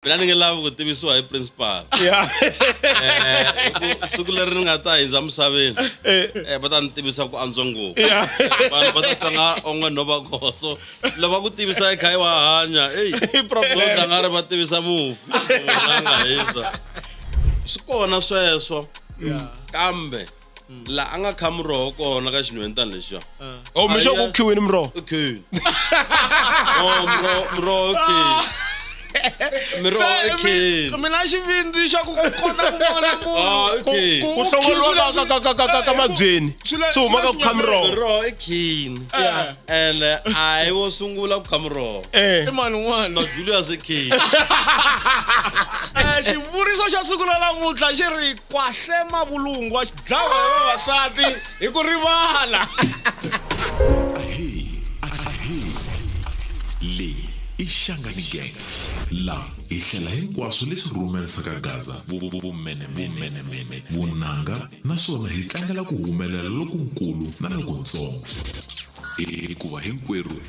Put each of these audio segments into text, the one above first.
Mina ni nge lavi ku tivisiwa hi principal. Yeah. Hi ku siku leri ni nga ta hundza misaveni va ta ni tivisa ku antswa ngopfu. Vanhu va ta twa nga onge no va koho so loko va ku tivisa i kha i wa hanya eyi I problem. swo tla nga ri va tivisa mufi munhu a nga hundza. Swi kona sweswo kambe la a nga kha muroho kona ka xinhwentana lexiya. Oh, mi xo ku khiwini muroho. U khini. Oh, muroho muroho u khini. Miroho i khini. mina xivindzi xa ku kota ku vona munhu Ah, okay. ku- Ku hlongoriwa ka ka ka ka ka ka mabyeni. Swi huma ka ku kha miroho. Miroho i khini. Ene a hi wo sungula ku kha muroho. Eh. i mani un'wana Na Julius i khini. Xivuriso xa siku ra namuntlha xi ri kwahle mavulungwa xi dlawa hi vavasati hi ku rivala. Ahee, ahee. Leyi i Shangani Gang. La hi hlela hinkwaswo leswi rhumerisaka Gaza vumenemene, vunanga naswona hi tlangela ku humelela lokunkulu na lokuntsongo. Hikuva hinkwerhu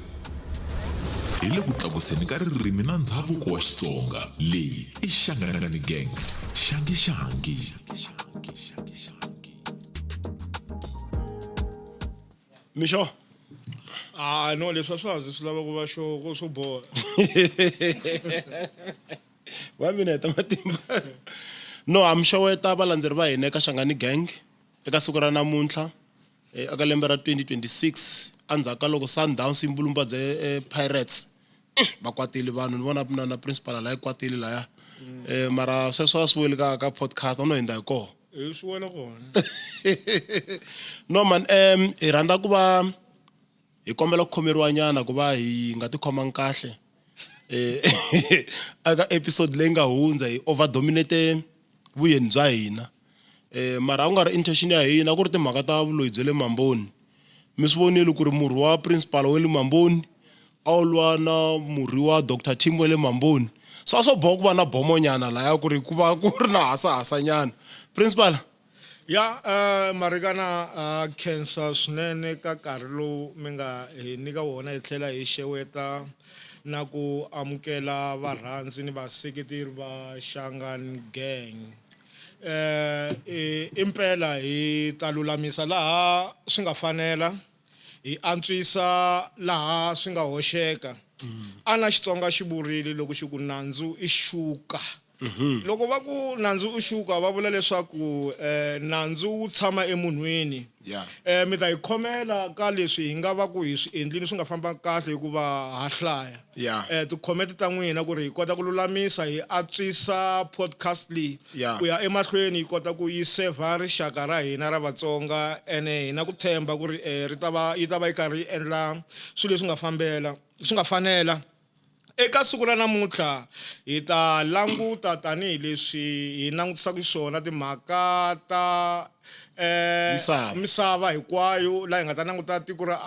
hi le ku tlakuseni ka ririmi na ndzhavuko wa Xitsonga. Leyi i Shangani Gang. Xangi xangi. Mixo. Ah no leswi a swa ha zi swi lava ku va xo ku swo boha. Wa mina heta matimba. No, ha mi xeweta valandzeri va hina eka Shangani Gang eka siku ra namuntlha eka lembe ra 2026 endzhaku ka loko Sundowns yi mbulumbadze Pirates va kwatile vanhu ni vona na na principal la yi kwatile laya mara sweswo a swi weli ka ka podcast a no hundza hi koho Hi swi wela kona. No man hi rhandza ku va hi kombela ku khomeriwa nyana ku va hi nga ti khomangi kahle eka episode leyi nga hundza hi over dominate vuyeni bya hina mara a ku nga ri intention ya hina a ku ri timhaka ta vuloyi bya le mamboni mi swi vonile ku ri murhi wa principal wa le mamboni a wu lwa na murhi wa Doctor Tim wa le mamboni so a swo boha ku va na bomonyana laya ku ri ku va ku ri na hasahasa nyana principal. Ya Marikana ha khensa swinene ka nkarhi lowu mi nga hi nyika wona hi tlhela hi xeweta na ku amukela varhandzi ni vaseketeri va Shangaan Gang. Impela hi ta lulamisa laha swi nga fanela hi antswisa laha swi nga hoxeka. Ana Xitsonga xi vurile loko xi ku nandzu i xuka. Loko va ku nandzu u xuka va vula leswaku nandzu wu tshama emunhwini. Mi ta hi khomela ka leswi hi nga va ku hi swi endlile swi nga fambanga kahle hikuva ha hlaya. Ti-comment ta n'wina ku ri hi kota ku lulamisa hi antswisa podcast leyi ku ya emahlweni yi kota ku yi saver rixaka ra hina ra Vatsonga ene hi na ku tshemba ku ri ri ta va yi ta va yi karhi yi endla swilo leswi nga fambela swi nga fanela. Eka siku ra namuntlha hi ta languta tanihileswi hi langutisaka xiswona timhaka ta Misava. misava hinkwayo laha hi nga ta languta tiko ra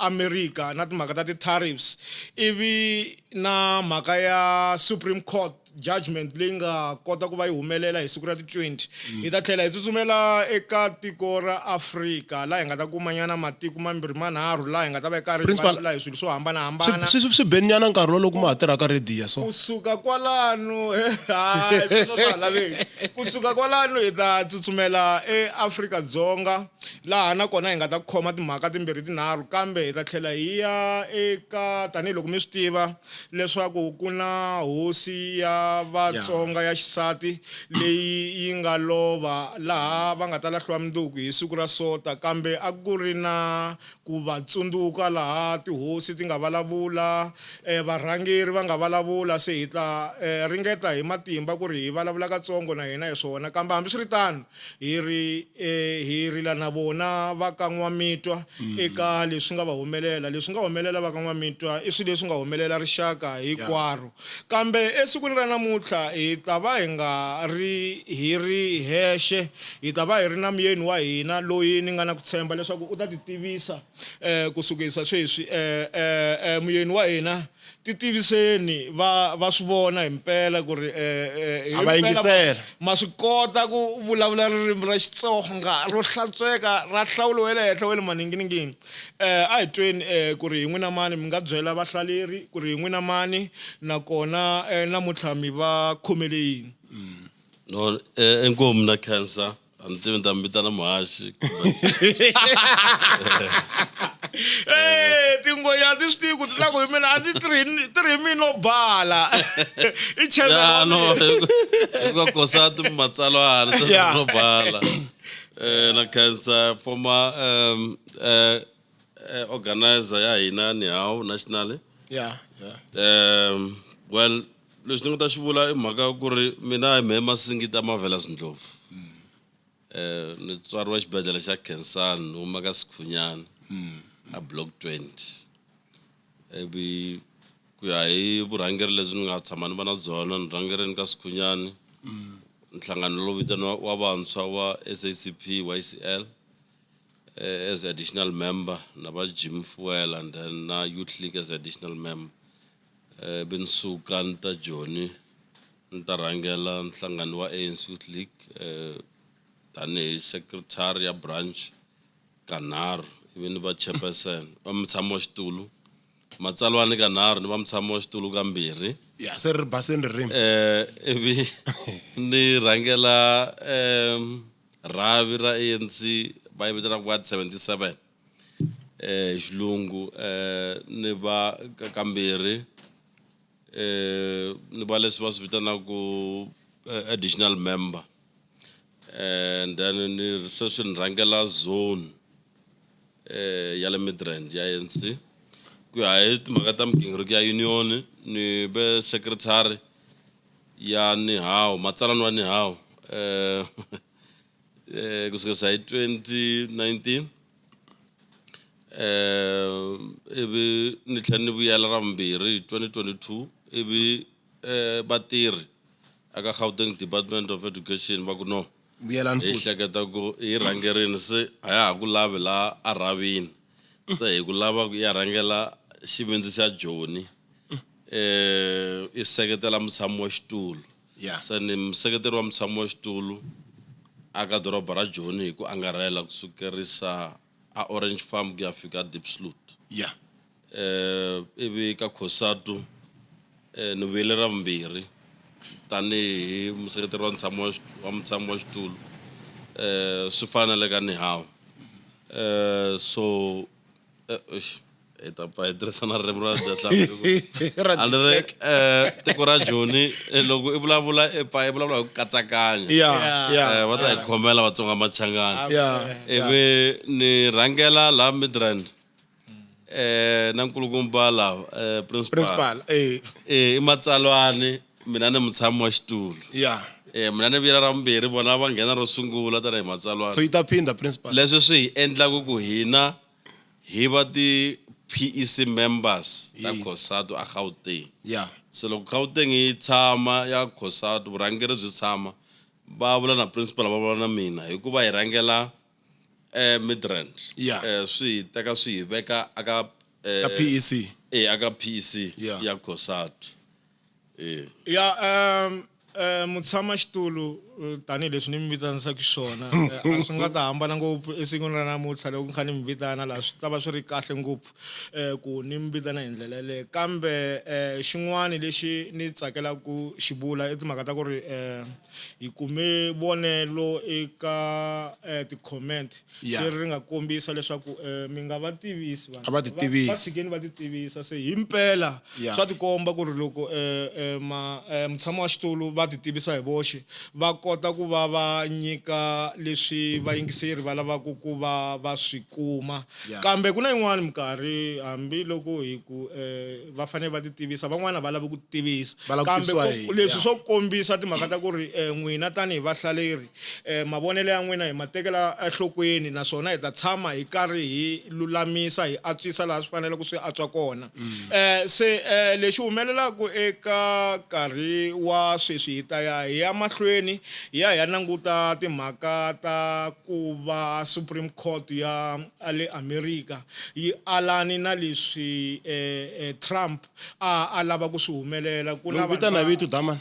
America na timhaka ta ti-tariffs ivi na mhaka ya Supreme Court judgment leyi nga kota ku va yi humelela hi siku ra ti-20 hi ta tlhela hi tsutsumela eka tiko ra Afrika laha hi nga ta kumanyana matiko mambirhi manharhu laha hi nga ta va hi karhi hi Principal, vulavula hi swilo swo hambanahambana swi swi swi beninyana nkarhi wolowo ku ma ha tirhaka rediya so kusuka kwalano hayi sweswo swa ha laveki kusuka kwalano hi ta tsutsumela eAfrika-Dzonga laha nakona hi nga ta khoma timhaka timbirhi tinharhu kambe hi ta tlhela hi ya eka tanihiloko mi swi tiva leswaku ku na hosi ya Vatsonga ya xisati leyi yi nga lova laha va nga ta lahliwa mundzuku hi siku ra Sonta kambe a ku ri na ku va tsundzuka laha tihosi ti nga vulavula varhangeri va nga vulavula se hi ta ringeta hi matimba ku ri hi vulavula katsongo na hina hi swona kambe hambiswiritano hi ri hi rila na vona va ka N'wamitwa eka leswi nga va humelela leswi nga humelela va ka N'wamitwa i swilo leswi nga humelela rixaka hinkwaro kambe esikwini ra namuntlha hi ta va hi nga ri hi ri hexe hi ta va hi ri na muyeni wa hina loyi ni nga na ku tshemba leswaku u ta ti tivisa ku sukisa sweswi muyeni wa hina ti tiviseni va va swi vona himpela ku ri A va yingisela. Ma swi kota ku vulavula ririmi ra Xitsonga ro hlantsweka. hlawuleka ra nhlawulo wa le henhla wa le maninginingini a hi tweni ku ri hi n'wina mani mi nga byela vahlaleri ku ri hi n'wina mani nakona namuntlha mi va khomele yini. No, inkomu na khensa a ni tivi ni ta mi vitana muhaxi. Eh, tingonya ti swi tivi ku ti ta ku hi mina a ti tirhi tirhi hi mina no bala i chairman Ya wa no, mina. hikuva kosati matsalwana se no bala. Na khensa former organizer ya hina Nihawu nationally. Yeah. Well, lexi ni nga ta xi vula i mhaka ya ku ri mina hi mehe Masingita Marvelous Ndlovu. Ni tswariwa xibedhlele xa Khensani, ni huma ka Sikhunyana a block 20. Ivi ku ya hi vurhangeri lebyi ni nga tshama ni va na byona, ni rhangerini ka Sikhunyani, nhlangano lowu vitaniwa wa vantshwa wa SACP YCL, as additional member na va Jim Fuel and then na Youth League as additional member. Ivi ni suka ni ta Joni ni ta rhangela nhlangano wa ANC Youth League tanihi secretary ya branch kanharhu, ivi ni va chairperson va mutshami wa xitulu matsalwani kanharhu, ni va mutshami wa xitulu kambirhi. Ya se ri baseni ririmi. Ivi ni rhangela rhavi ra ANC va yi vitanaka Ward 77 hi xilungu, ni va kambirhi, ni va leswi va swi vitanaka additional member, and then ni sweswi ni rhangela zone ya le Midrand ya ANC. Ku ya hi timhaka ta migingiriko ya union, ni ve secretary ya Nihawu, matsalani wa Nihawu kusukela hi 2019, ivi ni tlhela ni vuyela ra vumbirhi hi 2022, ivi vatirhi aka Gauteng Department of Education va ku no, Vuyelani hi futhi. hleketa ku hi rhangerini se a ya ha ku lavi laha a rhavini, se hi ku lava ku ya rhangela xivindzi xa Joni, i seketela mutshami wa xitulu. Se ni museketeri wa mutshami wa xitulu aka doroba ra Joni hi ku angarhela ku sukerisa a Orange Farm ku ya fika Diepsloot. Ivi ka Cosatu ni vuyele ra vumbirhi tanihi museketeri wa mutshami wa mutshami wa xitulu, swi fana na le ka Nihawu. So hi ta pfa hi tirhisa na ririmi ra Dyatlamba. A ni ri tiko ra Joni, loko i vulavula i pfa i vulavula hi ku katsakanya. Va ta hi khomela Vatsonga Machangani. Ivi ni rhangela laha Midrand na nkulukumba laha principal. Principal, I matsalwani, mina ni mutshami wa xitulu. Mina ni vuyela ra vumbirhi, vona va nghena ro sungula tanihi matsalwani. So yi ta phinda principal. Leswi swi hi endlaka ku hina hi va ti PEC members ta Cosatu a Gauteng. So loko Gauteng yi tshama ya Cosatu, vurhangeri byi tshama, va vula na principal, va vula na mina hikuva hi rhangela Midrand. Swi hi teka swi hi veka aka Ka PEC. Aka PEC ya Cosatu. Ya, mutshama xitulu tanihileswi ni mi vitanisaka xiswona, a swi nga ta hambana ngopfu esikwini ra namuntlha loko ni kha ni mi vitana laha, swi ta va swi ri kahle ngopfu ku ni mi vitana hi ndlela yaleyo. Kambe xin'wana lexi ni tsakelaka ku xi vula i timhaka ta ku ri hi kume vonelo eka ti-comment leri ri nga kombisa leswaku mi nga va tivisi vanhu. A va ti tivisi. Va tshikeni va ti tivisa. Se hi mpela swa tikomba ku ri loko mutshami wa xitulu va ti tivisa hi voxe, va kota ku va va nyika leswi vayingiseri va lavaka ku va va swi kuma. Kambe ku na yin'wani minkarhi hambiloko hi ku va fanele va ti tivisa, van'wana va lavi ku tivisa. Va lava ku Kambe tivisiwa hi, leswi swo kombisa timhaka ta ku ri n'wina tanihi vahlaleri, mavonelo ya n'wina hi ma tekela enhlokweni, naswona hi ta tshama hi karhi hi lulamisa, hi antswisa laha swi faneleke ku swi antswa kona. Se lexi humelelaka eka nkarhi wa sweswi, hi ta ya hi ya mahlweni hi ya hi ya languta timhaka ta ku va Supreme Court ya le America yi alani na leswi Trump a lava ku swi humelela. Ku na Ni vitana vanhu va vito, Daman.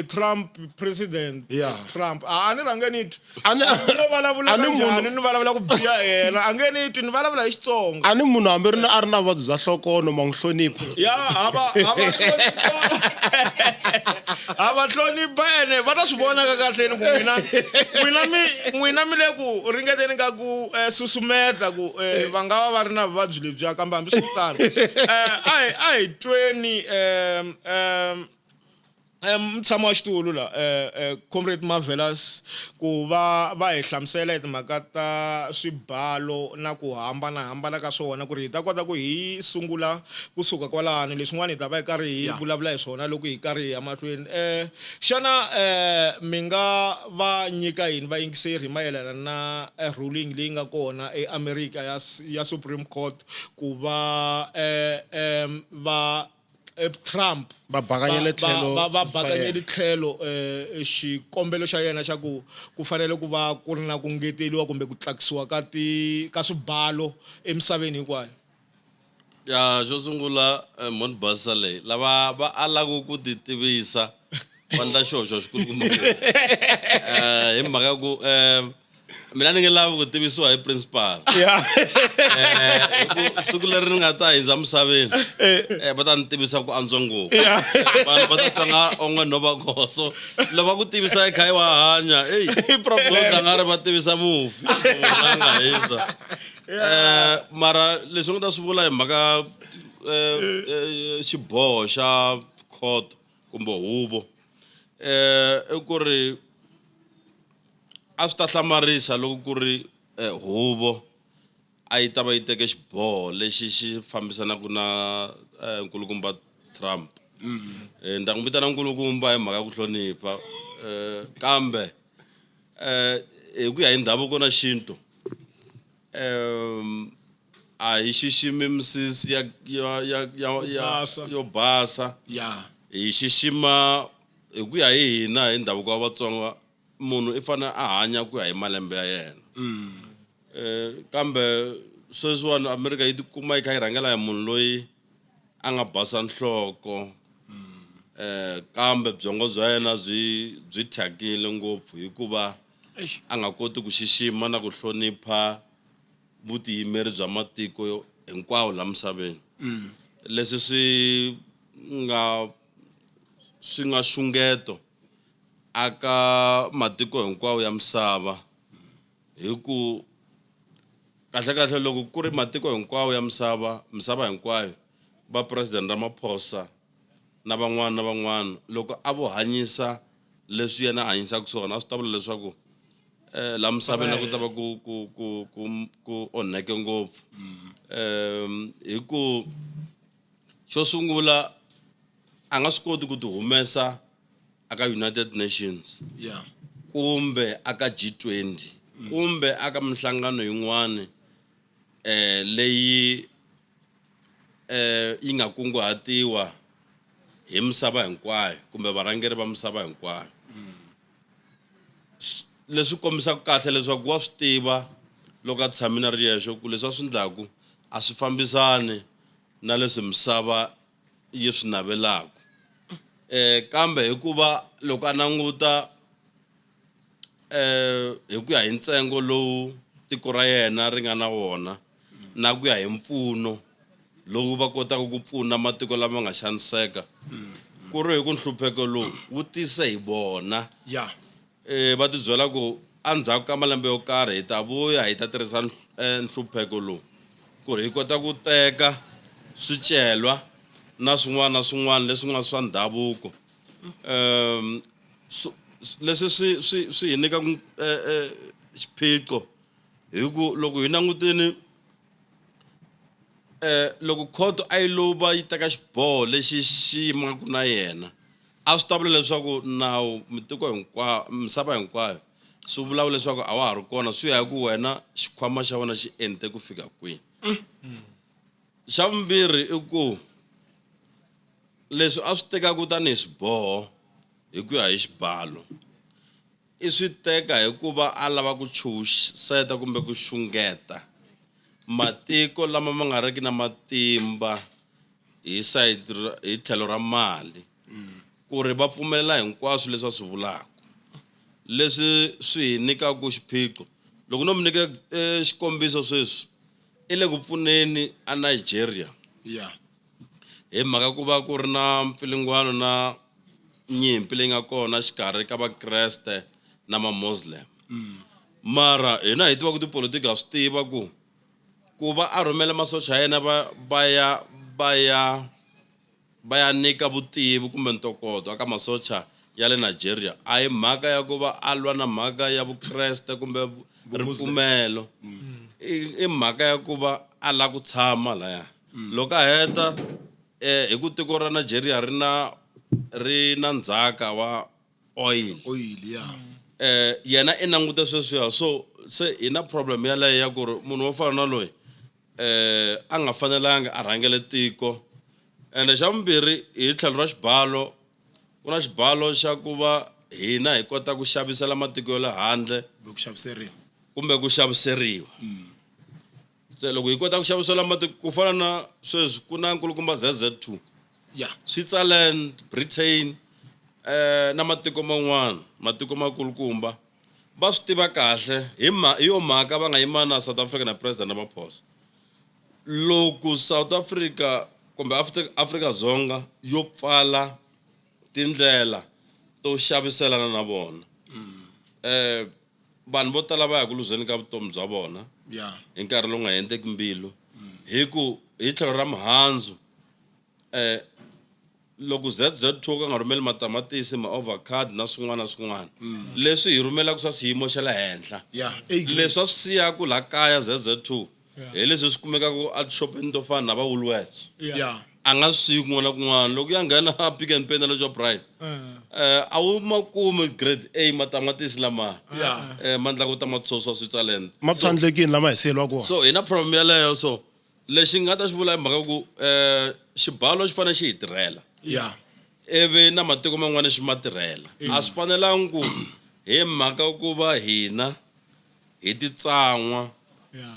Trump president Yeah. Trump a ni rhange ni twi A ni- no vulavula a ni munhu- kanjhani ni vulavula ku biha yena a nge ni twi ni vulavula hi Xitsonga a ni munhu hambi ri na a ri na vuvabyi bya nhlokono ma n'wi hlonipha ya hava hava hlonipha hava hlonipha ene va ta swi vona ka kahleni ku n'wina n'wina mi n'wina mi le ku ringeteni ka ku susumeta ku va nga va va ri na vuvabyi lebyiya kambe hambiswiritano a hi a hi tweni mutshami wa xitulu la comrade Marvelous ku va va hi hlamusela hi timhaka ta swibalo na ku hambanahambana ka swona ku ri hi ta kota ku hi sungula kusuka kwalano leswin'wana hi ta va hi karhi hi vulavula hi swona loko hi karhi hi ya mahlweni xana mi nga va nyika yini vayingiseri hi mayelana na ruling leyi nga kona eAmerika ya ya Supreme Court ku va va Trump Va bakanyele tlhelo va swa bakanyele yena. tlhelo xikombelo xa yena xa ku ku fanele ku va ku ri na ku ngeteliwa kumbe ku tlakusiwa ka ti ka swibalo emisaveni hinkwayo. Ya xo sungula mhani basisa leyi lava va alaka ku ti tivisa va ndla xihoxo xikulukumba hi mhaka ya ku mina ni nge lavi ku tivisiwa hi principal hi ku siku leri ni nga ta hundza misaveni va ta ni tivisa ku antswa ngopfu vanhu va ta twa nga onge no va koho so loko va ku tivisa i kha i wa hanya eyi problem. swo nga ri va tivisa mufi munhu a nga hundza mara leswi nga ta swi vula hi mhaka xiboho xa court kumbe huvo i ku ri a swi ta hlamarisa loko ku ri huvo a yi ta va yi teke xiboho lexi xi fambisanaka na nkulukumba Trump. Ni ta n'wi vitana nkulukumba hi mhaka ya ku hlonipha kambe hi ku ya hi ndhavuko na xintu a hi xiximi misisi ya ya ya ya ya Basa. yo basa hi xixima hi ku ya hi hina hi ndhavuko wa Vatsonga munhu i fanele a hanya ku ya hi malembe ya yena kambe sweswiwani America yi tikuma yi kha yi rhangela hi munhu loyi a nga basa nhloko kambe byongo bya yena byi byi thyakile ngopfu hikuva a nga koti ku xixima na ku hlonipha vutiyimeri bya matiko hinkwawo la misaveni leswi swi nga swi nga xungeto aka matiko hinkwawo ya misava hi ku kahle kahle loko ku ri matiko hinkwawo ya misava misava hinkwayo va president Ramaphosa na van'wana na van'wana loko a vo hanyisa leswi yena a hanyisaka swona a swi ta vula leswaku la misaveni a ku ta va ku ku ku ku ku onheke ngopfu hi ku xo sungula a nga swi koti ku ti humesa aka United Nations kumbe aka G20 kumbe aka minhlangano yin'wani leyi yi nga kunguhatiwa hi misava hinkwayo kumbe varhangeri va misava hinkwayo leswi kombisaka kahle leswaku wa swi tiva loko a tshamile a ri yexe ku leswi a swi endlaku a swi fambisani na leswi misava yi swi navelaka kambe hikuva loko a languta hi ku ya hi ntsengo lowu tiko ra yena ri nga na wona na ku ya hi mpfuno lowu va kotaka ku pfuna matiko lama nga xaniseka ku ri hi ku nhlupheko lowu wu tise hi vona va ti byela ku endzhaku ka malembe yo karhi hi ta vuya hi ta tirhisa nhlupheko lowu ku ri hi kota ku teka swicelwa na swin'wana na swin'wana leswi nga swa ndhavuko leswi swi swi swi hi nyika xiphiqo hi ku loko hi langutini loko khoto a yi lo va yi teka xiboho lexi xi yimaka na yena a swi ta vula leswaku nawu mitiko hinkwayo misava hinkwayo swi vulavula leswaku a wa ha ri kona swi ya hi ku wena xikhwama xa wena xi ente ku fika kwini xa vumbirhi i ku leswi a swi tekaka tanihi swiboho hi ku ya hi xibalo i swi teka hikuva a lava ku chuhiseta kumbe ku xungeta matiko lama ma nga riki na matimba hi side hi tlhelo ra mali. ku ri va pfumelela hinkwaswo leswi a swi vulaka leswi swi hi nyikaka xiphiqo loko no mi nyika eh, xikombiso sweswi i le ku pfuneni a Nigeria yeah hi mhaka ku va ku ri na mpfilingwano na nyimpi leyi nga kona xikarhi ka vakreste na mamoslem mara hina hi tiva ku tipolotiki ha swi tiva ku ku va a rhumela masocha ya yena va va ya va ya va ya nyika vutivi kumbe ntokoto aka masocha ya le Nigeria a hi mhaka ya ku va a lwa na mhaka ya vukreste kumbe ripfumelo i mhaka ya ku va a lava ku tshama laya loko a heta eh, hi ku tiko ra Nigeria ri na ri na ndzhaka wa oil oil yeah eh yena i languta sweswiya so se hi na problem yaleyo ya ku ri munhu wo fana na loyi eh a nga fanelanga a rhangele tiko ende xa vumbirhi hi tlhelo ra xibalo ku na xibalo xa ku va hina hi kota ku xavisela matiko ya le handle ku xaviseriwa kumbe ku xaviseriwa se loko hi kota ku xavisela matiko ku fana na sweswi ku na nkulukumba ZZ2 yeah Switzerland Britain eh na matiko man'wana matiko makulukumba va swi tiva kahle hi ma hi yo mhaka va nga yima na South Africa na President Ramaphosa loko South Africa kumbe Afrika Dzonga yo pfala tindlela to xaviselana na vona eh vanhu vo tala va ya ku luzeni ka vutomi bya vona yeah hi nkarhi lowu nga hendeki mbilu hi ku hi tlhelo ra mihandzu eh loko ZZ2 ka nga rhumeli matamatisi ma-avocado na swin'wana na swin'wana leswi hi rhumelaka swa xiyimo xa le henhla yeah A grade. leswi a swi siyaka la kaya ZZ2 hi leswi swi kumekaka etixopeni to fana na va Woolworths yeah a nga swi siyi kun'wana na kun'wana loko ya nghena Pick n Pay na le Shoprite eh a wu ma kumi grade A matamatisi lama Yeah. eh ma endlaka tamati sauce wa Switzerland ma phyandlekini lama hi siyeliwaka wona so hi na problem yaleyo so lexi nga ta xi vula hi mhaka ku um xibalo xi fanele xi hi tirhela yeah ivi na matiko man'wana xi ma tirhela a swi fanelangi ku hi mhaka ku va hina hi titsan'wa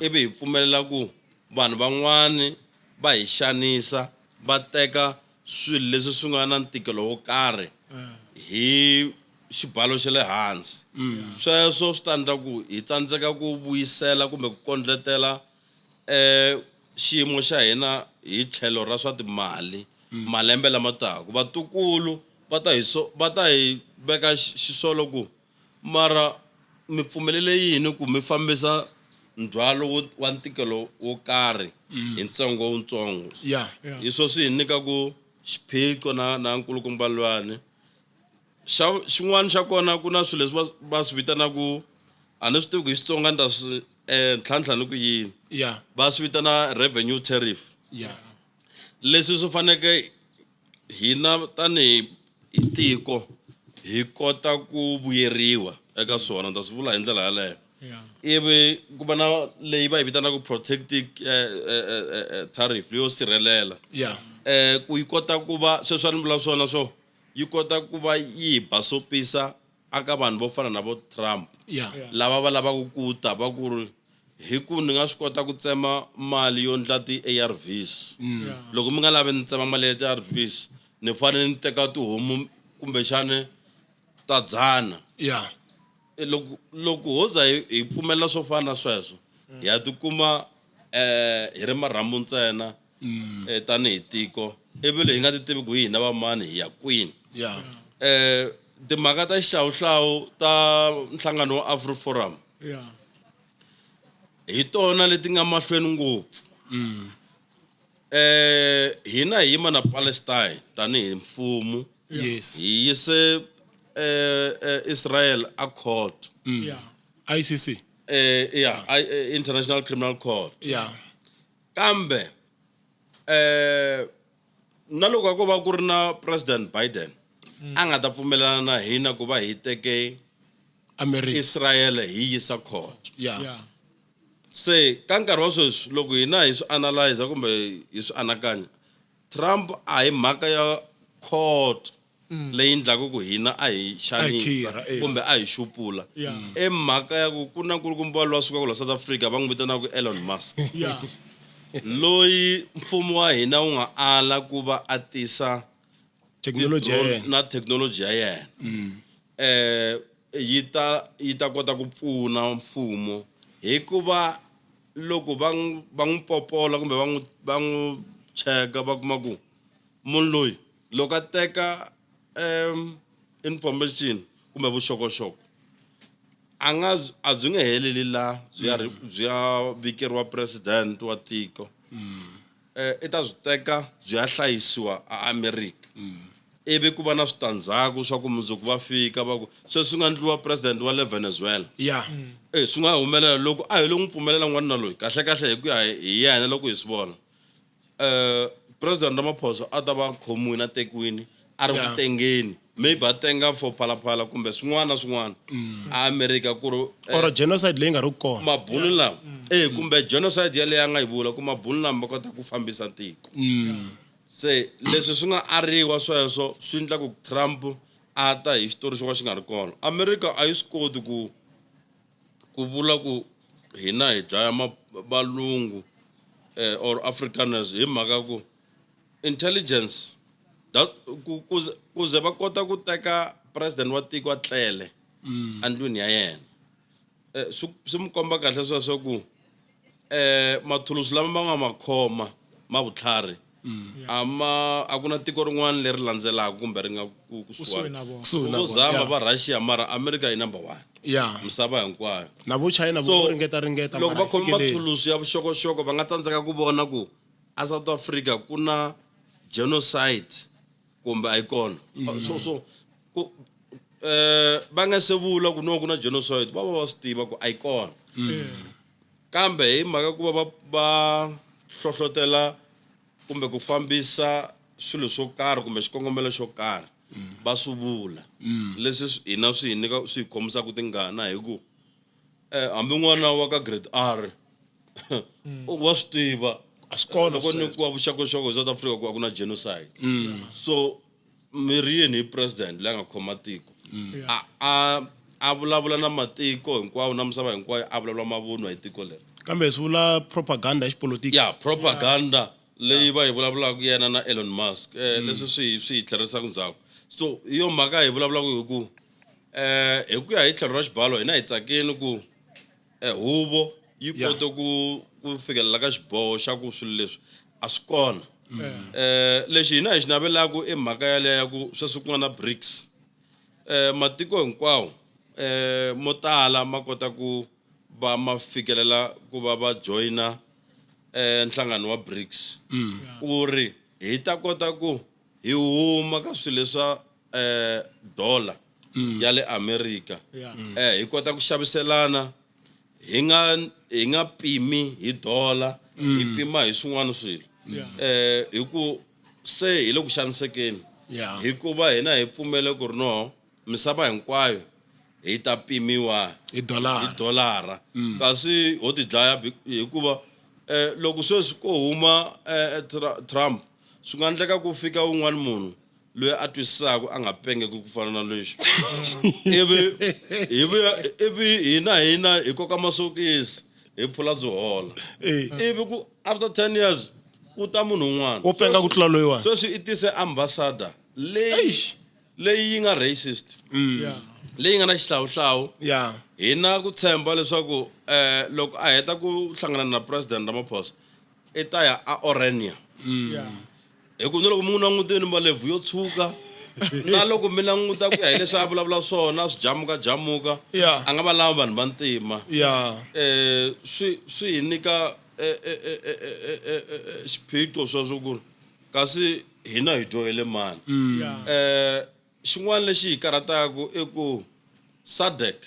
ivi hi pfumelela ku vanhu van'wani va hi xanisa va teka swilo leswi swi nga na ntikelo wo karhi hi xibalo xa le hansi sweswo swi ta endla ku hi tsandzeka ku vuyisela kumbe ku kondletela eh xiyimo xa hina hi tlhelo ra swa timali malembe lama taka vatukulu va ta hi so va ta hi veka xisolo ku mara mi pfumelele yini ku mi fambisa ndzhwalo wa ntikelo wo karhi hi ntsengo wutsongo yeah hi swo swi hi nyika ku xiphiqo na na nkulukumba lwani xa xin'wana xa kona ku na swilo leswi va va swi vitanaku a ni swi tivi ku hi Xitsonga ni ta swi ntlhantlha ni ku yini yeah va swi vitana revenue tariff yeah leswi swi faneke hina tanihi hi tiko hi kota ku vuyeriwa eka swona ni ta swi vula hi ndlela yaleyo Yeah. ivi ku va na leyi va yi vitanaka protective tariff leyo sirhelela yeah ku yi kota ku va sweswi a ni vula swona swo yi kota ku va yi hi basopisa aka vanhu vo fana na vo Trump yeah lava va lavaka ku ta va ku ri hi ku ni nga swi kota ku tsema mali yo ndla ti-ARVs loko mi nga lavi ni tsema mali ya ti-ARVs ni fanele ni teka tihomu kumbexani ta dzana yeah E, loko loko ho za hi hi pfumelela swo fana na sweswo hi ya tikuma hi ri marhambu ntsena eh, tanihi tiko ivi hi nga ti tivi ku hi hina va mani hi ya kwini yeah timhaka ta xihlawuhlawu ta nhlangano wa AfriForum yeah hi tona leti nga mahlweni ngopfu hina hi yima na Palestine tanihi mfumo yes hi yise Israel a court yeah ICC yeah International Criminal Court yeah kambe na loko a ko va ku ri na President Biden a nga ta pfumelelana na hina ku va hi teke America Israel hi yisa court yeah yeah se ka nkarhi wa sweswi loko hina hi swi analyze kumbe hi swi anakanya Trump a hi mhaka ya court leyi endlaka ku hina a hi xanisa khira, eh. kumbe a hi xupula Yeah. i mhaka ya ku ku na nkulukumba lowa sukaka la South Africa va n'wi vitanaka Elon Musk yeah loyi mfumo wa hina wu nga ala ku va a tisa Technology ya ti-drone yena. na technology ya yena eh yi ta yi ta kota ku pfuna mfumo hikuva loko va n'wi va n'wi popola kumbe va n'wi va n'wi cheka va kuma ku munhu loyi loko a teka information kumbe vuxokoxoko a nga a byi nge heleli la byi ya byi ya vikeriwa president wa tiko i ta byi teka byi ya hlayisiwa a America ivi ku va na switandzhaku swa ku mundzuku va fika va ku sweswi swi nga ndliwa president wa le Venezuela ya e swi nga humelela loko a hi lo n'wi pfumelela n'wanuna loyi kahle kahle hi ku ya hi yena loko hi swi vona president Ramaphosa a ta va khomiwini a tekiwini a ri ku tengeni maybe a tenga for phalaphala kumbe swin'wana na swin'wana a America ku ri or genocide leyi nga ri kona mabunu lama eh kumbe genocide yaleyo a nga yi vula ku mabunu lama va kota ku fambisa tiko se leswi swi nga ariwa sweswo swi endla ku Trump a ta hi xitori xo ka xi nga ri kona America a yi swi koti ku ku vula ku hina hi dlaya valungu or Afrikaners hi mhaka ku intelligence that ku ku ze ku ze va kota ku teka president wa tiko a tlele endlwini ya yena swi swi mi komba kahle sweswo ku mathulusi lama va nga ma khoma ma vutlhari a ma a ku na tiko rin'wana leri landzelaka kumbe ri nga ku Kusuhi na vona. Kusuhi na vo vona, zama yeah. va Russia mara America i number one ya misava hinkwayo na vo China so vo ringeta ringeta loko mara va a yi khome fikeleli. mathulusi ya vuxokoxoko va nga tsandzeka ku vona ku a South Africa ku na genocide kumbe a yi kona so so ku va nga se vula ku no ku na genocide va va va swi tiva ku a yi kona kambe hi mhaka ku va va va hlohlotela kumbe ku fambisa swilo swo karhi kumbe xikongomelo xo karhi va swi vula leswi hina swi hi nyika swi hi khomisaka tingana hi ku hambi n'wana wa ka grade R wa swi tiva A swi kona loko sweswo. nyikiwa vuxokoxoko hi South Africa ku a ku na genocide so mi ri yini hi president leyi a nga khoma tiko a a a vulavula na matiko hinkwawo na misava hinkwayo a vulavula mavunwa hi tiko leri kambe swi vula propaganda ya xipolotiki ya propaganda leyi va yi vulavulaka yena na Elon Musk leswi swi swi hi tlherisaka ndzhaku so hi yo mhaka hi vulavulaka hi ku hi ku ya hi tlhelo ra xibalo hina hi tsakini ku huvo yi kote ku ku fikelela ka xiboho xa ku swilo leswi a swi kona lexi hina hi xi navelaka i mhaka yaleyo ya ku sweswi ku nga na BRICS matiko hinkwawo mo tala ma kota ku va ma fikelela ku va va joyina nhlangano wa BRICS ku ri hi ta kota ku hi huma ka swilo leswa dollar ya le America hi kota ku xaviselana hi nga hi nga pimi hi dollar hi pima hi swin'wana swilo hi ku se hi le ku xanisekeni hikuva hina hi pfumele ku ri no misava hinkwayo hi ta pimiwa hi dollar hi dollara kasi ho ti dlaya hikuva loko sweswi ko huma Trump swi nga endleka ku fika un'wana munhu loyi a twisisaka a nga pengeki ku fana na lexi ivi ivi ivi hina hina hi koka masokisi hi phula byi hola ivi ku after 10 years ku ta munhu un'wana wo penga ku tlula loyiwani sweswi i tise ambassador leyi leyi yi nga racist leyi nga na xihlawuhlawu ya hina ku tshemba leswaku loko a heta ku hlangana na president Ramaphosa i ta ya a Orania hi ku ni loko mi n'wi languteni malebvu yo tshuka na loko mi languta ku ya hi leswi a vulavula swona swi jamuka jamuka a nga va lava vanhu va ntima swi swi hi nyika xiphiqo sweswo ku kasi hina hi dyohele mani xin'wana lexi hi karhataka i ku SADC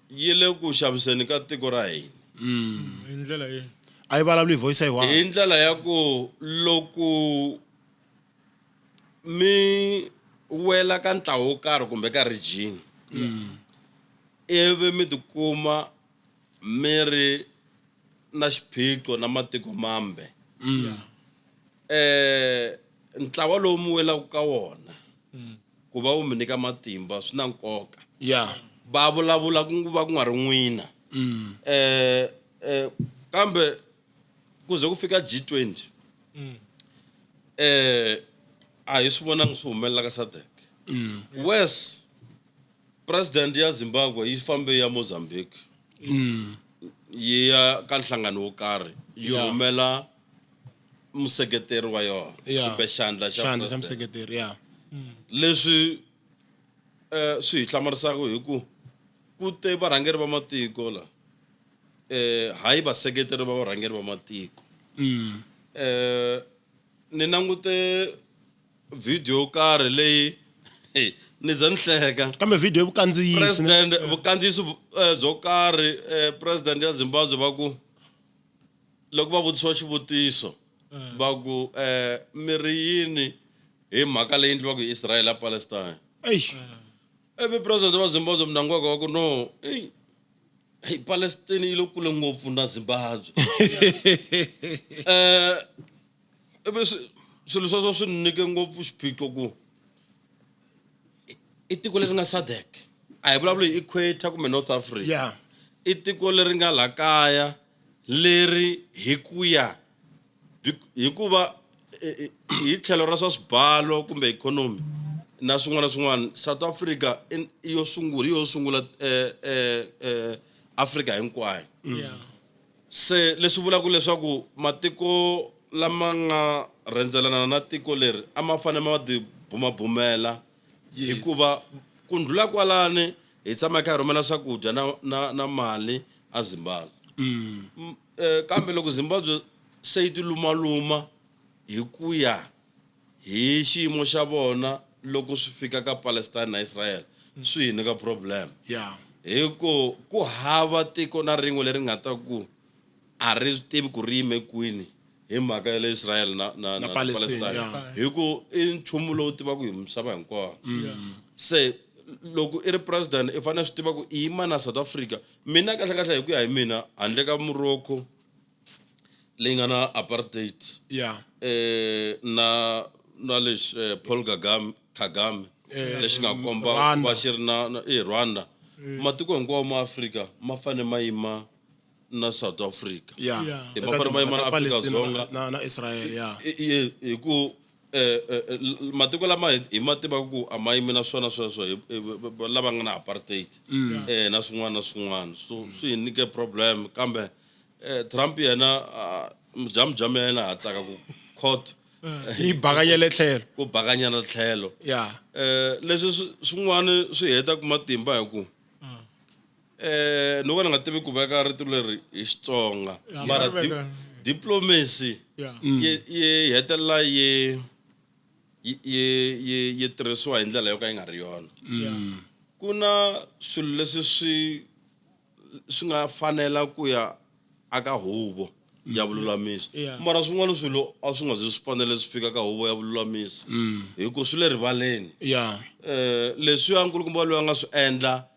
yi le ku xaviseni ka tiko ra hina hi ndlela yihi a yi vulavuli hi voice yi hi ndlela ya ku loko mi wela ka ntlawa wo karhi kumbe ka region ivi mi tikuma mi ri na xiphiqo na matiko mambe ntlawa lowu mi welaka ka wona ku va wu mi nyika matimba swi na nkoka va vulavula ku va ku nga ri n'wina kambe ku ze ku fika G20 A hi swi vonangi swi humelela ka SADC. Wes president ya Zimbabwe yi fambe ya Mozambique. Yi ya ka nhlangano wo karhi yi rhumela museketeri wa yona kumbe xandla xa xandla xa president. museketeri ya Leswi swi hi hlamarisaka hi ku ku te varhangeri va matiko la hayi vaseketeri va varhangeri va matiko. Ni langute video yo karhi leyi ni ze ni hleka. Kambe video yi vukandziyisi ne? President vukandziyisi byo karhi president ya Zimbabwe va ku loko va vutisiwa xivutiso va ku mi ri yini hi mhaka leyi endliwaka hi Israel na Palestine. Eish. Ivi president wa Zimbabwe Mnangagwa va ku no, ey, hey, Palestine yi le kule ngopfu na Zimbabwe. Ivi swilo sweswo swi ni nyike ngopfu xiphiqo ku i tiko leri nga SADC. A hi vulavuli hi Equator kumbe North Africa. I tiko leri nga la kaya leri hi ku ya hikuva hi tlhelo ra swa swibalo kumbe ikhonomi na swin'wana na swin'wana, South Africa i yo sungula, i yo sungula Afrika hinkwayo. Se leswi vulaka leswaku matiko lama nga rhendzelana na tiko leri a ma fanele ma tibumabumela hikuva ku ndlula kwalani hi tshama hi kha hi rhumela swakudya na mali a Zimbabwe. Kambe loko Zimbabwe se yi tilumaluma hi ku ya hi xiyimo xa vona loko swi fika ka Palestine na Israel, swi hi nyika problem. Hi ku ku hava tiko na rin'we leri nga ta ku a ri swi tivi ku ri yime kwini hi mhaka ya le Israel Na na Palestine, Palestine. Hi ku i nchumu lowu tivaka hi misava hinkwayo. Se loko i ri president i fanele swi tiva ku i yima na South Africa. Mina kahle kahle hi ku ya hi mina handle ka Morocco leyi nga na apartheid. Na lexi Paul Kagame lexi nga komba Rwanda. va xi ri na i Rwanda. Matiko hinkwawo ma Afrika ma fanele ma yima na South Africa. Hi ma fanele ma yima na Eka Afrika Palestine Dzonga. na Israel, yeah. Hi ku matiko lama hi ma tivaka ku a ma yimi na swona sweswo lava nga na apartheid. Na swin'wana na swin'wana. So swi hi nyike problem kambe Trump yena, mujamujamu ya yena ha tsaka ku court Yi bakanyele tlhelo. Ku bakanyana tlhelo. Leswi swin'wana swi hetaka matimba hi ku no ka ni nga tivi ku veka rito leri hi Xitsonga. Mara Ri veka. diplomacy yi hetelela yi tirhisiwa hi ndlela yo ka yi nga ri yona. Ku na swilo leswi swi nga fanela ku ya aka huvo ya vululamisi. Mara swin'wana swilo a swi nga zi swi fanele swi fika ka huvo ya vululamisi. Hi ku swi le rivaleni. Leswi ya nkulukumba loyi a nga swi endla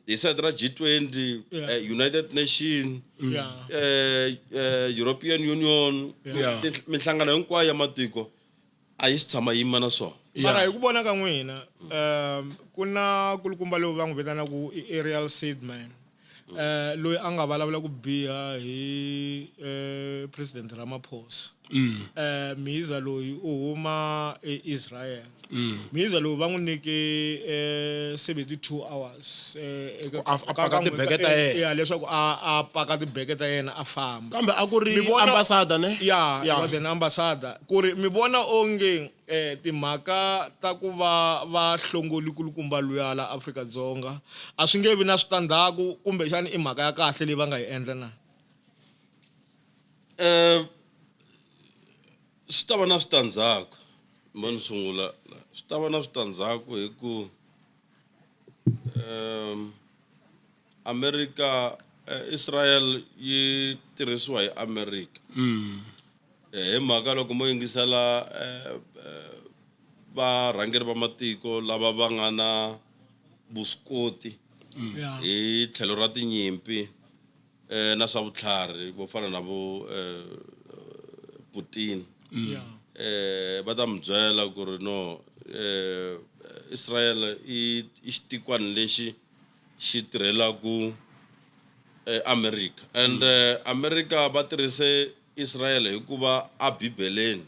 hi side ra G20, United Nations, European Union, minhlangano hinkwayo ya matiko a yi si tshama yima na swona. Mara hi ku vona ka n'wina, ku na nkulukumba loyi va n'wi vitanaka i Ariel Seidman, loyi a nga vulavula ku biha hi President Ramaphosa. Miza loyi u huma eIsrael. Miza loyi va n'wi nyike 72 hours, eka A ka paka ka n'wi tibeke ta yena. Ya, leswaku a paka tibeke ta yena a famba. Kambe a ku ri Mi vona ambassador ne? Ya, Ya. was an ambassador. Ku ri mi vona onge timhaka ta ku va va hlongoli kulukumba luya la Afrika-Dzonga a swi nge vi na switandzhaku kumbexana i mhaka ya kahle leyi va nga yi endla na? Swi ta va na switandzhaku. Mo ni sungula, swi ta va na switandzhaku hi ku America, Israel yi tirhisiwa hi America. Hi mhaka loko mo yingisela varhangeri va matiko lava va nga na vuswikoti hi tlhelo ra tinyimpi na swa vutlhari vo fana na vo Putin. Va ta mi byela ku ri no Israel i xitikwana lexi xi tirhelaku America. And America va tirhise Israel hikuva a Bibeleni.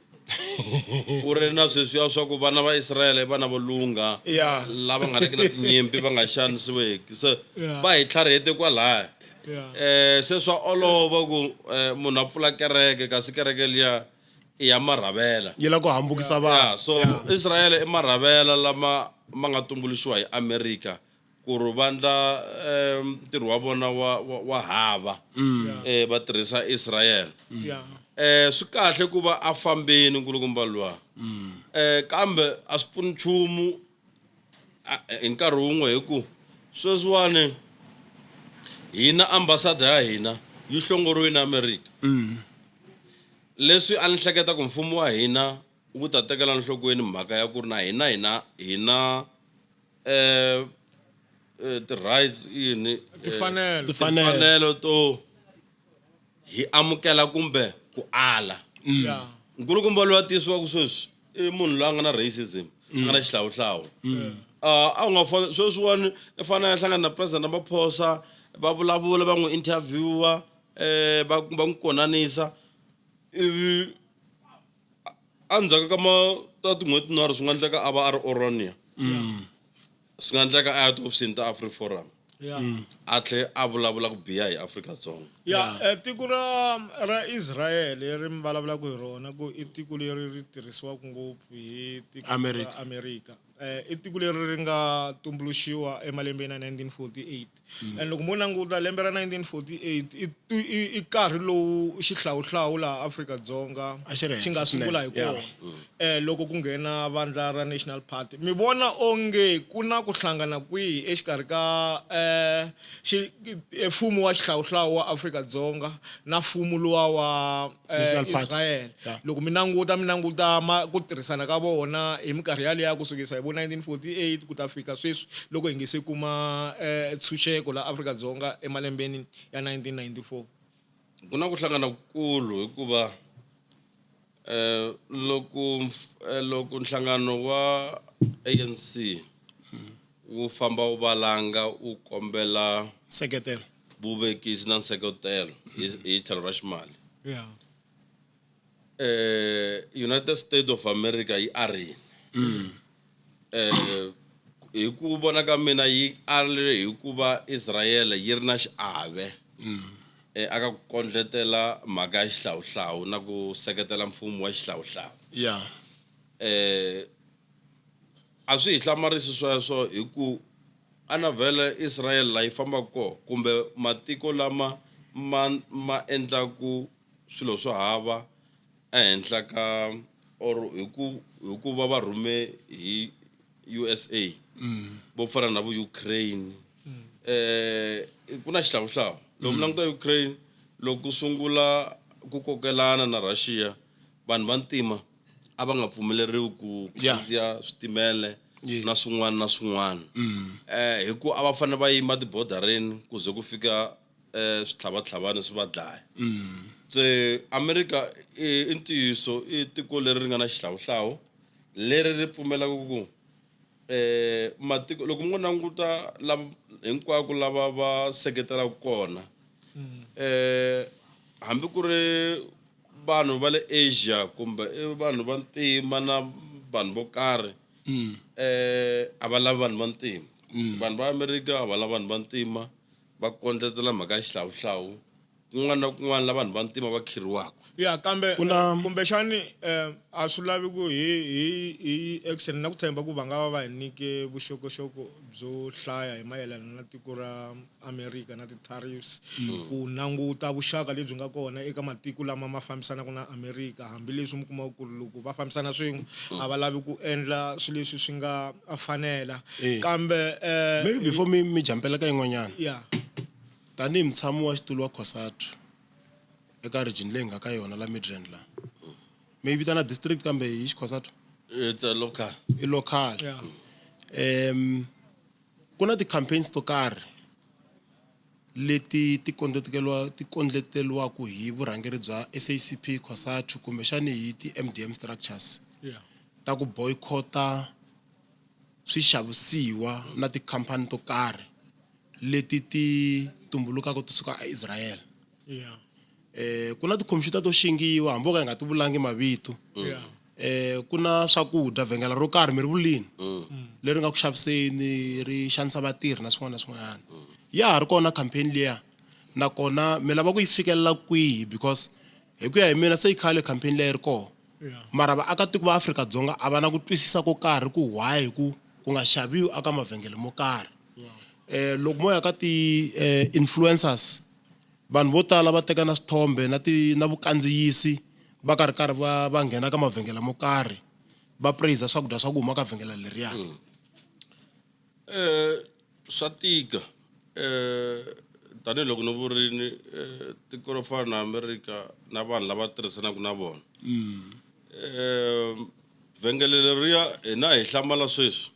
Ku ri na sweswiya swa ku vana va Israyele i vana vo lungha Yeah. lava nga riki na tinyimpi va nga xanisiweki se Yeah. va hi tlharihete kwalaya Yeah. Se swa olova ku munhu a pfula kereke kasi kereke liya i ya marhavela Yi lava ku hambukisa vanhu. Yeah, so Israyele i marhavela lama ma nga tumbuluxiwa hi America ku ri va ndla ntirho wa vona wa hava va tirhisa Israel. Yeah. Swi kahle ku va a fambini nkulukumba luwa. Kambe a swi pfuni nchumu hi nkarhi wun'we hi ku sweswiwani hina ambassador ya hina yi hlongoriwile America. Leswi a ni hleketa ku mfumo wa hina wu ta tekela enhlokweni mhaka ya ku ri na hina hina hina ti-rights yini Timfanelo. Timfanelo. timfanelo to hi amukela kumbe ku ala. Yeah. Nkulukumba loyi a tisiwaka sweswi i munhu loyi a nga na racism, a nga na xihlawuhlawu. A wu nga sweswiwani i fanele a hlangana na president Ramaphosa va vulavula va n'wi interviewer va n'wi konanisa ivi endzhaku ka ma ta tin'hweti tinharhu swi nga endleka a va a ri Orania. Swi nga endleka a ya tihofisini ta AfriForum. Yeah. A tlhe a vulavula ku biha hi Afrika-Dzonga. Yeah, tiko ra Israel leri mi vulavulaka hi rona ku i tiko leri ri tirhisiwaka ngopfu hi tiko ra America. America. I tiko leri ri nga tumbuluxiwa emalembeni ya 1948. And loko mo languta lembe ra 1948 i nkarhi lowu xihlawuhlawu laha Afrika-Dzonga A xi ri xi nga henhla sungula hi swinene. kona. Loko ku nghena vandla ra National Party. Mi vona onge ku na ku hlangana kwihi exikarhi ka mfumo wa xihlawuhlawu wa Afrika-Dzonga na mfumo luwa wa National Party. Israel. Yeah. Loko mi languta, mi languta ku tirhisana ka vona hi minkarhi yaliya kusukisa hi vo 1948 ku ta fika sweswi loko hi nge se kuma ntshunxeko la Afrika-Dzonga emalembeni ya 1994. Ku na ku hlangana kukulu hikuva loko nhlangano wa ANC wu famba wu valanga wu kombela nseketelo, vuvekisi na nseketelo hi tlhelo ra ximali. Yeah. United States of America yi arile. Hi ku vona ka mina yi arile hikuva Israel yi ri na xiave aka ku kondletela mhaka ya xihlawuhlawu na ku seketela mfumo wa xihlawuhlawu. Yeah. A swi hi hlamarisi sweswo hi ku ana vhele Israel la yi fambaka kona kumbe matiko lama ma endlaku swilo swo hava ehenhla ka or hi ku va va rhume hi USA vo fana na vo Ukraine. Ku na xihlawuhlawu. Loko mi languta Ukraine loko ku sungula ku kokelana na Russia vanhu va ntima a va nga pfumeleriwi ku Yeah. khandziya switimele Yeah. na swin'wana na swin'wana. Hi ku a va fanele va yima tibodareni ku ze ku fika switlhavatlhavani swi va dlaya. Se America i ntiyiso i tiko leri ri nga na xihlawuhlawu leri ri pfumelaka ku matiko loko mi ngo languta lava hinkwako lava va seketelaka kona hambi ku ri vanhu va le Asia kumbe i vanhu va ntima na vanhu vo karhi a va lavi vanhu va ntima. Vanhu va America a va lavi vanhu va ntima va kondletela mhaka ya xihlawuhlawu kun'wana na kun'wana la vanhu va ntima va khiriwaka. Ya kambe Ku na kumbexani a swi lavi ku hi action na ku tshemba ku va nga va va hi nyike vuxokoxoko byo hlaya hi mayelana na tiko ra America na ti-tariffs ku languta vuxaka lebyi nga kona eka matiko lama ma fambisanaka na America hambileswi mi kumaka ku ri loko va fambisana swin'we a va lavi ku endla swilo leswi swi nga fanela. Kambe maybe before mi jumpela ka yin'wanyana. Yeah. Tanihi mutshami wa xitulu wa COSATU eka region leyi nga ka yona la Midrand la. Mi yi vitana district kambe hi xiCOSATU? It's a local. I local. Yeah. Ku na ti-campaigns to karhi leti ti kondleteriwaka hi vurhangeri bya SACP, COSATU kumbexani hi ti-M D M structures. Yeah. Ta ku boycott-a swixavisiwa na tikhampani to karhi leti ti tumbulukaka ti suka eIsrael. Yeah. Ku na tikhompyuta to xingiwa hambi o ka hi nga ti vulangi mavito. Yeah. Ku na swakudya vhengele ro karhi mi ri vulini leri nga ku xaviseni ri xanisa vatirhi na swin'wana na swin'wanyana. Ya ha ri kona campaign liya nakona mi lava ku yi fikelela kwihi because hi ku ya hi mina se yi khale campaign liya yi ri kona. Mara vaakatiko va Afrika-Dzonga a va na ku twisisa ko karhi ku why ku ku nga xaviwi aka mavhengele mo karhi. Loko mo ya ka ti-influencers vanhu vo tala va teka na swithombe na ti na vukandziyisi va karhi karhi va va nghena ka mavhengele mo karhi va praise swakudya swa ku huma ka vhengele leriya. Swa tika tanihiloko ni vurini tiko ro fana na America na vanhu lava tirhisanaka na vona vhengele leriya hina hi hlamala sweswi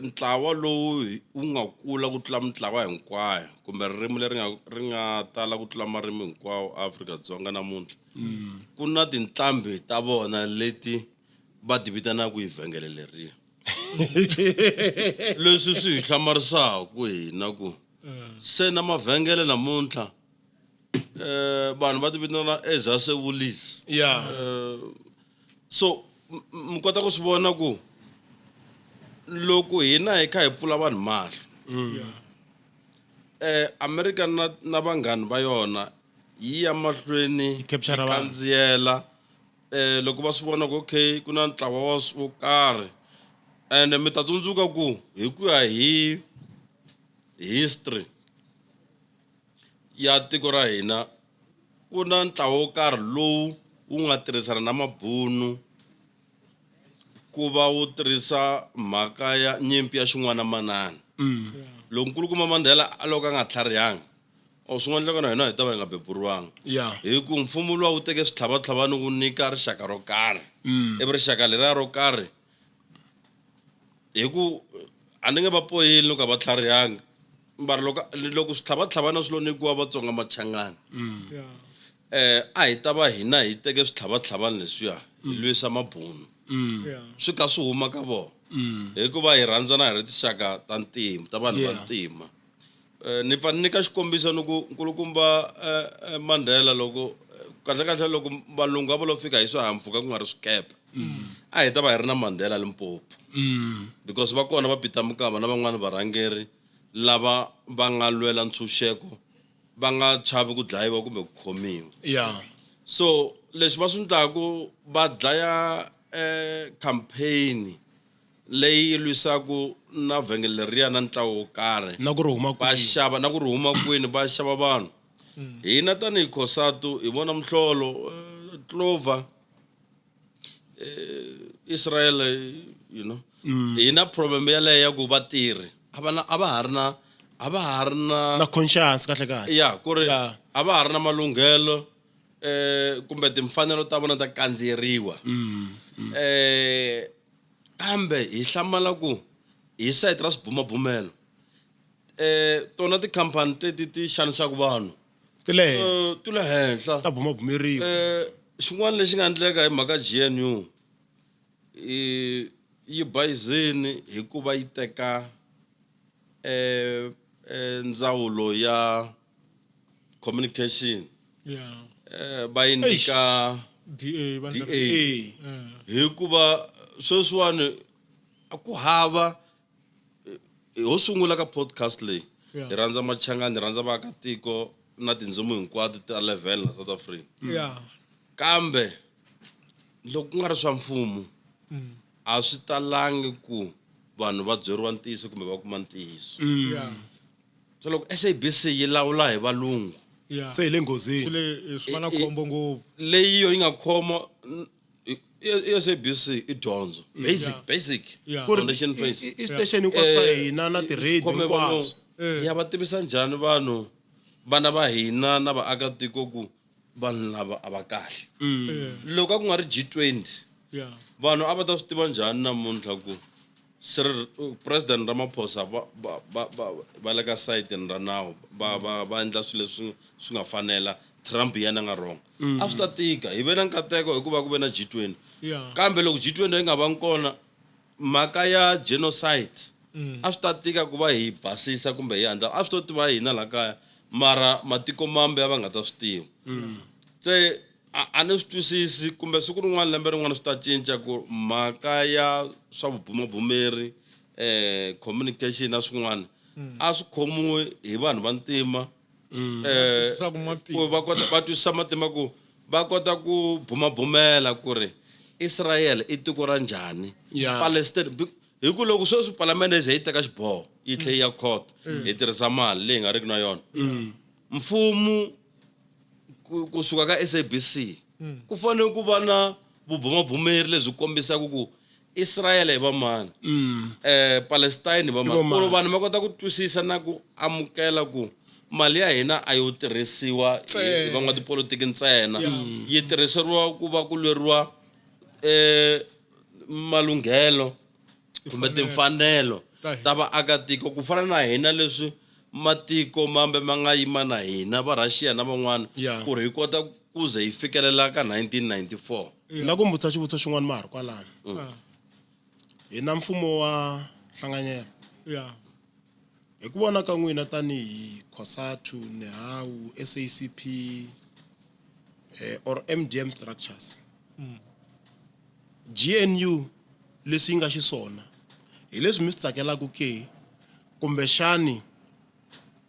ntlawa lowu wu nga kula ku tlula mintlawa hinkwayo kumbe ririmi leri nga ri nga tala ku tlula marimi hinkwawo Afrika-Dzonga namuntlha ku na tinqambi ta vona leti va ti vitanaka hi vhengele leriya leswi swi hi hlamarisaka hina ku se na mavhengele namuntlha vanhu va ti vitana Ezase-Woolies so mi kota ku swi vona ku loko hina hi kha hi pfula vanhu mahlo America na na vanghani va yona yi ya mahlweni Yi capture yi vanhu. kandziyela loko va swi vona ku okay ku na ntlawa wa wo karhi ende mi ta tsundzuka ku hi ku ya hi history ya tiko ra hina ku na ntlawa wo karhi lowu wu nga tirhisana na mabunu ku va wu tirhisa mhaka ya nyimpi ya xin'wana manana loko nkulukumba Mandela a loko a nga tlharihanga or swin'wana endleka na hina hi ta va hi nga beburiwanga hi ku mfumo luwa wu teke switlhavatlhavani wu nyika rixaka ro karhi ivi rixaka leriya ro karhi hi ku a ni nge va poyili ni ku a va tlharihanga mara loko loko switlhavatlhavana swi lo nyikiwa Vatsonga Machangani a hi ta va hina hi teke switlhavatlhavani leswiya hi lwisa mabunu swi kha swi huma ka vona hikuva hi rhandzana hi ri tinxaka ta ntima ta vanhu va ntima ni pfa ni nyika xikombiso ni ku nkulukumba Mandela loko kahle kahle loko valungu a va lo fika hi swihahampfhuka ku nga ri swikepe a hi ta va hi ri na Mandela Limpopo because va kona va Peter Mokaba na van'wani varhangeri lava va nga lwela ntshunxeko va nga chavi ku dlayiwa kumbe ku khomiwa so leswi va swi endlaku va dlaya campaign leyi lwisaku na vhengele leriya na ntlawa wo karhi na ku ri huma va kwini xava na ku ri huma kwini va xava vanhu hina tanihi Cosatu hi vona muhlolo Clover Israel you know hi na problem yaleyo ya ku vatirhi a va na a va ha ri na a va ha ri na na conscience kahle kahle ya ku ri Ya. a va ha ri na malunghelo kumbe timfanelo ta vona ta kandziyeriwa kambe hi hlamala ku hi sayiti ra swibumabumelo tona tikhampani teti ti xanisaka vanhu ti le henhla ti le henhla ta bumabumeriwa xin'wana lexi nga endleka hi mhaka G_N_U i yi bayizini hikuva yi teka ndzawulo ya communication va yi nyika DA va DA hikuva sweswiwani a ku hava ho sungula ka podcast leyi hi rhandza Machangani hi rhandza vaakatiko na tindzimi hinkwato ta level na South Africa kambe loko ku nga ri swa mfumo a swi talangi ku vanhu va byeriwa ntiyiso kumbe va kuma ntiyiso so loko SABC yi lawula hi valungu se hi le nghozini swi le swi va na khombo ngopfu leyi yo yi nga khoma i SABC i dyondzo basic basic Ku ri foundation phase i station hinkwaswo swa hina na ti-radio khome valungu hinkwaswo ya va tivisa njhani vanhu vana va hina na vaakatiko ku vanhu lava a va kahle loko a ku nga ri G20 vanhu a va ta swi tiva njhani namuntlha ku Cyril President Ramaphosa va va va va va le ka sayitini ra nawu va va va endla swilo leswi swi nga fanela Trump hi yena a nga wrong a swi ta tika hi ve na nkateko hikuva ku ve na G20 kambe loko G20 yi nga vangi kona mhaka ya genocide a swi ta tika ku va hi basisa kumbe hi andlala a swi to tiva hina la kaya mara matiko mambe a va nga ta swi tiva. Se a ni swi twisisi kumbe siku rin'wana lembe rin'wana swi ta cinca ku mhaka ya swa vubumabumeri communication na swin'wana a swi khomiwi hi vanhu va ntima Twisisaka matimu. ku va kota va twisisa matima ku va kota ku bumabumela ku ri Israel i tiko ra njhani Palestine hi ku loko sweswi palamende yi ze yi teka xiboho yi tlhe yi ya court hi tirhisa mali leyi nga riki na yona mfumo kusuka ka SABC ku fanele ku va na vubumabumeri lebyi kombisaka ku Israel hi va mani Palestine hi va mani ku ri vanhu va kota ku twisisa na ku amukela ku mali ya hina a yo tirhisiwa hi van'watipolitiki ntsena yi tirhiseriwa ku va ku lweriwa malunghelo kumbe timfanelo ta vaakatiko ku fana na hina leswi matiko mambe ma nga yima na hina va Russia na van'wana ku ri hi kota ku ze hi fikelela ka 1994. Ni lava ku mi vutisa xivutiso xin'wana ma ha ri kwalano. Hi na mfumo wa nhlanganyelo. Hi ku vona ka n'wina tanihi COSATU, NEHAWU, SACP or MDM structures, GNU leswi yi nga xiswona hi leswi mi swi tsakelaka ke kumbexani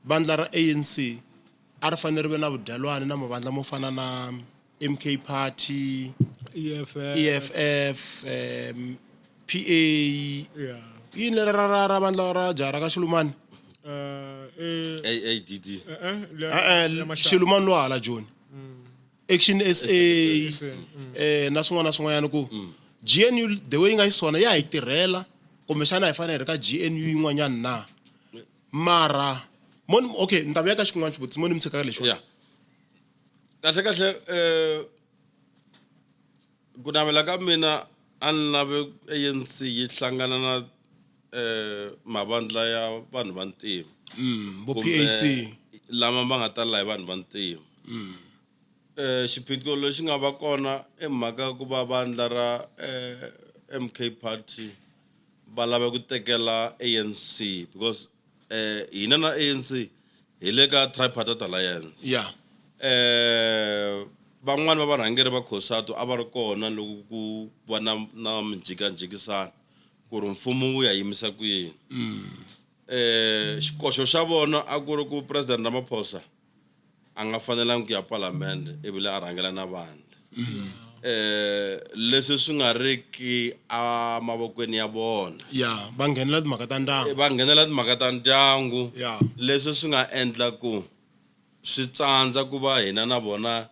vandla ra ANC a ri fanele ri ve na vudyelwani na mavandla mo fana na MK Party, EFF, EFF, PA, yini leri ra ra ra vandla ra jaha ra ka Xilumani? AADD. E-e, Xilumani lowa hala Joni. Action SA, na swin'wana na swin'wanyana ku GNU the way yi nga xiswona ya hi tirhela kumbexana hi fanele hi ri ka GNU yin'wanyana na mara mo ni okay ni ta vuya ka xin'wana xivutiso mo ni mi tshikaka lexiwani. Yeah. Kahle kahle ku navela ka mina a ni lave ANC yi hlangana na mavandla ya vanhu va ntima. Vo PAC. Lama ma nga tala hi vanhu va ntima. Xiphiqo lexi nga va kona i mhaka ku va vandla ra MK Party va lava ku tekela ANC because hina na ANC hi le ka tripartite alliance. Van'wani va varhangeri va COSATU a va ri kona loko ku va na na minjhikanjhikisano ku ri mfumo wu ya yimisa ku yini. Xikoxo xa vona a ku ri ku President Ramaphosa a nga fanelangi ku ya palamende ivi a rhangela na vandla. Leswi swi nga ri ki a mavokweni ya vona. Ya, va nghenela timhaka ta ndyangu. Va nghenela timhaka ta ndyangu. Leswi swi nga endla ku swi tsandza ku va hina na vona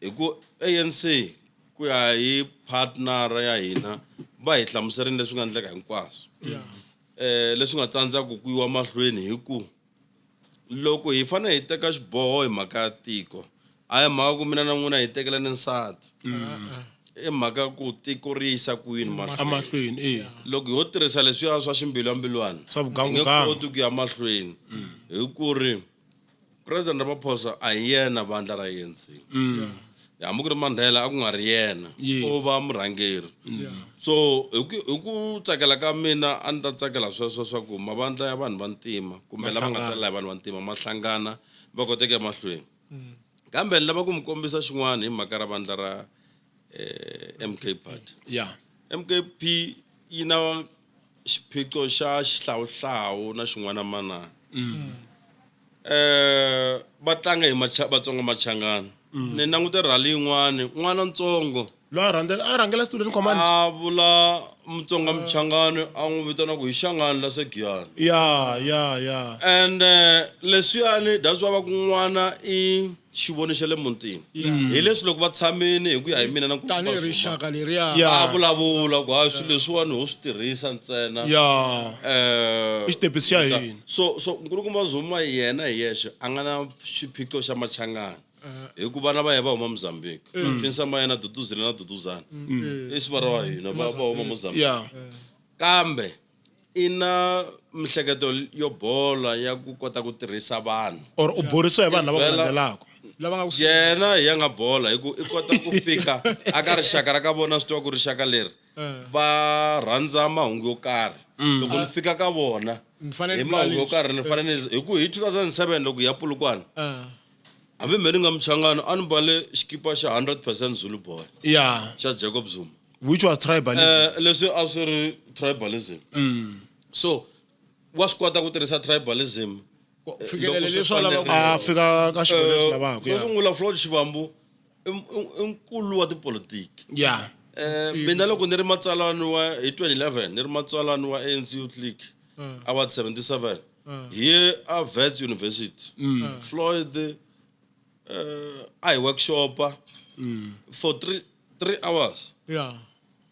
hi ku ANC ku ya hi partner ya hina va hi hlamuserile leswi nga endleka hinkwaswo. Leswi nga tsandzaka ku yiwa mahlweni hi ku loko hi fanele hi teka xiboho hi mhaka ya tiko a hi mhaka ku mina na n'wina hi tekelane nsati. I mhaka ku tiko ri yisa kwini mahlweni. Emahlweni, eh. Loko ho tirhisa leswiya swa ximbilwambilwana, Swa hi nge vugangugangu. koti ku ya mahlweni. Hi ku ri President Ramaphosa a hi yena vandla ra ANC. Hambi ku ri Mandela a ku nga ri yena. O va murhangeri. So hi ku tsakela ka mina a ni ta tsakela sweswo swa ku mavandla ya vanhu va ntima kumbe lava nga tala hi vanhu va ntima ma hlangana va kota ku ya mahlweni. Kambe ni lava ku mi kombisa xin'wana hi mhaka ra vandla ra MK Party. MKP yi na xiphiqo xa xihlawuhlawu na xin'wana manana. Va tlanga hi Vatsonga Machangana. Ni langute rally yin'wani n'wana ntsongo Loyi a rhandzela a rhangela student command. A vula Mutsonga Mchangani a n'wi vitana ku hi Shangani la se Giyani. Ya, ya, ya. And leswiyani that's why va ku n'wana i xivoni xa le mutini. Hi leswi loko va tshamini hi ku ya hi mina na ku Tanihi va rixaka leriya. Ya. A vulavula ku hayi swilo leswiwani ho swi tirhisa ntsena. Ya. I xitepisi xa hina. So nkulukumba Zuma yena hi yexe a nga na xiphiqo xa Machangani. Hikuva vana va yena va huma Mozambique. Prince ma yena Duduzile na Duduzana. I sivara wa hina va huma Mozambique. Kambe i na mihleketo yo bola ya ku kota ku tirhisa vanhu. Or u borisiwa hi vanhu lava ku Byela landzelaka. Lava nga ku Yena hi ya nga bola hi ku i kota ku fika aka rixaka ra ka vona swi tiva ku rixaka leri va rhandza mahungu yo karhi. Loko ni fika ka vona Ni fanele hi ni vula mahungu yo leswi. karhi ni fanele ni hi ku hi 2007 loko hi ya Polokwane. Hambi me ni nga Muchangana a ni mbale xikipa xa 100% Zulu boy. Yeah. Xa Jacob Zuma. Which was tribalism. Leswi a swi ri tribalism. So wa swi kota ku tirhisa tribalism Ku fikelela loko swi leswi a lavaka fanerile. A fika ka xikolo lexi lavaka. Xo sungula Floyd Shivambu i nkulu wa tipolitiki. Yeah. Mina loko ni ri matsalani wa hi 2011 ni ri matsalani wa ANC Youth League Award 77 hi ye a Wits University. Floyd a hi workshopa for 3 hours. Yeah.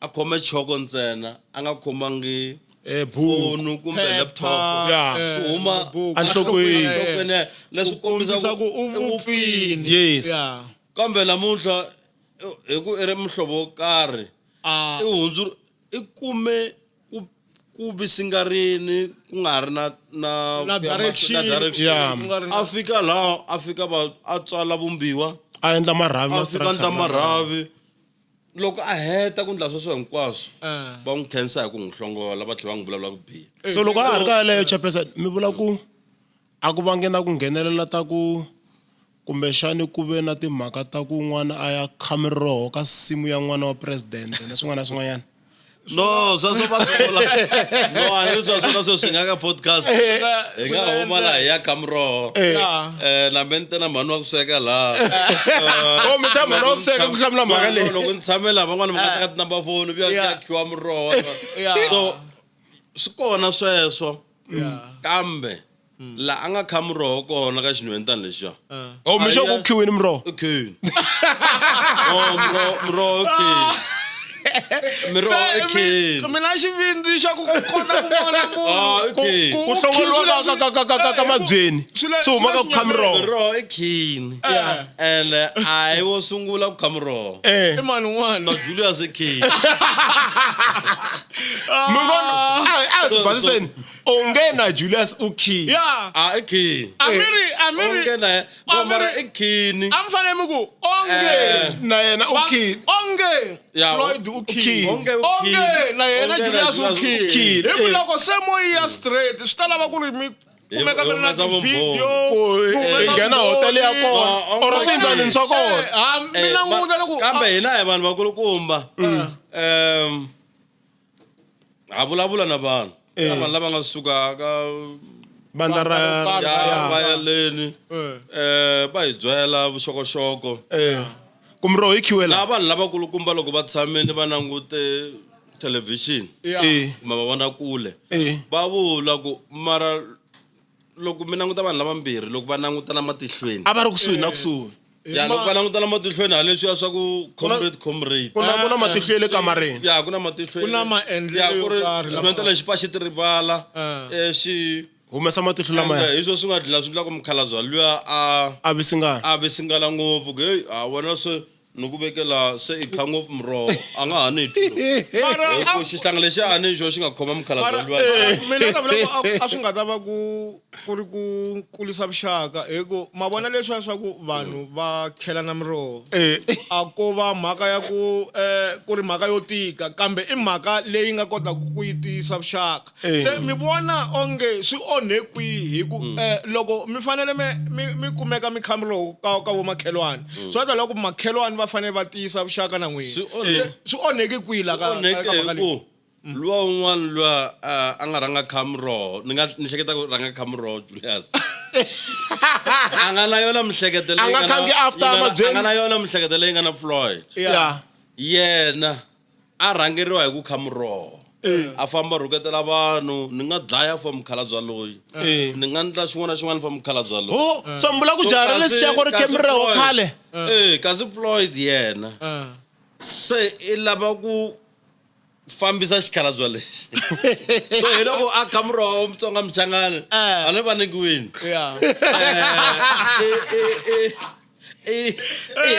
A khome choko ntsena, a nga khomangi Buku. phone kumbe Phepha, laptop. Yeah. Swi huma buku. Enhlokweni. enhlokweni. Leswi Kombisa kombisa ku u vupfini. Yes. Yeah. Kambe namuntlha hi ku i ri muhlovo wo karhi, Ah. i hundzuru i kume ku visingarini ku nga ri na na Na direction. na direction. Yeah. Ku nga ri na- A fika laha, a fika va a tswala vumbiwa. A endla marhavi A na fika endla structure. marhavi. Loko a heta ku endla sweswo hinkwaswo, Eh. va n'wi khensa hi ku n'wi hlongola, va tlhela va n'wi vulavula ku biha. So loko a ha ri ka yaleyo chairperson, mi vula ku a ku vange na ku nghenelela ta ku kumbexani ku ve na timhaka ta ku n'wana a ya kha miroho ka nsimu ya n'wana wa president na swin'wana na swin'wanyana. No, sweswo va swi vula. No, a hi sweswo na sweswi hi nga ka podcast. Hi nga huma laha hi ya kha miroho. Yeah. Na me ni te na mhani wa ku sweka laha. Oh, mi tshama mhani wa ku sweka ku hlamula mhaka leyi. Loko ni tshame laha van'wana va nga teka ti-number phone, vuya Yeah. ku ya khiwa miroho. Yeah. So swi kona sweswo. Yeah. Kambe laha a nga kha muroho kona ka xinhwentana lexiya. Oh, mi sure ku khiwini miroho? I khini. Oh, muroho i khini. Miroho i khini. Mina xivindzi xa ku kota ku vona munhu Ah, i khini. Ku hlongoriwa ka mabyeni swi huma ka ku kha miroho. Miroho i khini. And a hi wo sungula ku kha miroho. Eh. I mani un'wana? Na Julius i khini. Mi ngo a swi basiseni. Onge na Julius u khini. Yeah. A i khini. A mi ri a mi ri Onge na a no mi mara ri i khini. a mi fanele mi ku onge Na yena u khini. onge Yeah, Floyd u khini. Onge u Onge khini. na yena Onge na Julius u Julius u khini. khini. Hi ku loko se mo yi ya straight swi ta lava ku ri mi kumeka mi ri na humesa vumbhoni. ti-video Ku ku hi humesa nghena hotele ya vumbhoni. kona or swiyindlwanini swa kona. Ah, mi languta loko Kambe hina hi vanhu vakulukumba. Ha vulavula na vanhu. Na vanhu lava nga suka ka Vandla ra Vandla ya ya. va ya leni. Va hi byela vuxokoxoko. Ku miroho yi khiwe La laha. vanhu lavakulukumba loko va tshamile va langute television Yeah. kumbe va vona kule. Eh. Va vula ku mara loko mi languta vanhu lavambirhi loko va langutana matihlweni. A va ri kusuhi na kusuhi. Ya loko va langutana matihlweni ha leswiya swa ku comrade comrade. Ku na ku na matihlo ya le kamareni. Ya ku na matihlo. Ku na maendlelo Ya, ku ri yo karhi lama- xinhwentana lexi pfa xi ti rivala. Xi Humesa matihlo lamaya. hi swo swi nga dlila swi endla ku mukhalabye luya a A visingana. a visingana ngopfu ku heyi a wena se ni ku vekela se i kha ngopfu miroho a nga ha ni twi Mara hi a- ku xihlangi lexi a ni xo xi nga khoma mukhalabye Mara, luya mina na vula ku a swi nga ta va ku ri ku kulisa vuxaka hi ku ma vona leswiya swa ku vanhu va khelana miroho Eh. a ko va mhaka ya ku ku ri mhaka yo tika kambe i mhaka leyi nga kotaka ku yi tiyisa vuxaka Eh. se mi vona onge swi onhe kwihi hi ku loko mi fanele mi kumeka mi kha miroho ka vomakhelwani swi ta loko makhelwani va fanele va tiyisa vuxaka na n'wina Swi onhe- Se swi onheke kwihi la ka onheke ka mhaka hi leyi ku luwa un'wana luya a nga rhanga kha miroho ni nga ni hleketa ku rhanga kha miroho Julius a nga na yona mihleketo leyi A nga na- khangi after yi nga na- mabyeni. a nga na yona mihleketo leyi nga na Floyd Ya. yena a rhangeriwa hi ku kha muroho a famba rhuketela vanhu ni nga dlaya for mukhalabye loyi Eh. ni nga ndla xin'wana na xin'wana for mukhalabye loyi Oh, so mi vula ku jaha lesiya ku ri Kasi khe miroho Floyd- khale. Eh, kasi Floyd yena se i lava ku fambisa xikhalabye lexi so hi loko a kha muroho Mutsonga Muchangana a ni va nyikiwini Yeah. I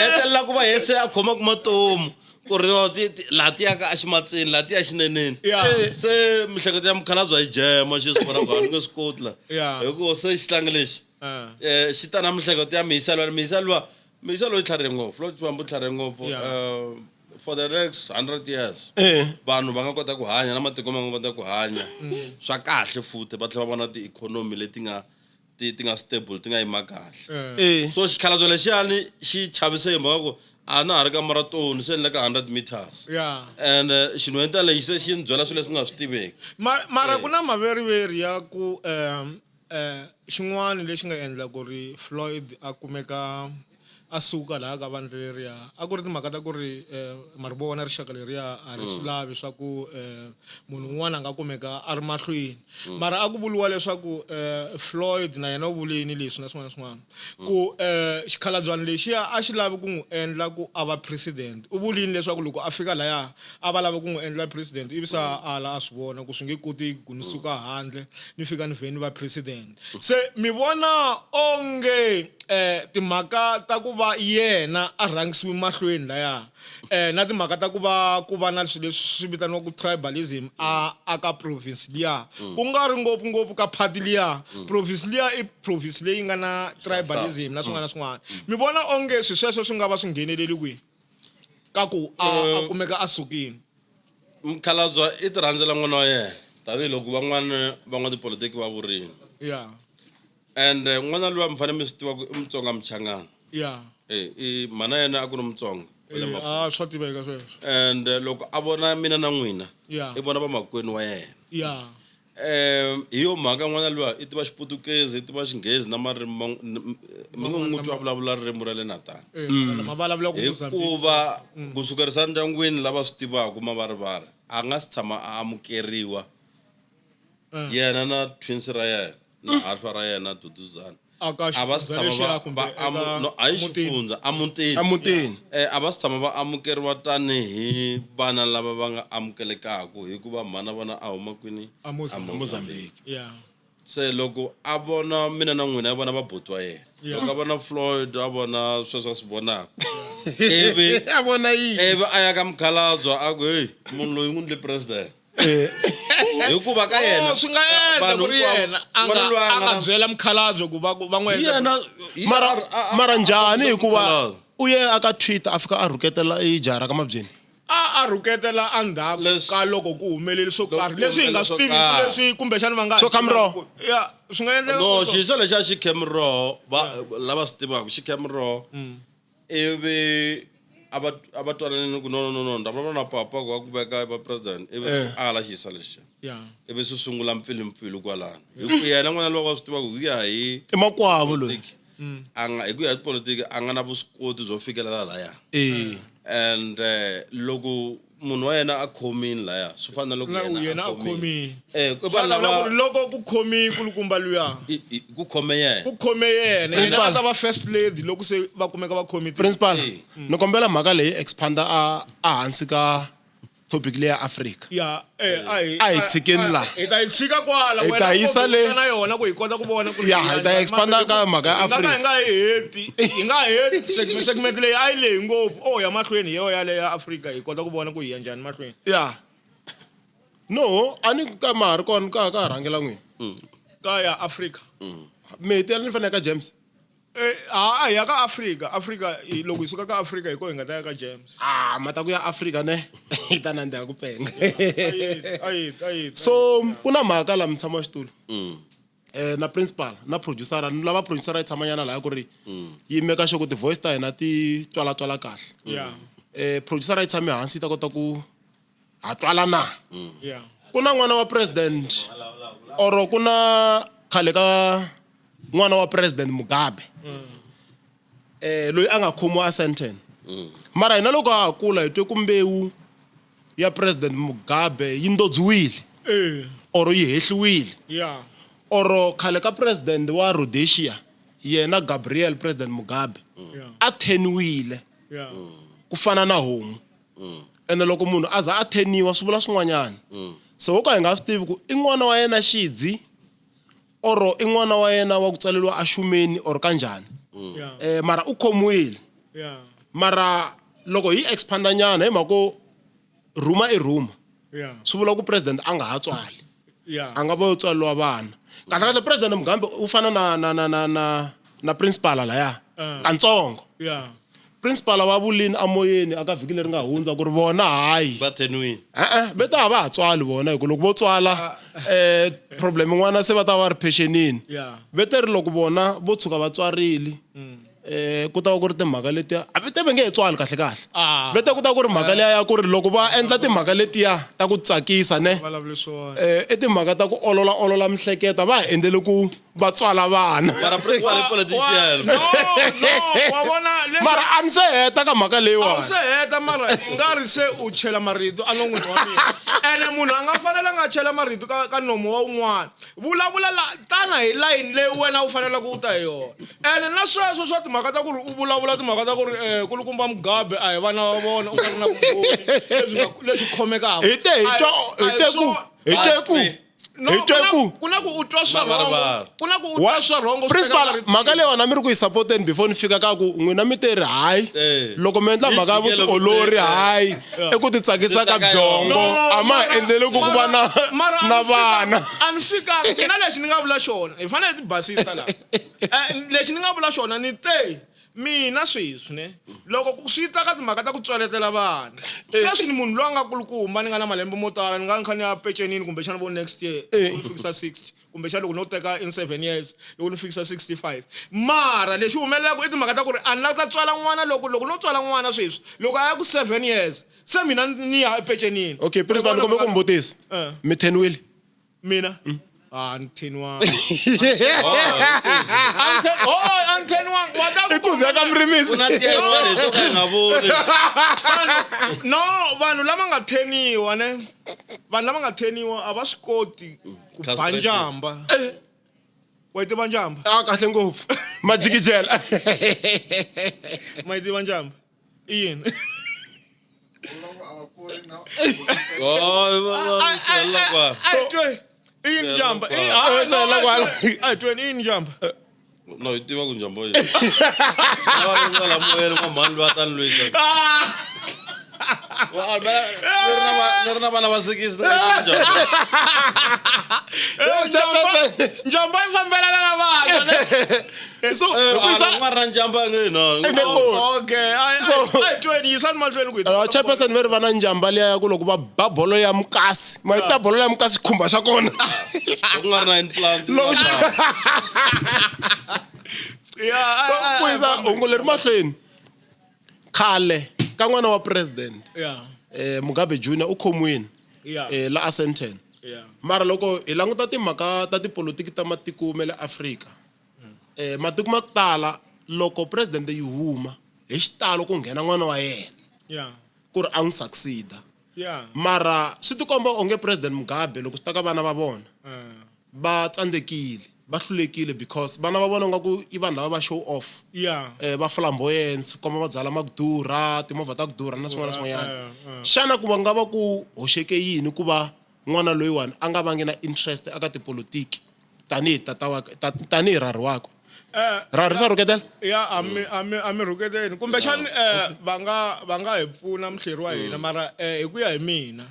hetelela ku va he se a khomaka matomu ku ri yo laha ti yaka eximatsini laha ti ya xineneni Yeah. Se mihleketo ya mukhalabye yi jema xi swi vona ku a ni nge swi koti la Yeah. hikuva se xihlangi lexi xi ta na mihleketo ya mihisa lwa mihisa lwa mihisa loyi tlharihe ngopfu Floyd Shivambu tlharihe ngopfu Yeah. For the next 100 years Eh. vanhu va nga kota ku hanya na matiko ma nga kota ku hanya swa kahle futhi va tlhela va vona ti-economy leti nga ti ti nga stable ti nga yima kahle Eh. So xikhalabye lexiyani xi chavise hi mhaka ku a na ha ri ka marathon, se ni le ka 100 meters. And xinhwenta lexi se xi ni byela swilo leswi ni nga swi tiveki. Mara ku na maveriveri ya ku xin'wana lexi nga endla ku ri Floyd a kumeka a suka laha ka vandla leriya a ku ri timhaka ta ku ri ma ri vona rixaka leriya a ri swi lavi swa ku munhu un'wana a nga kumeka a ri mahlweni. Mara a ku vuriwa leswaku Floyd na yena u vulini leswi na swin'wana na swin'wana ku xikhalabyana lexiya a xi lavi ku n'wi endla ku a va president. U vulini leswaku loko a fika laya a va lava ku n'wi endla president, ivi se a ala a swi vona ku swi nge koteki ku ni suka handle ni fika ni vhe ni va president. Se mi vona onge timhaka ta ku va yena a rhangisiwe mahlweni laya na timhaka ta ku va ku va na swilo leswi swi vitaniwaka tribalism a ka province liya, ku nga ri ngopfungopfu ka party liya. Province liya i province leyi nga na tribalism na swin'wana na swin'wana. Mi vona onge swilo sweswo swi nga va swi ngheneleli kwihi ka ku a kumeka a sukile? Mukhalabye i ti rhandzela n'wana wa yena tanihiloko van'wana van'watipolitiki va vurile. And n'wana luya mi fanele mi swi tiva ku i Mutsonga Muchangana. I mhana yena a ku ri Mutsonga. Swa tiveka sweswo. And loko a vona mina na n'wina, i vona vamakwenu wa yena. Hi yo mhaka n'wana luya i tiva Xiputukezi, i tiva Xinghezi na marimi mi nga n'wi twa vulavula ririmi ra le Natal. Ma vulavula ku Mozambique. Hikuva ku sukerisa ndyangwini lava swi tivaka mavarivari, a nga si tshama a amukeriwa. Yena na twins ra yena, na hahlwa ra yena Duduzana. A ka A va si xifundza tshama lexiya va kumbe va amu- eka no, a yi mutini. xifundza, a mutini. A mutini. A va si tshama va amukeriwa tanihi vana lava va nga amukelekaka hikuva mhana vona a huma kwini? A Mozambique. A Mozambique. Se loko a vona mina na n'wina, a vona vabuti wa yena. Loko a vona Floyd, a vona sweswo a swi vonaka. Ivi A vona yini? Ivi a ya ka mukhalabye a ku, hey, munhu loyi n'wi endle president. Hikuva ka yena, Oh, swi nga endla vanhu ku ri hinkwavo, yena n'wana loyi a a nga nga byela mukhalabye ku va n'wi Hi endla yena, hi Mara, yena a- a- mara a- njhani? a- Hikuva mukhalabye. u ye aka Twitter a fika a rhuketela i jaha ra ka Mabyeni. A rhuketela endzhaku Leswi- ka loko ku humelele swo Loko karhi ku leswi hi nga humelele swi swo tiviki karhi. leswi kumbexana va nga Swo kha miroho. Ya, swi nga endleka No, ku swo- xiyisa lexiya xi khe miroho, lava swi tivaka xi khe miroho. Ivi a va twananini ku no, no, no, no, ni ta vulavula na papa ku va ku veka va president. Ivi a ala xiyisa lexiya. Ivi swi sungula mpfilumpfilu kwalano. Hi ku yena n'wana loyi wa swi tiva ku hi ku ya hi I makwavo loyi. politiki, a nga, hi ku ya hi politiki, a nga na vuswikoti byo fikelela laya. And loko munhu wa yena a khomile laya, swi fana na loko Na yena yena a a khomile. Ku Swi vanhu vula lava ku ri loko ku khomi kulukumba luya. Ku khome yena. Ku khome yena. Yena Principal. a ta va first lady loko se va kumeka va khomile. Principal, ni kombela mhaka leyi expanda a hansi ka topic leyi ya Africa. Ya, a hi, A hi tshikeni la. Hi ta yi tshika kwala, Hi wena ta yisa u le. ta na yona ku hi kota ku vona ku ri Ya, hi hi ta ya expanda njhani. ka mhaka ya Hi nga ka Africa. hi nga heti. Hi nga heti segment leyi a yi lehi ngopfu. Oh, ya mahlweni, hi yo ya le ya Africa, hi kota ku vona ku hi ya njhani mahlweni. Ya. No, a ni ka ma ha ri kona ka ha rhangela n'wina. Ka ya Africa. Mi hetela ni fanele ka James. A hi ya ka Africa. Africa, loko hi suka ka Africa hi ko hi nga ta ya ka James. Ma ta ku ya Africa ne? Hi ta nandziha ku penga. Ayi, ayi, ayi. So, ku na mhaka la mutshami wa xitulu. Na principal, na producer, ni lava producer yi tshama nyana laha ku ri yi make sure ku ti-voice ta hina ti twala-twala kahle. Producer yi tshame hansi yi ta kota ku ha twala na. Ku na n'wana wa president or ku na khale ka n'wana wa president Mugabe. Loyi a nga khomiwa a Sandton. Mara hina loko ha kula hi twe ku mbewu ya president Mugabe yi ndodziwile. Or yi hehliwile. Or khale ka president wa Rhodesia, yena Gabriel president Mugabe, a theniwile. Ku fana na homu. Ene loko munhu a za a theniwa swi vula swin'wanyana. So ho ka hi nga swi tivi ku i n'wana wa yena Xidzi or i n'wana wa yena wa ku tswaleriwa axumeni or kanjhani. Mara u khomiwile. Mara loko hi expanda nyana hi mhaka ko rhuma i rhuma. Swi vula ku president a nga ha tswali. A nga va yo tswaleriwa vana. Kahle kahle president Mugabe u fana na principal laya. Kantsongo. Principal va vulini amoyeni aka vhiki leri nga hundza ku ri vona hayi. Va theniwini. E-e ve ta va ha tswali vona hi ku loko vo tswala problem yin'wana se va ta va ri phenxenini. Ve te ri loko vona vo tshuka va tswarile ku ta va ku ri timhaka letiya a ve te va nge he tswali kahle kahle. Ve te ku ta ku ri mhaka liya ya ku ri loko va endla timhaka letiya ta ku tsakisa ne i timhaka ta ku olola olola mihleketo a va ha endleli ku va tswala vana. Mara principal i politician. No, no, wa vona leswi Mara a ni se heta ka mhaka leyiwani. A wu se heta mara i nga ri se u chela marito a non'wini wa mina. Ene munhu a nga fanelanga a chela marito ka nomu wa un'wana. Vulavula la tana hi layini leyi wena u faneleke u ta hi yona. Ene na sweswo swa timhaka ta ku ri u vulavula timhaka ta ku ri kulukumba Mugabe a hi vana va vona u nga ri na vumbhoni lebyi nga lebyi khomekaka. Hi te hi twa hi te ku hi te ku No, hi twe ku ku na ku u twa swa Mavarivara. rhongo ku na ku u twa swa rhongo swi Principal teka marito. mhaka leyiwani a mi ri ku yi sapoteni before ni fika ka ku n'wina mi te ri hayi Eh. loko mi endla Yi mhaka ya jikele vutiolori ku se- hayi i ku titsakisa ka Swi ta ka byongo yona. a ma ha No, endleli ku ku va na mara a na ni fika- vana a ni fikanga mina lexi ni nga vula xona hi fanele hi ti basisa laha lexi ni nga vula xona ni te mina sweswi ne loko ku swi ta ka timhaka ta ku tswaletela vana sweswi ni munhu loyi a nga kulukumba ni nga na malembe mo tala ni nga ni kha ni ya pecenini kumbexana vo next year Eh. ni fikisa 60 kumbexana loko no teka in 7 years loko ni fikisa 65 mara lexi humelelaka i timhaka ta ku ri a ni lava ku ta tswala n'wana loko loko no tswala n'wana sweswi loko a ya ku 7 years se mina ni ya epecenini okay principal ni kombe ku mi vutisa Eh. mi theniwile mina a ni theniwanga a ni theniwanga wa ta i ku za ka murimisi Ku na tiyani to ka hi nga vuli. Vanhu no vanhu lava nga theniwa ne vanhu lava nga theniwa a va swi koti ku ba Castration. njamba wa yi tiva njamba a kahle ngopfu majikijela ma yi tiva njamba i yini Oh, va sirhelela kwala. A hi twe i yini njamba I- Kwala. ah, no, Sirhelela a hi kwala. twe- a hi tweni i yini njamba No, yi tiva ku njamba yi. Va ri la moyeni wa mhani loyi a ta ni lwisa. Wa- ni ri na ni ri na vana va sikisi ni nga yi tivi njamba. Njamba njamba yi fambelana na vana ne? so Eh, loko a yisa- ku nga ri na njamba nge na. Nge kona. okay a So- a hi tweni yisani mahlweni ku hi Lava chairperson va ri va na njamba liya ya ku loko va ba bolo ya mukasi ma yi ta bolo ya mukasi xikhumba xa kona Ku nga ri na implant. Loko xi- Yeah, so ku yisa hungu leri mahlweni khale ka n'wana wa president yeah Mugabe Junior u khomiwini yeah la Ascenton yeah mara loko hi languta timhaka ta tipolotiki ta matiko ma le Afrika matiko ma ku tala loko president yi huma hi xitalo ku nghena n'wana wa yena yeah ku ri a n'wi succeed yeah mara swi tikomba onge president Mugabe loko swi ta ka vana va vona va tsandzekile va hlulekile because vana va vona nga ku i vanhu lava va show off yeah va flamboyance komba va byala ma ku durha timovha ta ku durha na swin'wana na swin'wanyana eh, eh. xana ku va nga va ku hoxeke yini ku va n'wana loyiwani a nga vangi na interest eka tipolotiki tanihi tata wa tanihi rhari wakwe rhari swa rhuketela ya a mi a mi a mi rhuketeni kumbexani va nga va nga hi pfuna muhleri wa hina mara hi ku ya hi mina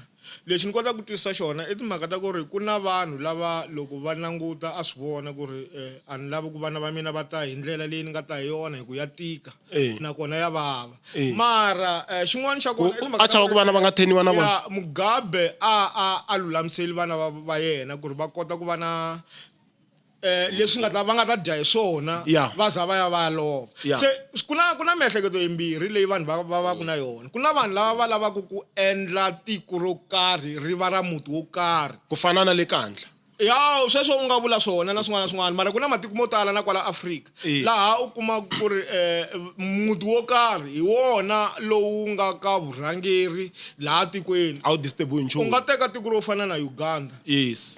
lexi ni kotaka ku twisisa xona i timhaka ta ku ri ku na vanhu lava loko va languta a swi vona ku ri a ni lavi ku vana va mina va ta hi ndlela leyi ni nga ta hi yona hi ku ya tika Eh. nakona ya vava Eh. mara xin'wana xa kona i timhaka a ta chava ku ku vana va nga theniwa na vona ya Mugabe a a a lulamiseli vana va yena ku ri va kota ku va na leswi nga ta va nga ta dya hi swona Yeah. va za va ya va ya lova Yeah. se ku na miehleketo yimbirhi leyi vanhu va va ku na yona ku na vanhu lava va lavaka ku endla tiko ro karhi ri va ra muti wo karhi ku fana na le kandla ya sweswo u nga vula swona na swin'wana na swin'wana mara ku na matiko mo tala na kwala Afrika Eh. laha u kuma ku ri muti wo karhi hi wona lowu nga ka vurhangeri laha tikweni a wu disturb-iwi hi u nchumu nga teka tiko ro fana na Uganda yes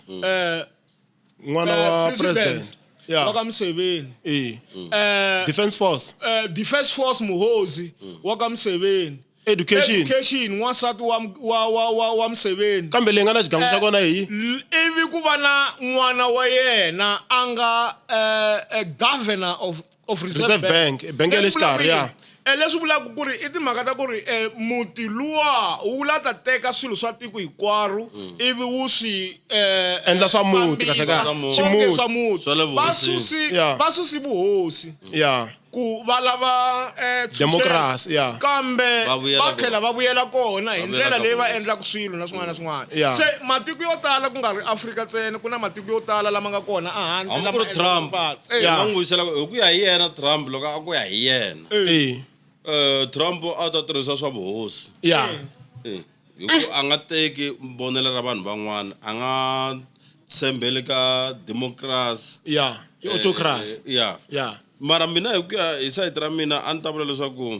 n'wana wa president wa ka yeah Museveni eh defense force Defense Force Muhozi wa ka Museveni education education n'wansati wa wa wa wa, wa Museveni kambe leyi nga na xigangu xa kona hi Ivi ku va na n'wana wa yena a nga governor of Reserve, Reserve Bank, bank ya le Leswi vulaka xikarhi, ya. yini? Leswi vulaka ku ri i timhaka ta ku ri muti luwa wu la ta teka swilo swa tiko hinkwaro ivi wu swi Endla swa muti, kahle fambisa. kahle. Onge Ximuti. swa muti Swa le va vuhosini. susi Yeah. va susi vuhosi yeah Ku va lava ntshunxeko. Democracy, yeah. Kambe Va vuyela va tlhela kona. va vuyela kona hi Va vuyela ndlela ka leyi va vona. endlaka swilo na swin'wana na swin'wana. Yeah. Se matiko yo tala ku nga ri Afrika ntsena ku na matiko yo tala lama nga kona ehandle Hambi lama ku ri endlaka Trump. swo tala. Eh, Yeah. Va n'wi vuyisela hi ku ya hi yena Trump loko a ku ya hi yena. Eh. Trump a ta tirhisa swa vuhosi. Yeah. Hi ku a nga teki vonelo ra vanhu van'wana, a nga tshembeli ka democracy. Yeah. I autocracy. Yeah. Yeah. Mara mina hi ku ya hi sayiti ra mina a ni ta vula leswaku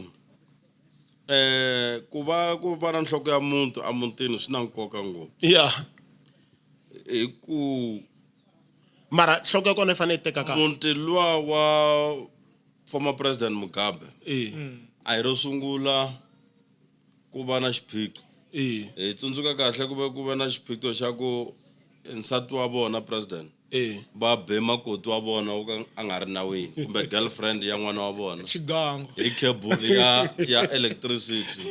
ku va ku va na nhloko ya muti emutini swi na nkoka ngopfu. Yeah. Hi ku Mara nhloko ya kona yi fanele yi teka kahle. muti luwa wa former president Mugabe Eh. a hi ro sungula ku va na xiphiqo. Eh. Hi tsundzuka kahle ku ve ku va na xiphiqo xa ku nsati wa vona president Eh. va be makoti wa vona wo ka a nga ri nawini kumbe girlfriend ya n'wana wa vona Xigangu. hi cable ya electricity.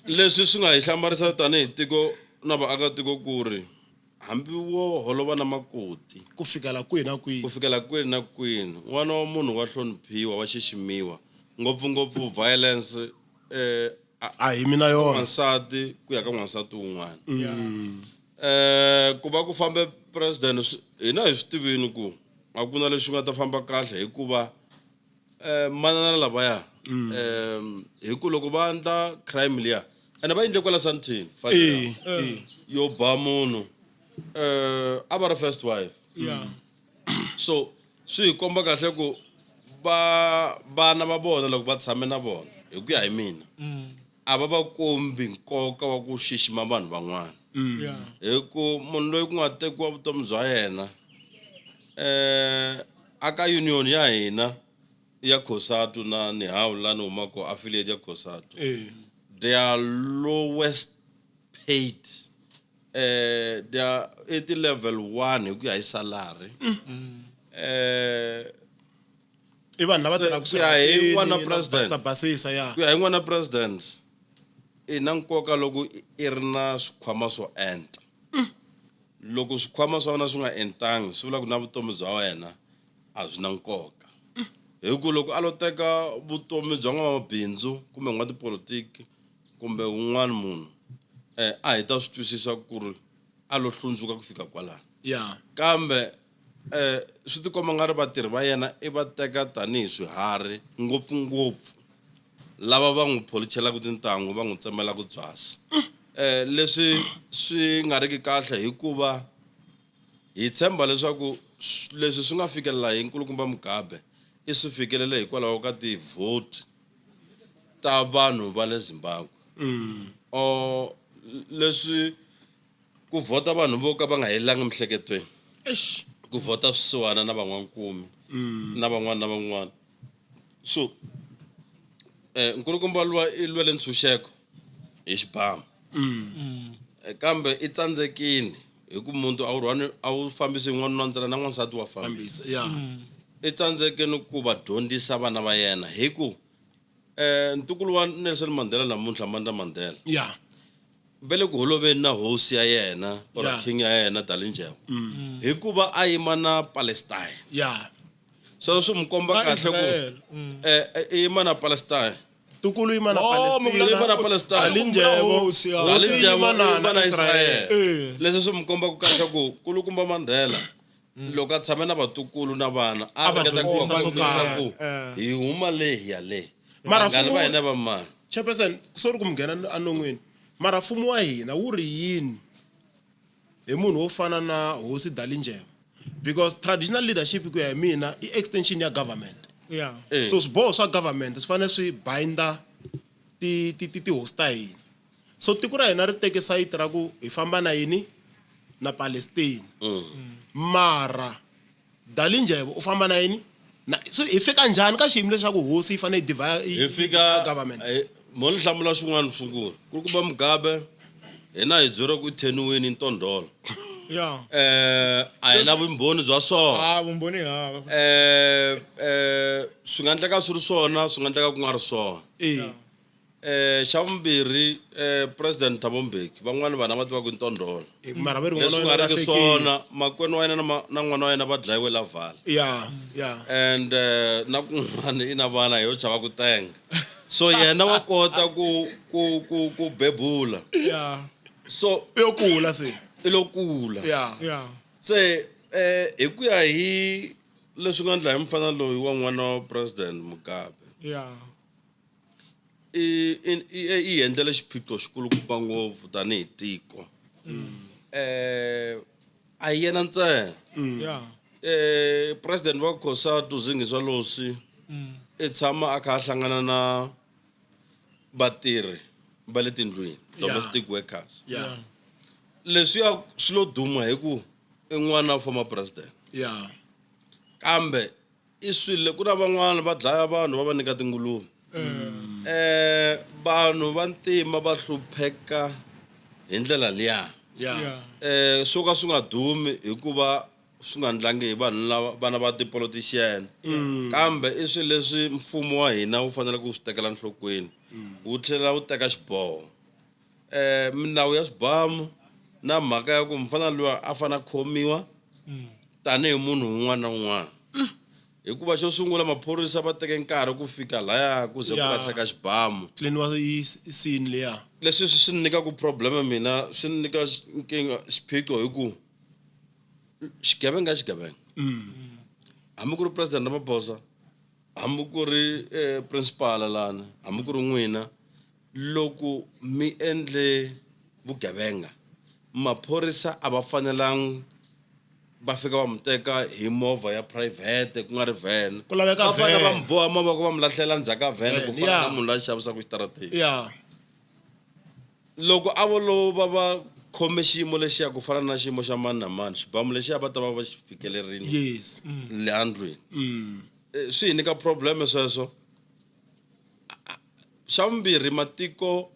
Leswi swi nga hi hlamarisa tanihi tiko na vaakatiko ku ri hambi wo holova na makoti Ku fikela kwihi na kwihi. ku fikela kwini na kwini n'wana wa munhu wa hloniphiwa wa xiximiwa ngopfungopfu violence A hi mina yona. n'wansati ku ya ka n'wansati wun'wana. Ku va ku fambe president hina hi swi tivini ku a ku na lexi nga ta famba kahle hikuva manana lavaya hi ku loko va endla crime liya ene va endle kwala Sandton Eh. Eh. yo ba munhu a va ri first wife. Yeah. So swi hi komba kahle ku va vana va vona loko va tshame na vona hi ku ya hi mina a va va kombi nkoka wa ku xixima vanhu van'wana. Yeah. Hi ku munhu loyi ku nga tekiwa vutomi bya yena aka union ya hina ya COSATU na Nehawu la ni humaka affiliate ya COSATU. Eh. They are lowest paid. They are at level 1 hi ku ya hi salary. I vanhu lava tirhaka Ku ya hi swirhapeni, n'wana na president. basisa basisa ya. Ku ya hi n'wana president i na nkoka loko i ri na swikhwama swo enta. Loko swikhwama swa wena swi nga entangi swi vula ku na vutomi bya wena a byi na nkoka. Hi ku loko a lo teka vutomi bya n'wamabindzu kumbe n'watipolitiki kumbe un'wana munhu a hi ta swi twisisa ku ri a lo hlundzuka ku fika kwalano. Yeah. Kambe swi tikomba nga ri vatirhi va yena i va teka tanihi swiharhi ngopfungopfu lava va n'wi pholichelaka tintangu va n'wi tsemelaka byasi. Leswi swi nga riki kahle hikuva hi tshemba leswaku leswi swi nga fikelela hi nkulukumba Mugabe i swi fikelele hikwalaho ka ti-vote ta vanhu va le Zimbabwe. Or leswi ku vhota vanhu vo ka va nga helelangi miehleketweni. Eish. Ku vhota swisiwana na van'wankumi na van'wana na van'wana. So nkulukumba luwa i lwele ntshunxeko hi xibamu. Kambe i tsandzekile hi ku muntu a wu rhwani a wu fambisi hi n'wanuna ntsena na n'wansati wa fambisa. Yeah. I tsandzekile ku va dyondzisa vana va yena hi ku ntukulu wa Nelson Mandela namuntlha Mandla Mandela. Yeah. Va le ku holoveni na hosi ya yena or Yeah. king ya yena Dalindyebo. Hikuva a yima na Palestine. Yeah. Sweswo swi n'wi komba Na kahle ku Israel. i yima na Palestine. Tukulu yima na Oh, Palestina. Yima na Palestine. Dalindyebo. Hosi ya. Hosi Dalindyebo yima na yima na na Israel. Israel. Leswi swi n'wi komba ku kahle ku kulukumba Mandela loko a tshame na vatukulu na vana a A va ringeta ku dyondzisa va swo dyondzisa karhi. ku hi huma le hi ya le. Mara Vanghana mfumo va hina va mani? Chairperson, sorry ku mi nghena enon'wini. Mara mfumo wa hina wu ri yini hi munhu wo fana na Hosi Dalindyebo? Because traditional leadership ku ya hi mina i extension ya government. Yeah. So swiboho swa government swi fanele swi binda tihosi ta hina. So tiko ra hina ri teke sayiti ra ku hi famba na yini na Palestine. Mara Dalindyebo u famba na yini? Na so hi fika njhani ka xiyimo lexaku hosi yi fanele yi Hi fika government? Mo ni hlamula swin'wana sungula. Kulukumba Mugabe hina hi byeriwa ku theniweni ntondolo. Yeah. A hi na vumbhoni bya swona. Ah, vumbhoni hava. Swi nga endleka swi ri swona, swi nga endleka ku nga ri swona. Eh. Xa vumbirhi president Thabo Mbeki van'wani vanhu a va tiva ku i Ntondolo Mara va ri n'wana leswi wa nga yena riki lahlekile. swona makwenu wa yena na na n'wana wa yena va dlayiwe la Vaal Ya, ya. And na kun'wana i na vana yo chava ku tenga so yena wa kota ku ku ku ku bebula so I yo kula se i lo kula Ya. Se hi ku ya hi leswi nga ndla hi mufana loyi wa n'wana wa president Mugabe i i i endlele xiphiqo xikulukumba ngopfu tanihi tiko a hi yena ntsena president wa COSATU Zingiswa Losi i tshama a kha a hlangana na vatirhi va le tindlwini domestic workers leswiya swi lo duma hi ku i n'wana wa former president kambe i swilo ku na van'wana va dlaya vanhu va va nyika tinguluve vanhu va ntima va hlupheka hi ndlela liya swo ka swi nga dumi hikuva swi nga ndlangi hi vanhu lava vana va ti-politician kambe i swilo leswi mfumo wa hina wu faneleke ku swi tekela enhlokweni wu tlhela wu teka xiboho milawu ya swibamu na mhaka ya ku mufana luya a fane a khomiwa tanihi munhu un'wana na un'wana hikuva xo sungula maphorisa va teke nkarhi ku fika laya ku ze ku lahleka xibamu Clean wa i scene liya leswi swi ni nyikaku problem mina swi ni nyika nkingha xiphiqo hi ku xigevenga i xigevenga hambi ku ri president Ramaphosa hambi ku ri principal lani hambi ku ri n'wina loko mi endle vugevenga maphorisa a va fanelangi va fika va mi teka hi movha ya private ku nga ri van Ku laveka va fanele va van. mi boha mavoko va mi lahlela ndzhaku ka van ku Van, fana na yeah. munhu loyi a xavisaka xitarateni ya loko a vo lo va va khome xiyimo lexiya ku fana na xiyimo xa mani na mani xibamu lexiya va ta va va xi fikelerile yes laha ndlwini swi hi nyika problem sweswo xa vumbirhi matiko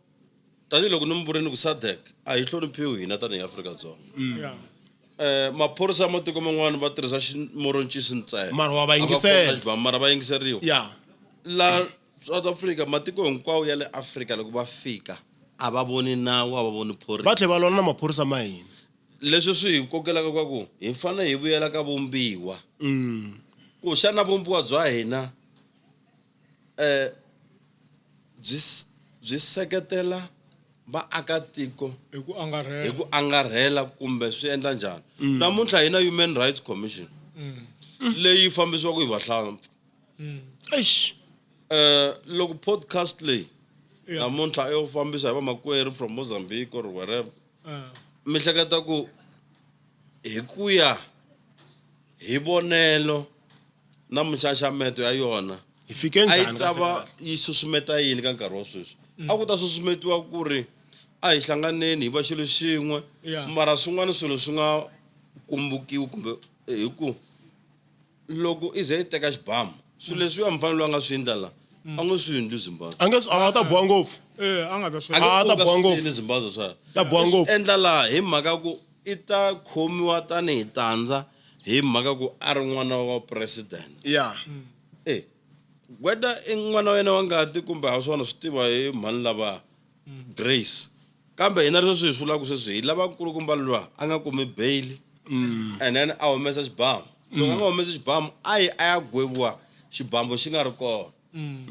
tanihiloko ni mi vurini ku SADC a hi hloniphiwi hina tanihi Afrika-Dzonga maphorisa ya matiko man'wana va tirhisa ximoroncisi ntsena Mara wa va A va yingisela. kona xibamu, mara va yingiseriwa ya la South Africa matiko hinkwawo ya le Afrika loko va fika a va voni nawu a va voni phorisa va tlhela va lwa na maphorisa ma hina leswi swi hi kokelaka kwa ku hi fanele hi vuyela ka vumbiwa ku xana vumbiwa bya hina byi seketela vaakatiko hi ku angarhela hi ku angarhela kumbe swi endla njhani namuntlha hi na Human Rights Commission leyi fambisiwaka hi vahlampfa eish loko podcast leyi namuntlha yo fambisa hi vamakwerhu from Mozambique or wherever mi hleketa ku hi ku ya hi vonelo na minxaxameto ya yona hi fike a yi njhani ta kahle va kahle? yi susumeta yini ka nkarhi wa sweswi a ku ta susumetiwa ku ri a hi hlanganeni hi va xilo xin'we mara swin'wana swilo swi nga kumbukiwi kumbe hi ku loko i ze i teka xibamu swilo leswiya mufana loyi a nga swi endla la a nge swi endli Zimbabwe a nge a ta boha ngopfu a nga ta swi A nge A ta pfuki a boha swi ngopfu. endli Zimbabwe swa Ta boha I swi ngopfu. endla laha hi mhaka ku i ta khomiwa tanihi tandza hi mhaka ku a ri n'wana wa president ya Gweda i n'wana wa yena wa ngati kumbe ha swona swi tiva hi mhani lava Grace kambe hina leswi hi swi vulaka sweswi hi lava nkulukumba luwa a nga kumi bail and then a humesa xibamu loko a nga humesi xibamu a yi a ya gweviwa xibamu xi nga ri kona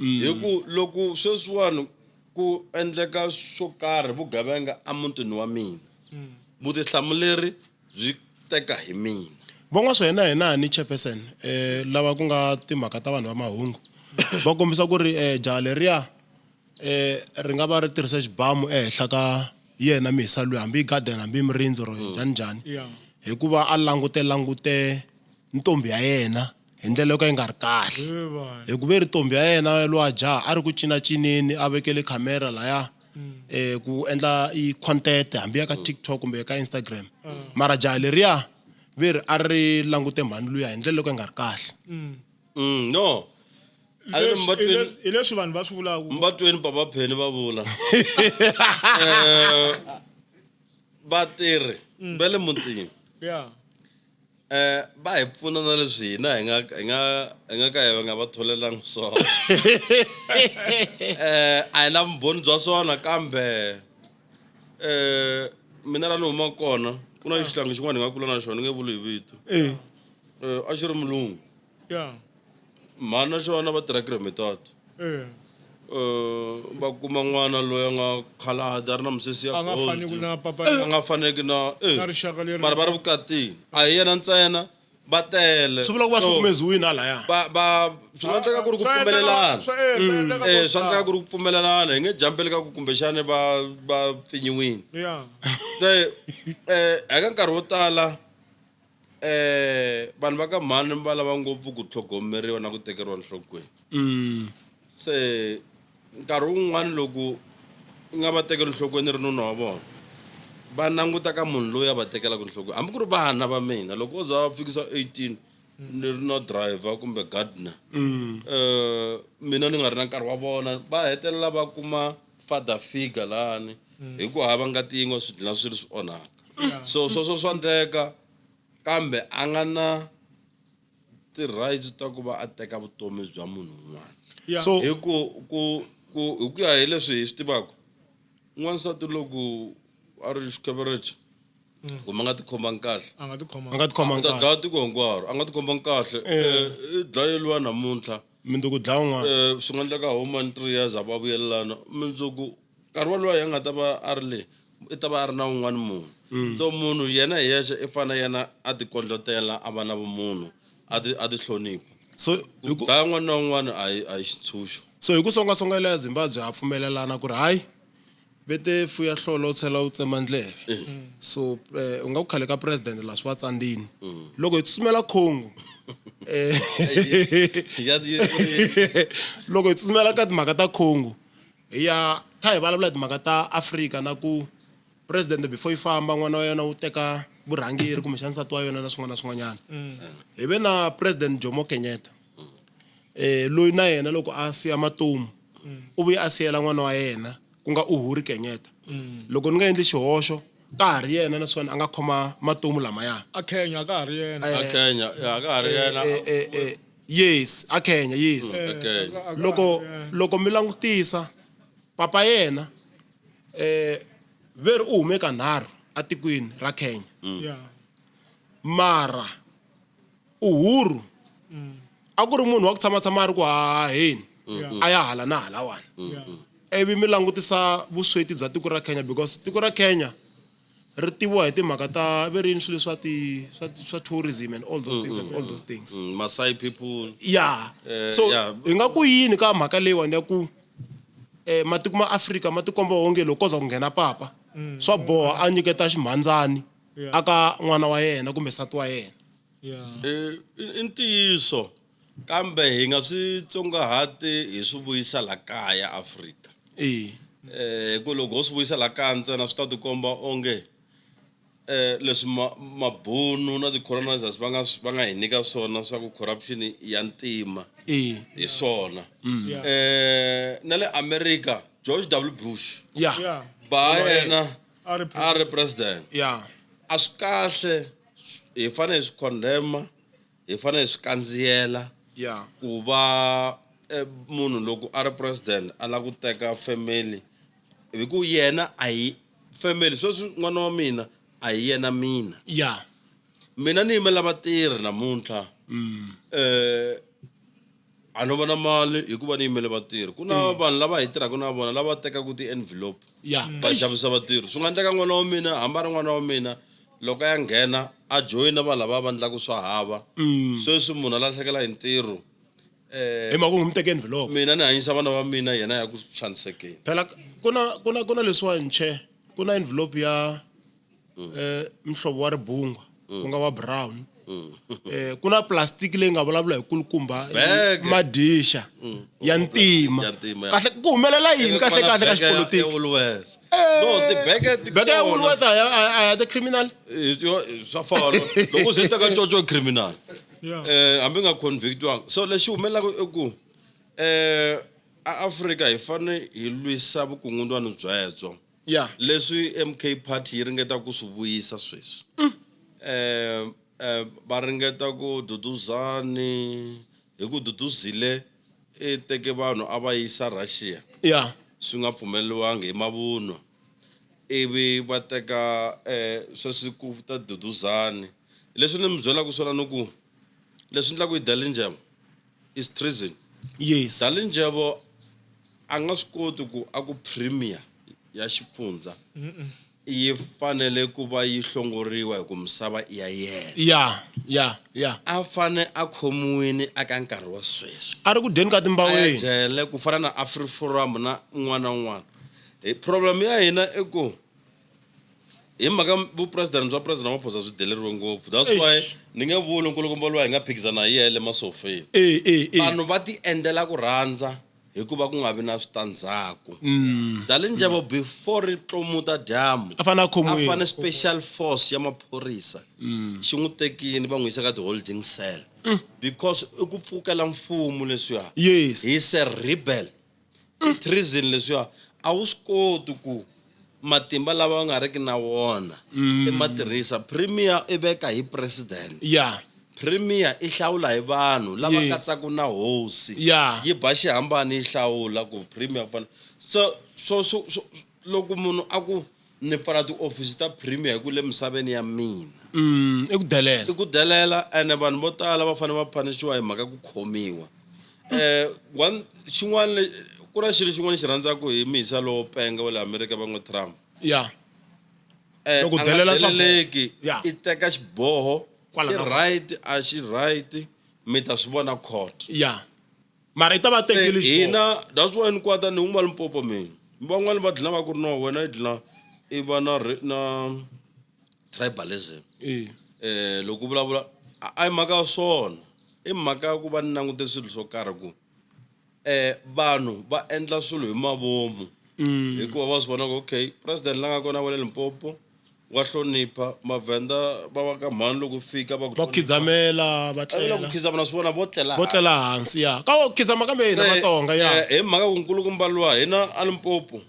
hi ku loko sweswiwani ku endleka swo karhi vugevenga emutini wa mina vutihlamuleri byi teka hi mina Van'wana hina hina ni chairperson lava ku nga timhaka ta vanhu va mahungu va kombisa ku ri jaha leriya ri nga va ri tirhisa xibamu ehenhla ka yena mihisa loyi hambi i garden hambi i murindzi or njhani njhani hikuva a langute langute ntombi ya yena hi ndlela yo ka yi nga ri kahle hikuva i ri ntombi ya yena lowa jaha a ri ku cinacineni a vekele khamera laya ku endla i content hambi ya ka TikTok kumbe ka Instagram mara jaha leriya ve ri a ri langute mhani luya hi ndlela yo ka yi nga ri kahle No a ri Hi leswi vanhu va swi vulaka mbatweni papa Penny va vula vatirhi va le mutini Va hi pfuna na leswi hina hi nga hi nga hi nga ka hi nga va tholelangi swona. A hi na vumbhoni bya swona kambe mina la ni humaka kona ku na xihlangi xin'wana hi nga kula na xona ni nge vuli hi vito. A xi ri mulungu. Mhani na xona va tirha Cremitat. Va kuma n'wana loyi a nga khaladi a ri na misisi ya A nga gold. faneki na papa A nga faneki na Na rixaka leri. Mara va ri vukatini. A hi yena ntsena va tele. Swi vula ku va So, hlukumeziwini halaya. va va swi nga endleka ku ri ku Swa endleka- pfumelelana. swa- swa endleka ku Swa endleka ku ri ku pfumelelana hi nge jampeli ka ku kumbexani va va pfinyiwini. Se eka nkarhi wo tala vanhu va ka mhani va lava ngopfu ku tlhogomeriwa na ku tekeriwa enhlokweni. Se nkarhi wun'wani loko u nga va tekeli enhlokweni ri nuna wa vona va languta ka munhu loyi a va tekelaka enhlokweni hambi ku ri vana va mina loko o za va fikisa 18 ni ri na driver kumbe gardener mina ni nga ri na nkarhi wa vona va hetelela va kuma father figure lani hi ku hava ngati yin'we swi dlina swi ri swi onhaka. So sweswo swa endleka kambe a nga na ti-rights ta ku va a teka vutomi bya munhu un'wana. So hi ku ku ku hi ku ya hi leswi hi swi tivaka n'wansati loko a ri xikevereche kumbe a nga tikhomangi kahle A nga tikhomangi. A nga tikhomangi U ta kahle. dlaya tiko hinkwaro a nga tikhomangi kahle i dlayeriwa namuntlha Mundzuku dlaya un'wana. Swi nga endleka home in 3 years a va vuyelelana mundzuku nkarhi wolowo a nga ta va a ri le i ta va a ri na un'wana munhu. So munhu yena hi yexe i fanele yena a ti kondletela a va na vumunhu a ti a ti hlonipha. So Ku dlaya un'wana na un'wana a hi a hi xitshunxo. So hi ku songasonga ya Zimbabwe ha pfumelelana ku ri hayi vete fuya hlolo u tlhela u tsema ndleve. So u nga ku khale ka president la swi va tsandzini. Loko hi tsutsumela Congo loko hi tsutsumela ka timhaka ta Congo hi ya kha hi vulavula hi timhaka ta Afrika na ku president before yi famba n'wana wa yena wu teka vurhangeri kumbexana nsati wa yena na swin'wana na swin'wanyana. Hi ve na president Jomo Kenyatta loyi na yena loko a siya matomu u vuye a siyela n'wana wa yena ku nga Uhuru Kenyatta. Loko ni nga endli xihoxo ka ha ri yena naswona a nga khoma matomu lamaya. A Kenya ka ha ri yena. A Kenya ya ka ha ri yena. Yes, a Kenya yes. A Kenya. Loko loko mi langutisa papa yena veri u hume ka nharhu atikweni ra Kenya. Mara Uhuru a ku ri munhu wa ku tshama tshama a ri ku haheni a ya hala na halawani. Ivi mi langutisa vusweti bya tiko ra Kenya because tiko ra Kenya ri tiviwa hi timhaka ta ve ri yini swilo swa ti swa swa tourism and all those things and all those things. Masai people. So hi nga ku yini ka mhaka leyiwani ya ku matiko ma Afrika ma tikomba onge loko ko za ku nghena papa swa boha a nyiketa ximhandzani aka n'wana wa yena kumbe nsati wa yena. I ntiyiso kambe hi nga swi tsongahati hi swi vuyisa la kaya Afrika. Hi ku loko ho swi vuyisa la kaya ntsena swi ta tikomba onge leswi mabunu na ti-colonizers va nga va nga hi nyika swona swa ku corruption ya ntima hi swona. Na le America George W Bush ba yena a ri president. A swi kahle hi fanele hi swi condemn hi fanele hi swi kandziyela ku va munhu loko a ri president a lava ku teka family hi ku yena a hi family sweswi n'wana wa mina a hi yena mina. Mina ni yimela vatirhi namuntlha. A no va na mali hikuva ni yimele vatirhi. Ku na vanhu lava hi tirhaka na vona lava tekaka ti-envelope va xavisa vatirhi. Swi nga endleka n'wana wa mina hambi a ri n'wana wa mina loko a ya nghena a joyina vanhu lava va endlaka swa hava. Sweswi munhu a lahlekela hi ntirho. Hi mhaka ku n'wi teke envelope. Mina ni hanyisa vana va mina yena ya ku xanisekeni. Phela ku na leswiwa nche ku na envelope ya mihlovo wa ribungwa ku nga wa brown. Ku na plastic leyi nga vulavula hi kulukumba Bag. madixa ya ntima. Ya ntima, ya. Kahle ku humelela yini kahle kahle ka Bag ya xipolitiki? Woolworths. No, tibeke ti Bag ya kona. Woolworths a ya ti criminal. Yo, swa fana. Loko u ze teka coco criminal. Hambi nga convictiwanga. So lexi humelelaka i ku a Afrika hi fanele hi lwisa vukungundzwani byebyo. Leswi MK Party yi ringetaka ku swi vuyisa sweswi. Va ringeta ku Duduzani hi ku Duduzile i teke vanhu a va yisa Russia ya swi nga pfumeleriwangi hi mavunwa ivi va teka sweswi ku ta Duduzani leswi ni mi byelaka swona ni ku leswi endlaka yi Dalindyebo is treason yes Dalindyebo a nga swi koti ku a ku premier ya xifundza yi fanele ku va yi hlongoriwa hi ku misava i ya yena ya ya ya a fane a khomiwini aka nkarhi wa sweswi a ri ku dyeni ka a ya timbaweni jele ku fana na afriforum na un'wana na un'wana hi problem ya hina i ku hi mhaka vupresident bya president Ramaphosa byi deleriwe ngopfu that's Eish. why ni nge vuli nkulukumba loyi hi nga phikizana hi yena le masofeni e e e vanhu va ti endlela ku rhandza hikuva ku nga vi na switandzhaku Dalindyebo before ri tlomuta dyambu A fane a a khomiwile. fane special force ya maphorisa xi n'wi tekini va n'wi yisa ka ti-holding cell because i ku pfukela mfumo leswiya Yes. he's a rebel i treason leswiya a wu swi koti ku matimba lava nga riki na wona i ma tirhisa premier i veka hi president ya premier i hlawula hi vanhu lava Yes. katsaka na hosi Yeah. yi ba xihambani yi hlawula ku premier ku fana so so so, so loko munhu a ku ni pfala tiofisi ta premier hi ku le misaveni ya mina i ku delela i ku delela ene vanhu vo tala va fanele va phanishiwa hi mhaka ku khomiwa one xin'wana ku na xilo xin'wana xi rhandzaka hi mihisa lowo penga wa le Amerika va n'wi Trump ya Loko Loko delela swa deleleki Yeah. i teka xiboho Kwala xi na kwala. right a xi right mi ta swi vona court ya mara i ta va tekile xiboho. hina that's why ni kwata ni huma Limpopo mina van'wani va dlina va ku ri no wena i dlina i va na na tribalism Eh. Loko u vulavula a hi mhaka ya swona i mhaka ya ku va ni langute swilo swo karhi ku vanhu va endla swilo hi mavomu hikuva va swi vona ku okay president la nga kona wa le Limpopo wa hlonipha mavhenda va va ka mhani loko fika va ku Va khidzamela va A va la ku tlela khidzama na swi vona vo tlela vo tlela hansi ya ka wo khidzama kambe hina Vatsonga ya hi mhaka ku nkulukumba luwa hina a Limpopo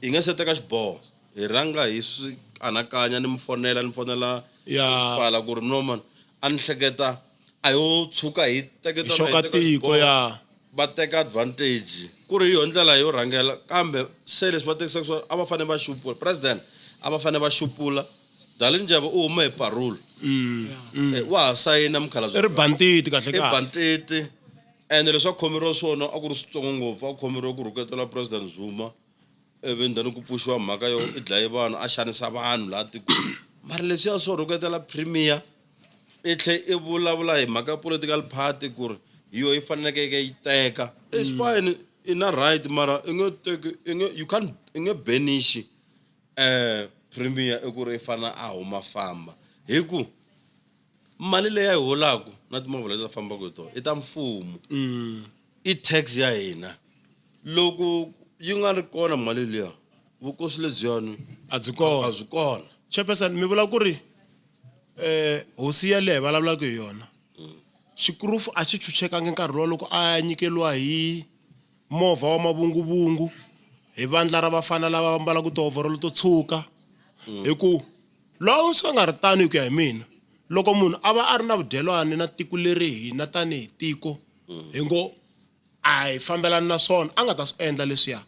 hi nga se teka xiboho hi rhanga hi swi anakanya ni mi fonela ni fonela Ya. masipala ku ri no man a ni hleketa a yo tshuka hi Hi teketana hi xoka teka tiko xiboho, ya va teka advantage ku ri hi yona ndlela yo rhangela kambe se leswi va tekisaka swona a va fanele va xupula president a va fanele va xupula Dalindyebo u huma hi parole wa ha sayina mukhalabye i ri bantiti kahle i kahle bantiti ende leswi a khomeriwa swona a ku ri switsongo ngopfu a khomeriwa ku rhuketela president Zuma ivi then ku pfuxiwa mhaka yo i dlaye vanhu a xanisa vanhu laha tikweni mara leswiya swo rhuketela premier i tlhe i vulavula hi mhaka ya political party ku ri hi yo yi faneleke yi teka it's fine i na right mara i nge teki i nge you can't i nge banish premier i ku ri i fane a huma famba hi ku mali leyi a yi holaku na timovha leti a fambaka hi tona i ta mfumo i tax ya hina loko yi nga ri kona mali liya vukosi lebyiyani a byi kona a byi kona chairperson mi vula ku ri hosi yaleyo hi vulavulaka hi yona xikurufu a xi chuchekangi nkarhi lowu loko a nyikeriwa hi movha wa mavunguvungu hi vandla ra vafana lava va ambalaka tiovhorolo to tshuka hi ku loko swi nga ri tano hi ku ya hi mina loko munhu a va a ri na vudyelwani na tiko leri hina tanihi tiko hi ngo a hi fambelani na swona a nga ta swi endla leswiya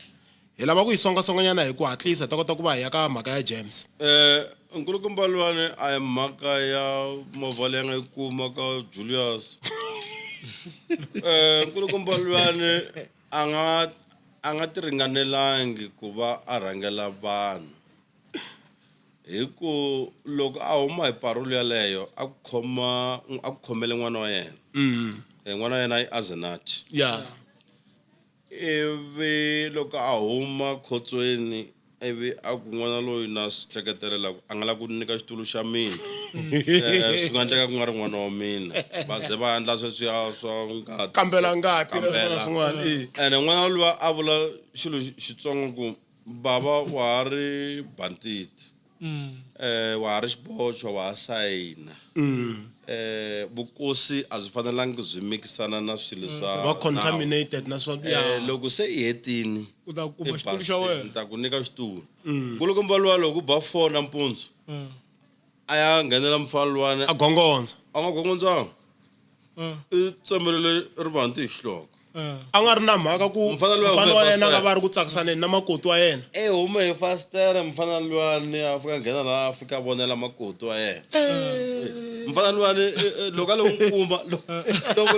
hi lava ku yi songasonganyana hi ku hatlisa hi ta kota ku va hi ya ka mhaka ya James Nkulukumba luwani a hi mhaka ya movha leyi a nga yi kuma ka Julius Nkulukumba luwani a nga a nga ti ringanelangi ku va a rhangela vanhu hi ku loko a huma hi parole yaleyo a ku khoma a ku khomele n'wana wa yena n'wana wa yena i Azenathi ya ivi loko a huma khotsweni ivi a ku n'wana loyi na swi hleketelela ku a nga lava ku nyika xitulu xa mina swi nga endleka ku nga ri n'wana wa mina va ze va endla sweswiya swa ngati kambela ngati na swin'wana na Kambela. swin'wana eh. ene n'wana luwa a vula xilo xitsongo ku bava wa ha ri bantiti wa ha ri xibocho wa ha sayina vukosi a byi fanelangi byi mikisana na swilo swa Va contaminated na swona ya Loko se i hetini U ta kuma i xitulu xa basile, wena. ni ta ku nyika xitulu nkulukumba luwa loko u ba 4 nampundzu A ya nghenela mufana luwani A gongondza. A nga gongondzanga. I tsemelele rivanti hi xihloko. A nga ri na mhaka ku Mufana luya mufana hume wa yena a nga fasitere. va ri ku tsakisaneni na makoti wa yena. E hume hi fasitere mufana luwani a fika nghena laha a fika a vonela makoti wa yena. Mufana luwani loko a lo n'wi kuma loko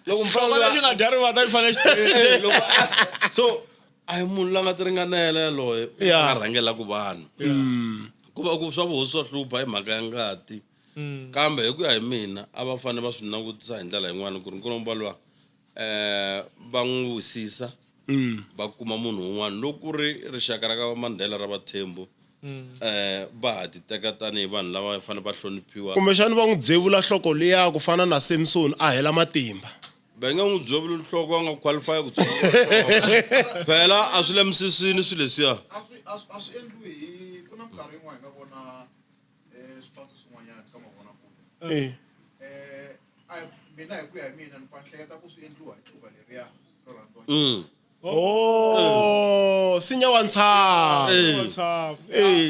loko mufana Xona luya lexi nga dya rivata xi fanele xi Eh, loko a- so a hi munhu la nga ti ringanela yaloye Yeah. a rhangelaka vanhu ku va ku swa vuhosi swa hlupha hi mhaka ya ngati kambe hi ku ya hi mina a va fanele va swi langutisa hi ndlela yin'wana ku ri nkulumba luwa va n'wi wisisa va kuma munhu un'wana loko ku ri rixaka ra ka Mandela ra Vathembu va ha ti teka tanihi vanhu lava fanele va hloniphiwa Kumbexana va n'wi dzevula nhloko liya ku fana na Samson a hela matimba. Va nga n'wi dzevuli nhloko a nga qualify ku dzevula nhloko. Phela a swi le misisini swilo leswiya. A swi a swi a swi endliwi hi ku na minkarhi yin'wana hi nga vona swifaniso swin'wanyana ka mavonakule. A mina hi ku ya hi mina ni pfa ni hleketa ku swi endliwa hi tluka leriya ro rhandziwa. Oh, nsinya wa ntshava. Ntshava.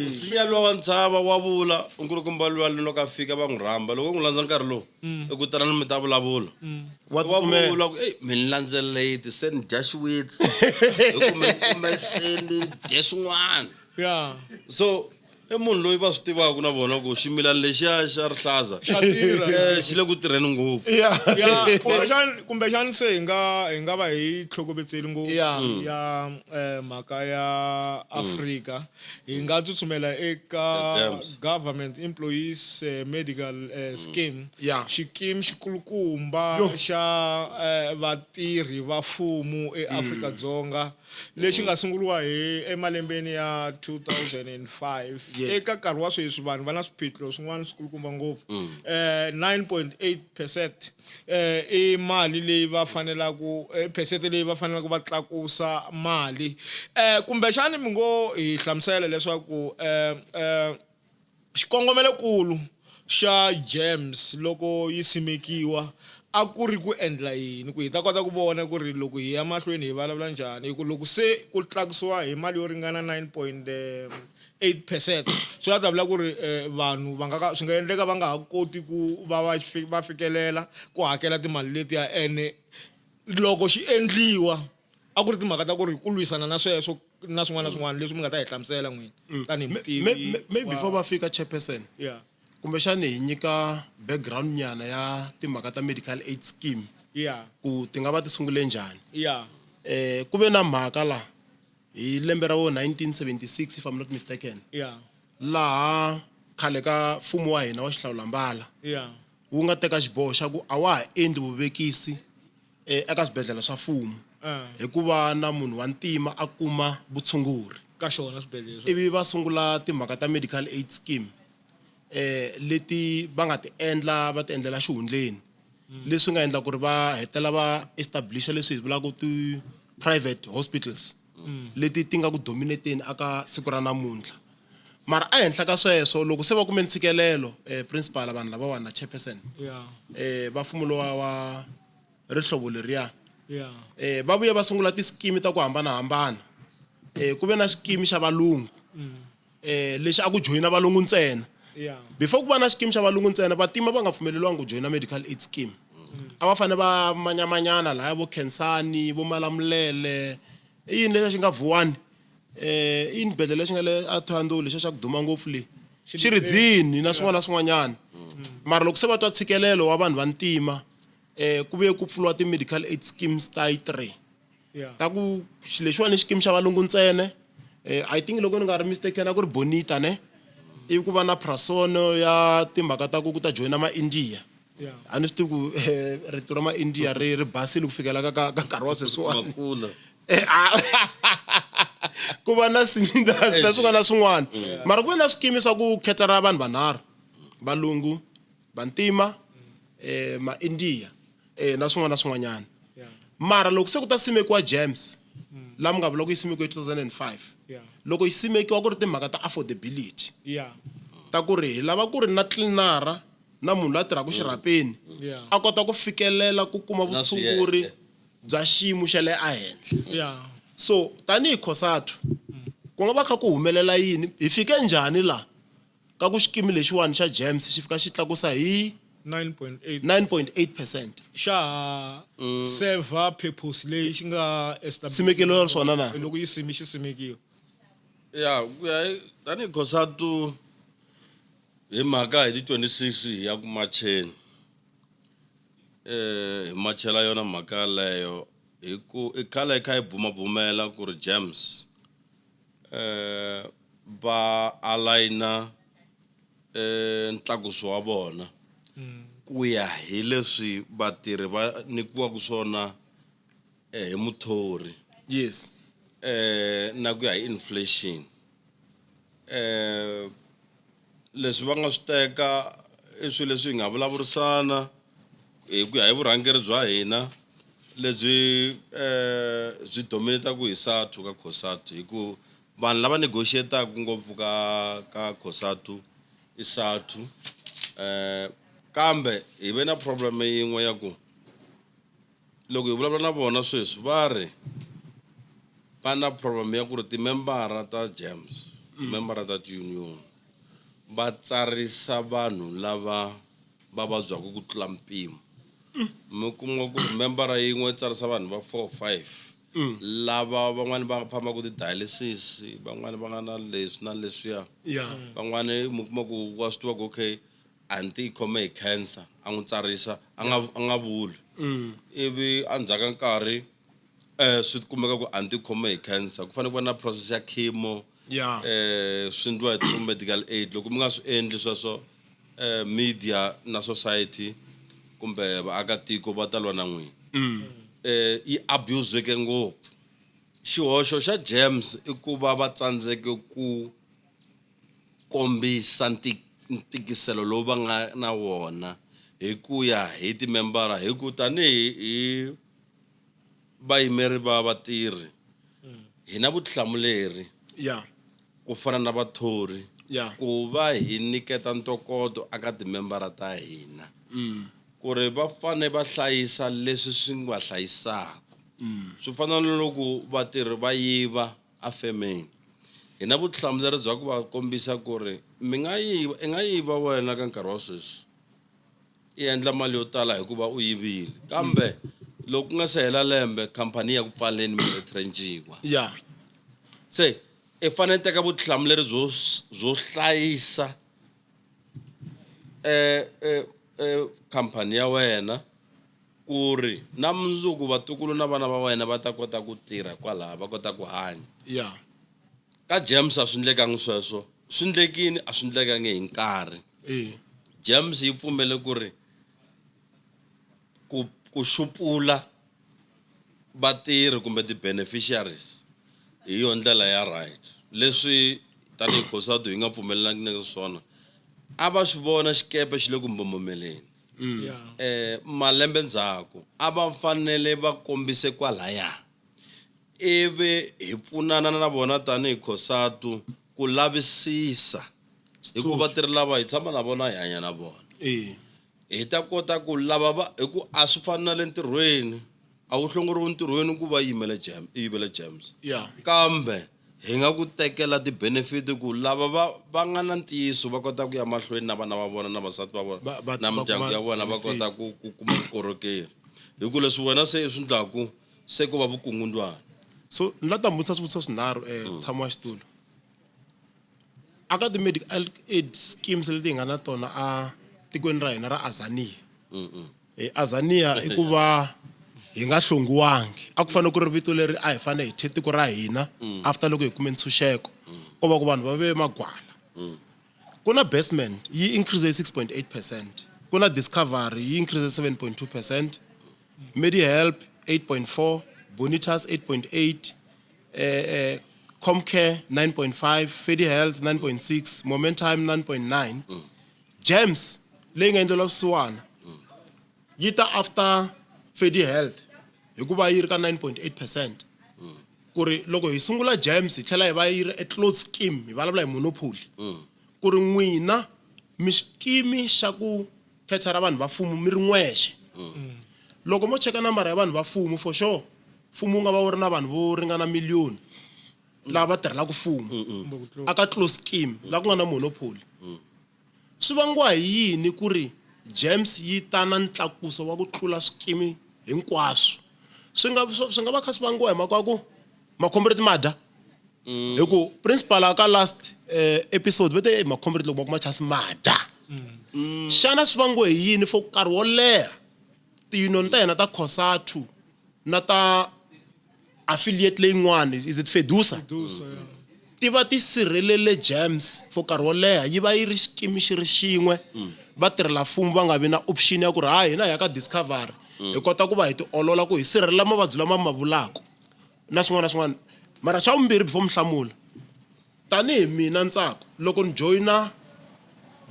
Nsinya luwa wa ntshava wa vula nkulukumba luwa loko a fika va n'wi rhamba loko u n'wi landza nkarhi lowu i ku tana mi ta vulavula. Wa Wa tsutsumela. vula ku ey mi ni landzeleti se ni dya xiwitsi hi ku mi kume se ni dye swin'wana. So i munhu loyi va swi tivaka na vona ku ximilana lexiya xa rihlaza Xa tirha. xi le ku tirheni ngopfu. Ya, kumbexani se hi nga hi nga va hi tlhokovetseli ngopfu ya mhaka ya Afrika hi nga tsutsumela eka The Gems. government employees medical scheme. Xikimi xikulukumba xa vatirhi va mfumo eAfrika Dzonga lexi nga sunguriwa hi emalembeni ya 2005. Eka nkarhi wa sweswi vanhu va na swiphiqo swin'wana swikulukumba ngopfu. 9.8% i mali leyi va fanelaka, percent leyi va fanelaka va tlakusa mali. Kumbexani mi ngo hi hlamusela leswaku xikongomelokulu xa GEMS loko yi simekiwa a ku ri ku endla yini, ku hi ta kota ku vona ku ri loko hi ya mahlweni hi vulavula njhani, hi ku loko se ku tlakusiwa hi mali yo ringana 9.8% swi ta vula ku ri vanhu va nga ka swi nga endleka va nga ha koti ku va va va fikelela ku hakela timali letiya. Ene loko xi endliwa a ku ri timhaka ta ku ri ku lwisana na sweswo na swin'wana na swin'wana leswi mi nga ta hi hlamusela n'wina tanihi mutivi Maybe wa before va fika chairperson, kumbexani hi nyika background nyana ya timhaka ta medical aid scheme ku ti nga va ti sungule njhani. Ku ve na mhaka la hi lembe ra vo 1976 if I'm not mistaken. Laha khale ka mfumo wa hina wa xihlawulambala wu nga teka xiboho xa ku a wa ha endli vuvekisi eka swibedhlele swa mfumo hikuva na munhu wa ntima a kuma vutshunguri ka xona swibedhlele. Ivi va sungula timhaka ta medical aid scheme leti va nga ti endla va ti endlela xihundleni leswi nga endla ku ri va hetela va establish leswi hi vulaka ti private hospitals leti ti nga ku dominateni aka siku ra namuntlha. Mara ehenhla ka sweswo loko se va kume ntshikelelo principal vanhu lavawani na chairperson va mfumo lowa wa rihlovo leriya va vuye va sungula ti-scheme ta ku hambanahambana. Ku ve na xikimi xa valungu lexi a ku joyina valungu ntsena. Before ku va na xikimi xa valungu ntsena vatima va nga pfumeleriwangi ku joyina medical aid scheme. A va fanele va manyamanyana lahaya vo Khensani vo Malamulele i yini lexi xi nga Vuwani i yini xibedhlele lexi nga le a Thohoyandou lexiya xa ku duma ngopfu le Xiridzini na swin'wana na swin'wanyana. Mara loko se va twa ntshikelelo wa vanhu va ntima ku vuye ku pfuriwa ti-medical aid schemes ta yi 3 ta ku lexiwani i xikimi xa valungu ntsena. I think loko ni nga ri mistaken a ku ri Bonita ne ivi ku va na Prasono ya timhaka ta ku ku ta joyina ma-India. A ni swi tivi ku rito ra ma-India ri ri basile ku fikela ka ka nkarhi wa sweswiwani. Makula. Ku va na Sindas na swin'wana na swin'wana. Mara ku ve na swikimi swa ku khetara vanhu vanharhu valungu vantima ma-India na swin'wana na swin'wanyana. Mara loko se ku ta simekiwa GEMS laha mi nga vula ku yi simekiwe hi 2005 loko yi simekiwa ku ri timhaka ta affordability ta ku ri hi lava ku ri na tlilinara na munhu loyi a tirhaka xirhapeni a kota ku fikelela ku kuma Na vutshunguri swiyenge. bya xiyimo xa le ehenhla. So tanihi COSATU ku nga va kha ku humelela yini hi fike njhani la Ka ku xikimi lexiwani xa GEMS xi fika xi tlakusa hi 9.8 9.8%. Xa ha serve purpose leyi xi nga establish Simekeriwa swona na? Loko yi simi xi simekiwa. Ya, ku ya hi tanihi COSATU hi mhaka hi ti 26 hi ya ku macheni hi machela yona mhaka yaleyo hi ku i khale hi kha hi bumabumela ku ri GEMS va aligner ntlakuso wa vona ku ya hi leswi vatirhi va nyikiwaka swona hi muthori. Yes. Na ku ya hi inflation. Leswi va nga swi teka i swilo leswi hi nga vulavurisana hi ku ya hi vurhangeri bya hina lebyi byi dominate-aka hi SATU ka COSATU hi ku vanhu lava negotiate-aka ngopfu ka COSATU i SATU. Kambe hi ve na problem yin'we ya ku loko hi vulavula na vona sweswi va ri va na problem ya ku ri timembara ta GEMS, timembara ta ti-union va tsarisa vanhu lava va vabyaka ku tlula mpimo. Mi kuma ku ri membara yin'we yi tsarisa vanhu va 4 5 lava van'wani va fambaka ti-dialysis, van'wani va nga na leswi na leswiya. Van'wani mi kuma ku wa swi tiva ku okay aunty yi khome hi cancer a n'wi tsarisa a nga vuli. Ivi endzhaku ka nkarhi swi kumeka ku aunty yi khome hi cancer ku fanele ku va na process ya chemo. Swi endliwa hi through medical aid. Loko mi nga swi endli sweswo media na society kumbe vaakatiko va ta lwa na n'wina. Yi abuse-ke ngopfu. Xihoxo xa GEMS i ku va va tsandzeke ku kombisa ntikiselo lowu va nga na wona hi ku ya hi timembara, hi ku tanihi hi vayimeri va vatirhi hi na vutihlamuleri ku fana na vathori ku va hi nyiketa ntokoto eka timembara ta hina ku ri va fane va hlayisa leswi swi nga hlayisaka. Swi fana na loko vatirhi va yiva efemeni, hi na vutihlamuleri bya ku va kombisa ku ri mi nga yiva, i nga yiva wena ka nkarhi wa sweswi i endla mali yo tala hikuva u yivile, kambe loko ku nga se hela lembe khampani ya ku pfaleni mi retrenchiwa. Se i fanele teka vutihlamuleri byo hlayisa khampani ya wena ku ri na mundzuku vatukulu na vana va wena va ta kota ku tirha kwalaha, va kota ku hanya. Ka GEMS a swi endlekangi sweswo, swi endlekile a swi endlekangi hi nkarhi. GEMS yi pfumele ku ri ku xupula vatirhi kumbe ti-beneficiaries hi yona ndlela ya right. Leswi tanihi COSATU hi nga pfumelelangi na swona, a va swi vona xikepe xi le ku mbombomeleni. Malembe ndzhaku a va fanele va kombise kwalaya, ivi hi pfunana na vona tanihi COSATU ku lavisisa, hikuva vatirhi lava hi tshama na vona hi hanya na vona. Hi ta kota ku lava va, hi ku a swi fani na le ntirhweni, a wu hlongoriwi ntirhweni ku va yimele GEMS, i yivele GEMS. Kambe hi nga ku tekela ti-benefit ku lava va nga na ntiyiso va kota ku ya mahlweni na vana va vona na vasati va vona na Va mindyangu kuma ya vona va kota benefit. ku kuma vukorhokeri. Hi ku leswi wena se i swi endlaku se ku va vukungundwani. So ni la ta mi vutisa swivutiso swinharhu tshama wa xitulu. Aka ti-medical aid schemes leti hi nga na tona a tikweni ra hina ra Azania. Azania i ku va hi nga hlongiwangi. A ku fanele ku ri vito leri a hi fanele hi thye tiko ra hina after loko hi kume ntshunxeko. Ko va ku vanhu va ve magwala. Ku na Bestman yi increase hi 6.8%. Ku na Discovery yi increase hi 7.2%. MediHelp 8.4, Bonitas 8.8, Comcare 9.5, FediHealth 9.6, Momentum 9.9. GEMS leyi nga endleriwa vusiwana yi ta after FediHealth hikuva yi ri ka 9.8%. Ku ri loko hi sungula GEMS hi tlhela hi va yi ri a closed scheme, hi vulavula hi monopoly. Ku ri n'wina mi xikimi xa ku khetha vanhu va mfumo mi ri n'wexe. Loko mo cheka nambara ya vanhu va mfumo, for sure mfumo wu nga va wu ri na vanhu vo ringana miliyoni lava va tirhelaka mfumo aka closed scheme la ku nga na monopoly. Swi vangiwa hi yini ku ri GEMS yi ta na ntlakuso wa ku tlula swikimi hinkwaswo? Swi nga swi nga va kha swi vangiwa hi mhaka ya ku makhombereti ma dya hi ku principal a ka last episode va te makhombereti loko va kuma chance ma dya. Xana swi vangiwe hi yini for nkarhi wo leha tiyuniyoni ta hina ta COSATU na ta affiliate leyin'wani is it FEDUSA? FEDUSA, yeah. Ti va ti sirhelele GEMS for nkarhi wo leha yi va yi ri xikimi xi ri xin'we vatirhela mfumo va nga vi na option ya ku ri hayi hina hi ya ka Discovery hi kota ku va hi tiolola ku hi sirhelela mavabyi lama mi ma vulaka na swin'wana na swin'wana mara xa vumbirhi before mi hlamula tanihi mina Ntsako loko ni joyina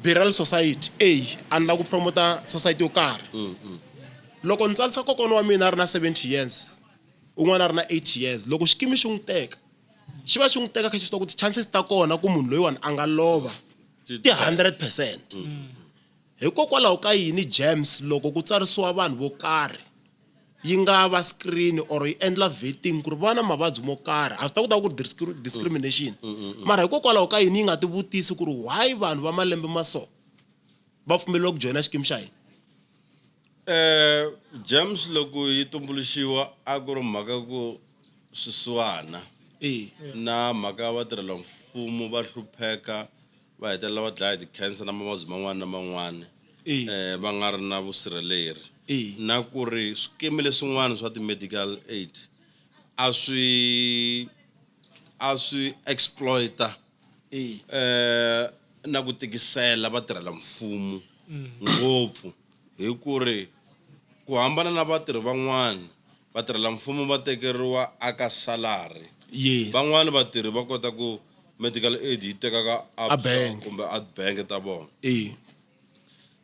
Burial Society A a ni lava ku promota society yo karhi loko ni tsarisa kokwana wa mina a ri na 70 years un'wana a ri na 80 years loko xikimi xi n'wi teka xi va xi n'wi teka kha xi swi tiva ku ti-chances ta kona ku munhu loyiwani a nga lova ti 100 percent hikokwalaho ka yini GEMS loko ku tsarisiwa vanhu vo karhi yi nga va screen or yi endla vetting ku ri va na mavabyi mo karhi a swi ta ku ta ku ri discrimination mara hikokwalaho ka yini yi nga ti vutisi ku ri why vanhu va malembe ma so va pfumeleriwa ku joyina xikimi xa hina? GEMS loko yi tumbuluxiwa a ku ri mhaka ku swisiwana na mhaka ya vatirhela mfumo va hlupheka va hetelela va dlaya hi ti-cancer na mavabyi man'wana na man'wana va nga ri na vusirheleri na ku ri swikimi leswin'wana swa ti-medical aid a swi a swi exploit-a na ku tikisela vatirhela mfumo ngopfu hi ku ri ku hambana na vatirhi van'wana vatirhela mfumo va tekeriwa aka salary Yes. Van'wani vatirhi va kota ku medical aid yi teka ka A Absa bank. kumbe a bank ta vona. E.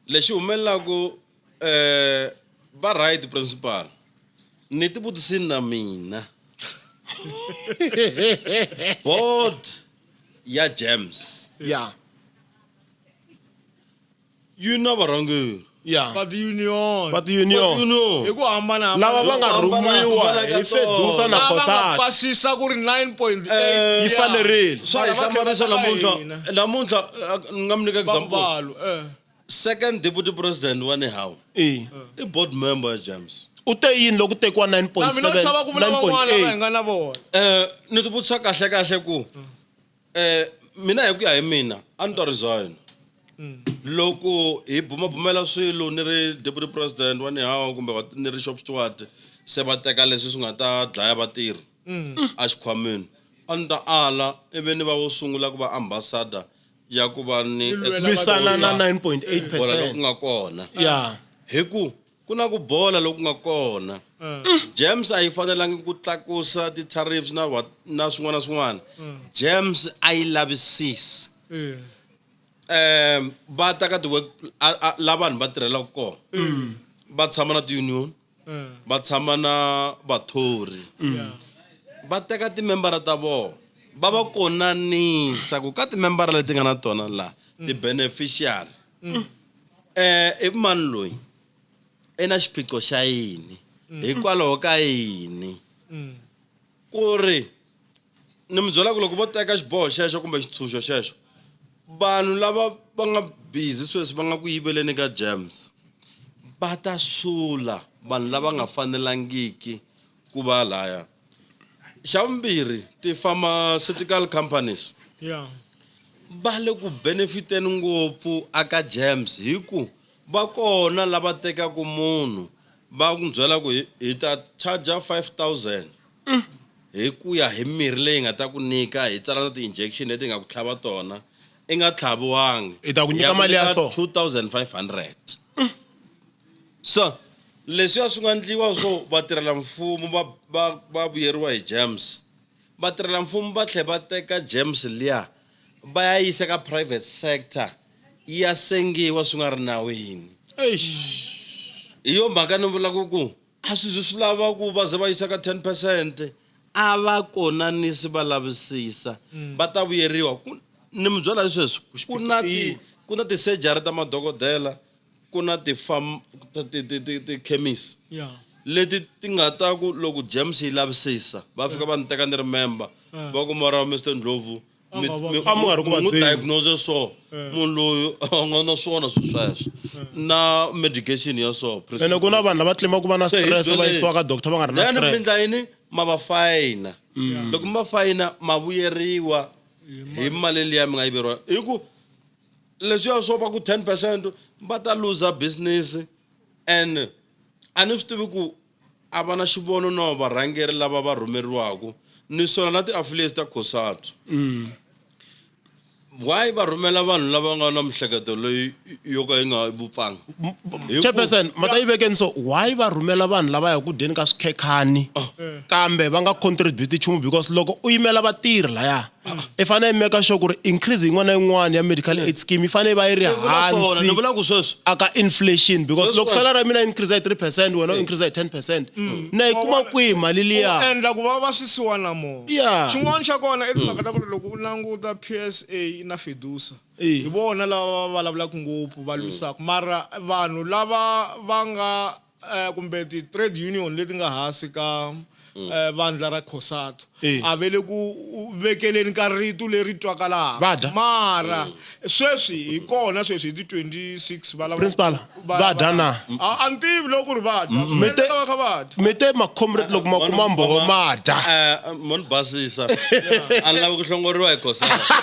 Lexi humelelaku va right principal ni ti vutisini na mina board ya GEMS Yeah. yi na varhangeri Yeah. Va ti-union. Va ti-union. Va ti-union. Hi ku hambana Lava va nga Hi ku hambana rhumiwa hambana ka hi FEDUSA na Lava nga COSATU. pasisa ku ri 9.8 Yi fanerile. Swa hi Mara va hlamarisa tlhela va namuntlha. hina. Namuntlha ni nga mi nyika example. Vambalo, eh. Second deputy president wa NEHAWU. E. I board member ya GEMS. U te yini loko ku tekiwa Na mina ni chava ku vula van'wana lava hi 9.7 nga na vona. Ni ti vutisa kahle kahle ku mina hi ku ya hi mina a ni ta resign. Loko hi bumabumela swilo ni ri deputy president wa NEHAWU kumbe ni ri shop steward se va teka leswi swi nga ta dlaya vatirhi exikhwameni a ni ta ala ivi ni va wo sungula ku va ambassador ya ku va ni Ni lwela lwisana na exposure 9.8 bola loku percent nga kona. Yeah. Hi ku ku na ku bola loku nga kona. GEMS a yi fanelangi ku tlakusa ti-tariffs na what, na swin'wana na swin'wana. GEMS a yi lavisisi. Va ta ka ti-work, la vanhu va tirhelaka kona. Va tshama na ti-union, va tshama na vathori. Va teka timembara ta vona, va va konanisa ku ka timembara leti nga na tona la, ti-beneficiary. I mani loyi? I na xiphiqo xa yini? Hikwalaho ka yini? Ku ri ni mi byela ku loko vo teka xiboho xexo kumbe xitshunxo xexo, vanhu lava va nga busy sweswi va nga ku yiveleni ka GEMS va ta sula vanhu lava nga fanelangiki ku va laya. Xa vumbirhi, ti-pharmaceutical companies va le ku benefiteni ngopfu aka GEMS hi ku va kona lava tekaka munhu va n'wi byela ku hi ta charge 5000 hi ku ya hi mirhi leyi nga ta ku nyika, hi tsala na ti-injection leti nga ku tlhava tona, i nga tlhaviwangi. Hi ta ku nyika Ya ku mali ya nyika so. 2500. So leswiya swi nga endliwa swo vatirhela mfumo va vuyeriwa hi GEMS. Vatirhela mfumo va tlhela va teka GEMS liya va ya yisa ka private sector yi ya sengiwa swi nga ri nawini. Eish. Hi yo mhaka ni vulaka ku a swi zi swi lava ku va ze va yisa ka 10%, a va konanisi va lavisisa, va ta vuyeriwa. Ku, ni mi byela sweswi, ku na ti, ku na ti-surgery ta madokodela, ku na ti-farm, ti, ti, ti, ti-chemist. Leti ti nga ta ku loko GEMS yi lavisisa, va fika va ni teka ni ri member, va ku mara Mister Ndlovu, A mu nga ri ku n'wi vabyeni. diagnose so munhu loyi a nga na swona swilo sweswo na medication ya so Ene ku na vanhu lava tlimaka ku va na Se hi stress va byele- yisiwa ka doctor va nga ri na Then stress. mi endla yini ma va fayina loko mi va fayina ma vuyeriwa hi mali liya mi nga yiveriwa hi ku leswiya swo va ku 10% va ta luza business and a ni swi tivi ku a va na xivono no varhangeri lava va rhumeriwaka ni sola na ti-affiliates ta cosatu why va rhumela vanhu lava nga na mihleketo leyi yo ka yi nga vupfanga Hi ku- Chairperson, mata yi vekeni so why va rhumela vanhu lava ya ku dyeni ka swikhekhani kambe va nga contribute nchumu because loko u yimela vatirhi laya i fanele i make sure ku ri increase yin'wana na yin'wana ya medical aid scheme yi fanele yi va yi ri Ni vula swona, ni hansi vula ku sweswi aka inflation because Sweswi loko salary ya mina increase hi 3% wena u increase hi 10% na yi kuma kwihi mali U liya endla ku va va swisiwana mo Yeah. xin'wana xa kona i timhaka ta ku ri loko u languta psa na fedusa Eh. hi vona lava va vulavulaka ngopfu va lwisaka mara vanhu lava va nga kumbe ti-trade union leti nga hansi ka vandla ra cosatu Eh. a ve le ku vekeleni ka rito leri twakalaka Va dya. mara sweswi hi kona sweswi hi ti-26 va lava Principal, va dya na? A ni tivi loko ku ri va dya Mi te- va kha va dya mi te ma-comrade loko ma kuma mbhovo ma dya Mo ni basisa a ni lavi ku hlongoriwa hi cosatu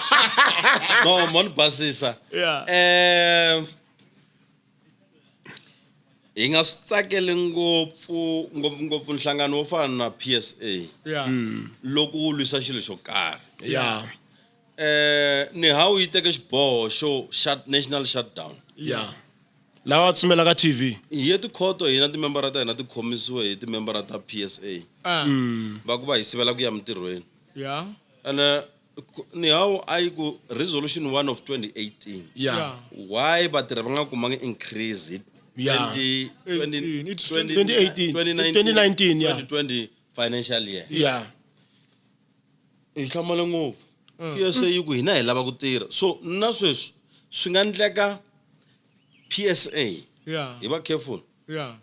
no mo ni basisa Yeah. Hi nga swi tsakeli ngopfu ngopfungopfu nhlangano wo fana na PSA yeah loko wu lwisa xilo xo karhi ya ni hawu yi teke xiboho xo shut national shutdown ya lava tsumelaka TV hi ye tikhoto hina timembara ta hina ti khomisiwe hi timembara ta PSA Ah. va ku va hi sivela ku ya mintirhweni yeah ene ni hawu a yi ku resolution 1 of 2018 ya Yeah. why vatirhi va nga kumangi increase hi Yeah. 20, 18, it's 2018, 2019, yeah. 2020 financial year ya hi hlamale ngopfu PSA yi ku hina hi lava ku tirha so na sweswi swi nga endleka PSA yeah hi va careful yeah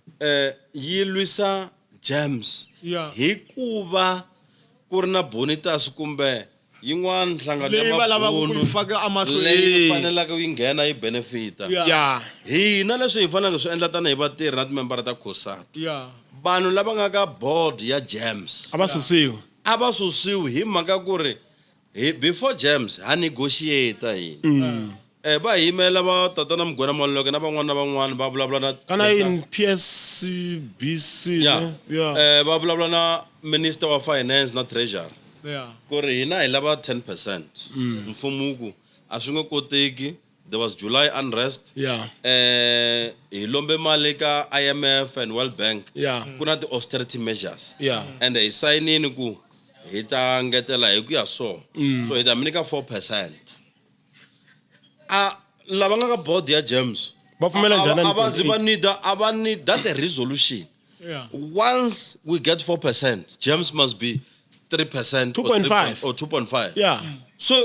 yi lwisa gems Yeah. hikuva ku ri na bonitas kumbe yin'wana nhlangano ya Leyi va lavaka ku mabunu yi faka emahlweni. leyi fanelaka yi nghena yi benefita Yeah. ya hina leswi hi faneleke swi endla tanihi vatirhi na timembara ta cosatu yeah vanhu lava nga ka board ya gems a va susiwi a va susiwi hi mhaka ku ri hi before gems ha negotiate hina va hi yimela va tatana mugwena maluleke na van'wana na van'wana va vulavula na kana yini PSBC yeah. ne? yeah Va vulavula na minister wa finance na treasury yeah ku ri hina hi lava 10% mfumo wu ku a swi nge koteki there was July unrest yeah hi lombe mali ka IMF and World Bank Yeah. ku na ti-austerity measures Yeah. and hi sayinini ku hi ta ngetela hi ku ya so so hi ta mi nyika 4% a lava nga ka board ya gems Va pfumela njhani a va zi va 9.8? need a va need that's a resolution yeah once we get 4% gems must be 3% or 2.5. or 2.5 yeah so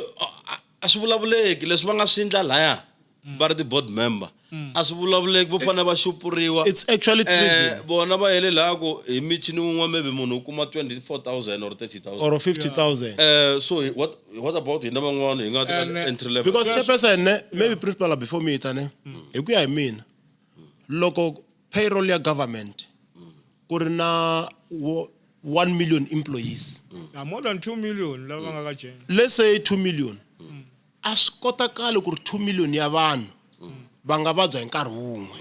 a swi vulavuleki leswi va nga swi endla laya va ri ti-board member a swi vulavuleki vo fanele va xupuriwa It's actually treason. Vona va yele laha ku hi michini wun'we maybe munhu u kuma 24,000 or 30,000 or 50000 So what about hina van'wana hi nga And, teka entry level because chairperson ne maybe principal before me ta ne hi ku ya hi mina loko payroll ya government ku ri na 1 million employees yeah more than 2 million lava nga ka jam let's say 2 million a swi kotakali ku ri 2 million ya vanhu va nga vabya hi nkarhi wun'we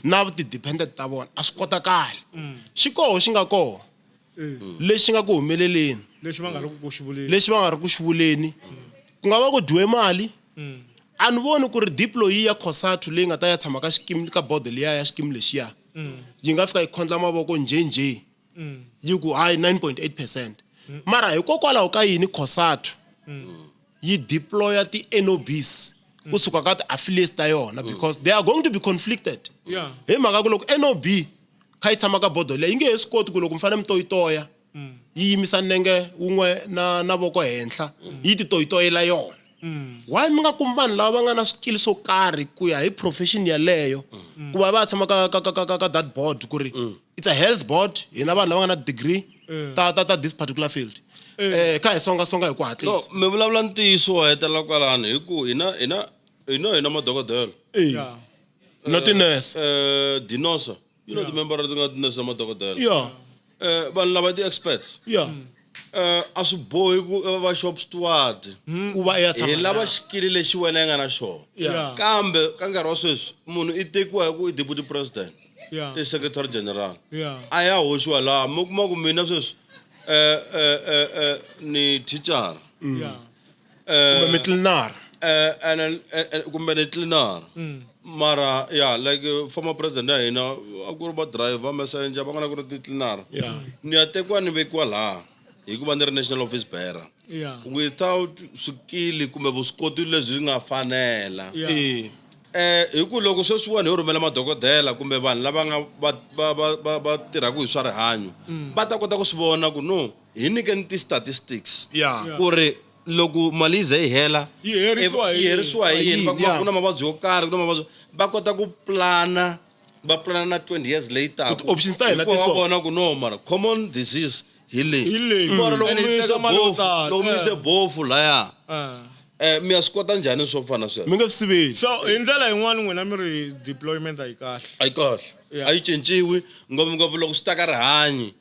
na ti-dependent ta vona a swi kotakali xi koho xi nga koho lexi nga ku humeleleni lexi va nga ri ku xi vuleni lexi va nga ri ku xi vuleni ku nga va ku dyiwe mali a ni voni ku ri deployee ya cosatu leyi nga ta ya tshama ka xikimi ka board liya ya xikimi lexiya yi nga fika yi khondla mavoko njhenjhe yi ku hayi 9.8% mara hikokwalaho ka yini cosatu yi deploya ti-nobs kusuka ka ti-affiliates ta yona because they are going to be conflicted Yeah. hi mhaka ku loko nob kha yi tshama ka bodo leyi yi nge he swi koti ku loko mi fanele mi toyitoya yi yimisa nenge wun'we na voko henhla yi ti toyitoyela yona why mi nga kumi vanhu lava va nga na swikili swo karhi ku ya hi profession yaleyo ku va va ya tshama ka that board ku ri it's a health board hina vanhu lava nga na degree ta this particular field Kha hi songasonga hi ku No, hatlisa. mi vulavula ntiyiso wa hetelela kwalano hi ku hina madokodela. Eh. Yeah. Na tinese. Dinosa. You know timembara ti nga tinese ta madokodela. Yeah. Vanhu lava i ti-experts. Yeah. A swi bohi ku va shop steward. Ku va ya tshama. Hi lava xikili lexi wena yi nga na xona. Yeah. Kambe ka nkarhi wa sweswi munhu i tekiwa hi ku i deputy president. Yeah. I secretary general. Yeah. A ya hoxiwa laha mi kuma ku mina sweswi ni teacher. Yeah. Kumbe mi cleaner. And kumbe ni cleaner. Mara yeah, like former president ya hina a ku ri va driver, messenger, va nga na ku ri ti cleaner. Yeah. Ni ya tekiwa ni vekiwa laha hikuva ni ri national office bearer. Yeah. Without swikili kumbe vuswikoti lebyi nga fanela. Yeah. Eh. Hi ku loko sweswiwani ho rhumela madokodela kumbe vanhu lava nga va tirhaka hi swa rihanyo, va ta kota ku swi vona ku no, hi nyikeni ti-statistics. Yeah. Yeah. Ku ri loko mali yi ze yi hela, Yi herisiwa hi yi herisiwa hi yini? Va kuma Yeah. ku na mavabyi yo karhi, ku na mavabyi, va kota ku plana, va plana na 20 years later. Ku ti-options ta hina Hikuva ti va so. vona ku no, mara common disease hi leyi. Hi leyi. Mara loko And mi yi yise teka mali yo bofu, tala. loko mi yise Eh. bofu laya, Eh. mi ya swi kota njhani swo fana na sweswo? Mi nge swi siveli. So hi ndlela yin'wana n'wina mi ri deployment a yi kahle. A yi kahle. Yeah. A yi cinciwi ngopfungopfu loko swi ta ka rihanyo.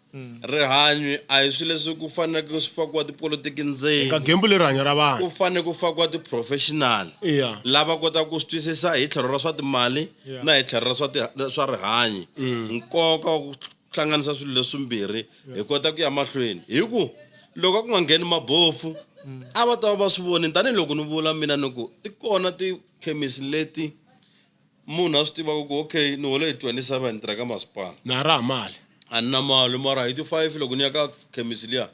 Rihanyo a hi swilo leswi ku faneleke swi fakiwa tipolotiki ndzeni. Ka gembu leri rihanyo ra vanhu. Ku fanele ku fakiwa ti-professional. Yeah. Lava kotaka ku swi twisisa hi tlhelo ra swa timali Yeah. na hi tlhelo ra swa rihanyo. Nkoka wa ku hlanganisa swilo leswimbirhi hi kota ku ya mahlweni. Hi ku loko a ku nga ngheni mabofu, a va ta va va swi vonile. Tanihiloko ni vula mina ni ku ti kona tikhemisi leti munhu a swi tivaka ku okay ni hole hi 27 ni tirha ka masipala. Na ra ha mali. A ni na mali mara hi ti 5 loko ni ya ka khemisi liya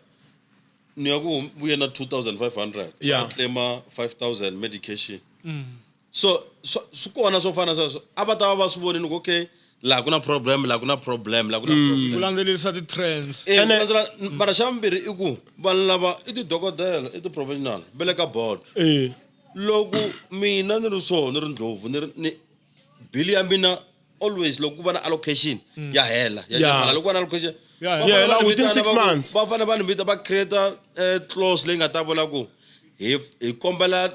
ni ya ku vuye na 2500. Yeah. Va claim-a 5000 medication. So swi kona swo fana na sweswo. A va ta va va swi vonile ku okay laha ku na problem, laha ku na problem, laha ku na problem. Ku landzelerisa ti-trends. Ku landzela, mara xa vumbirhi i ku vanhu lava i tidokodela, i ti-professional va le ka board. Loko mina ni ri so, ni ri Ndlovu, ni ri ni bill ya mina always loko ku va na allocation ya hela, ya Yeah. hela. Loko ku va na allocation, Yeah. va Yeah, fanele va hela ni within vitana 6 va ku- months. va fanele va ni vita va create clause leyi nga ta vula ku hi kombela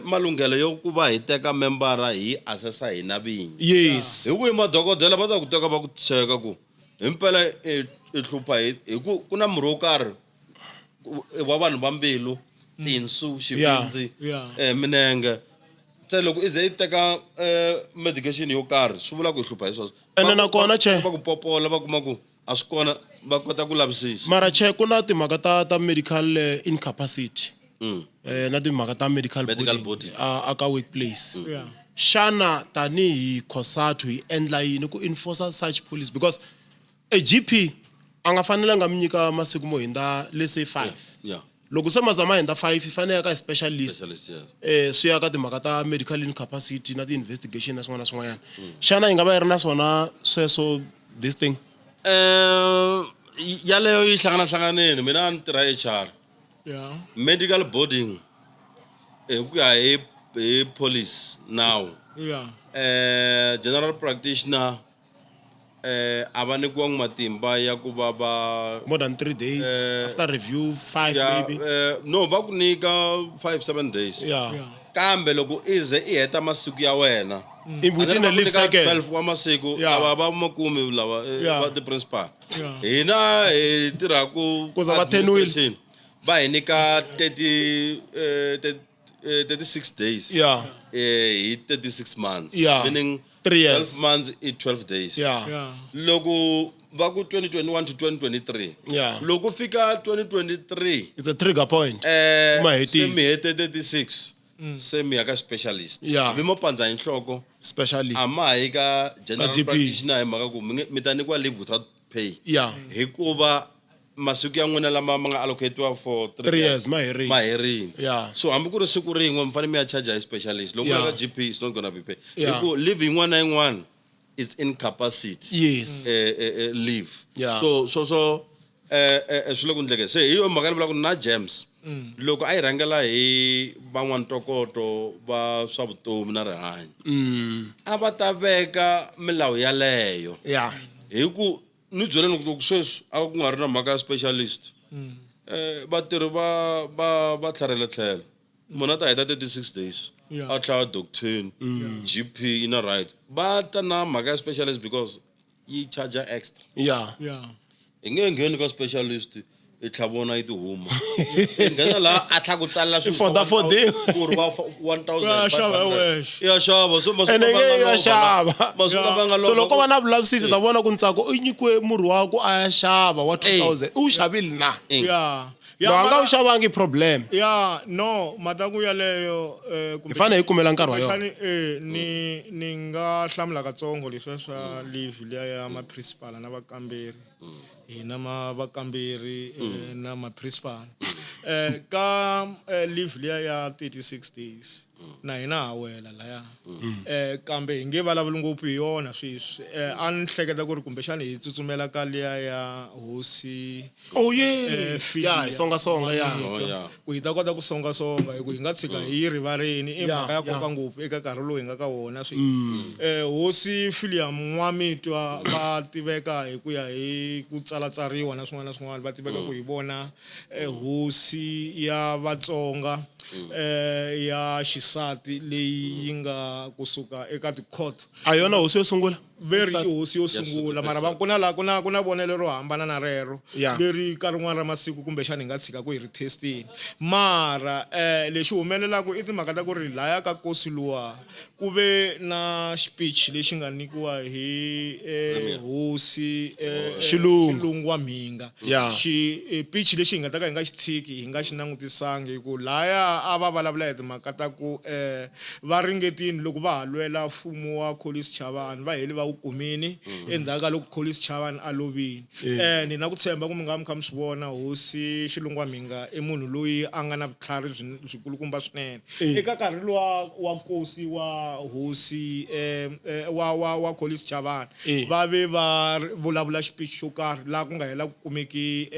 malunghelo yo ku va hi teka membara hi assessa hina vinyi. Yes. Hi ku hi madokodela va ta ku teka va ku cheka ku himpela i hlupha hi ku ku na murhi wo karhi wa vanhu va mbilu, tinsu, xivindzi, Yeah. minenge. Se loko i ze i teka medication yo karhi swi vula ku i hlupha hi sweswo. Ene nakona, che. Va ku popola va kuma ku a swi kona, va kota ku lavisisa. Mara che ku na timhaka ta medical incapacity. Na timhaka ta medical Medical body body. a ka workplace. Yeah. Xana tanihi COSATU hi endla yini ku enforce such policy? Because a GP a nga fanelanga mi nyika masiku mo hundza let's say 5. Yeah. Loko se maza ma hundza 5 yi fanele ya ka specialist. Specialist, yes. Swi ya ka timhaka ta medical incapacity na ti-investigation na swin'wana na swin'wanyana. Xana yi nga va yi ri na swona sweswo this thing? Yaleyo yi hlangana-hlanganile. Mina a ni tirha HR. Yeah. Medical boarding hi ku ya hi police now. Yeah. General practitioner a va nyikiwangi matimba ya ku va va More than 3 days after review 5 yeah, maybe. No, va ku nyika 5-7 days. Yeah. Yeah. Kambe loko i ze i heta masiku ya wena, In within a A ni leave ri va ku nyika cycle. 12 wa masiku, Yeah. lava va makumi lava Yeah. va ti-principal. Yeah. Hina hi tirha ku Ku za va 10 wheel. administration, va hi nyika 36 days. Yeah. Hi 36 months. Yeah. Meaning 3 years. 12 months i 12 days. Yeah. Yeah. Loko va ku 2021 to 2023. Yeah. Loko fika 2023, It's a trigger point. Ma hetile. se mi hete 36. Se mi ya ka specialist. Yeah. Mi mo pandza hi nhloko. Specialist. A ma hi ka general Ka GP. practitioner hi mhaka ku mi ta nyikiwa leave without pay. Yeah. Hikuva masiku ya n'wina lama ma nga allocatiwa for 3 3 years, ma herile. Ma herile. Yeah. So hambi ku ri siku rin'we mi fanele mi ya charge hi specialist. Loko Yeah. mi ya ka GP it's not going to be paid. Yeah. Hi ku leave yin'wana na yin'wana is incapacity. Yes. Leave. Yeah. So, so, so, swi le ku endlekeni. Se hi yo mhaka ni vulaka ku na Gems. Loko a yi rhangela hi van'wana ntokoto va swa vutomi na rihanyo. A va ta veka milawu yaleyo. Yeah. Hi ku Ni byeleni ku sweswi a ku nga ri na mhaka ya specialist. Vatirhi va va va tlharihela tlhelo. Munhu a ta heta 36 days a tlhela docteni, GP yi na right. Va ta na mhaka ya specialist because yi charger extra. Hi nge ngheni ka specialist i tlha vona yi ti huma. I nghena laha a tlha ku tsalela swilo Foda fodiwa. murhi wa 1500. Ya xava hi wexe. Ya xava so masiku Ene lama nga nge ya lova xava. masiku lama nga So lova loko va na vulavisisi ta vona ku Ntsako u nyikiwe murhi wa ku a ya xava wa 2000 u wu xavile na? Ya Loko a nga mara- wu xavangi problem. Ya no mataku yaleyo Hi fanele hi kumela nkarhi wa yona. Kumbexani, ni ni nga hlamula katsongo leswiya swa leave liya ya ma-principal na vakamberi. Hina ma vakamberi na ma-principal. Ka leave liya ya 36 days na hina ha wela laya. Kambe hi nge vulavuli ngopfu hi yona sweswi. A ni hleketa ku ri kumbexani hi tsutsumela ka liya ya hosi Oh yes. Filia. Ya, hi songasonga ya. Oh, yeah. Ku hi ta kota ku songasonga hi ku hi nga tshika hi yi rivarini i mhaka ya nkoka ngopfu eka nkarhi lowu hi nga ka wona sweswi. Hosi Philliam N'wamitwa va tiveka hi ku ya hi ku tsalatsariwa na swin'wana na swin'wana, va tiveka ku hi vona hosi ya Vatsonga ya xisati leyi yi nga kusuka eka ti-court. A yona hosi yo sungula? Ve ri i hosi yo sungula, mara va ku na laha ku na ku na vonelo ro hambana na rero leri ka rin'wana ra masiku kumbexana hi nga tshika ku hi ri testini. Mara lexi humelelaka i timhaka ta ku ri laya ka nkosi luwa ku ve na speech lexi nga nyikiwa hi hosi Xilungu. Xilungu wa Mhinga. Xi speech lexi hi nga ta ka hi nga xi tshiki hi nga xi langutisangi hi ku laya a va vulavula hi timhaka ta ku va ringetini loko va ha lwela mfumo wa Collins Chavani va hele va wu kumini endzhaku ka loko Collins Chavani a lovile. Ni na ku tshemba ku mi nga mi kha mi swi vona hosi Xilungu wa Mhinga i munhu loyi a nga na vutlhari byikulukumba swinene. Eka nkarhi luwa wa nkosi wa hosi wa, wa, wa Collins Chavani va ve va vulavula xipichi xo karhi laha ku nga hela ku kumeki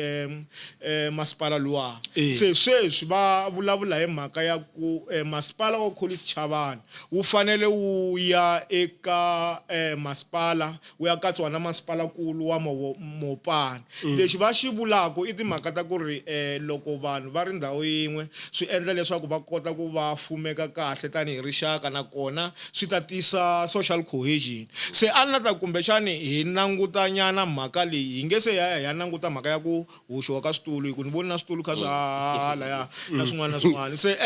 masipala luwa. Se sweswi va vulavula hi mhaka ya ku masipala wa Collins Chavani wu fanele wu ya eka masipala wu ya katsiwa na masipalakulu wa Mopani. Lexi va xi vulaka i timhaka ta ku ri loko vanhu va ri ndhawu yin'we swi endla leswaku va kota ku va fumeka kahle tanihi rixaka, nakona swi ta tisa social cohesion. Se a ni la ta kumbexani hi langutanyana mhaka leyi, hi nge se ya ya languta mhaka ya ku hoxiwa ka switulu, hi ku ni voni na switulu kha swi haha laya na swin'wana na swin'wana. Se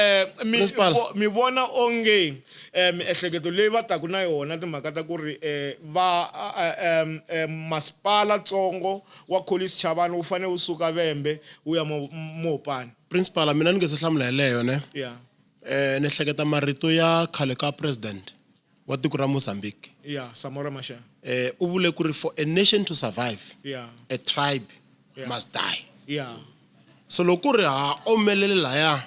Principal. mi vona onge miehleketo leyi va taku na yona timhaka ta ku ri va masipala tsongo wa Collins Chavani wu fanele wu suka Vhembe wu ya Mopani. Principal, mina ni nge se hlamula yeleyo ne. Ni hleketa marito ya khale ka president wa tiko ra Mozambique. Samora Machel. U vule ku ri for a nation to survive, a tribe must die. So loko ku ri ha omelele laya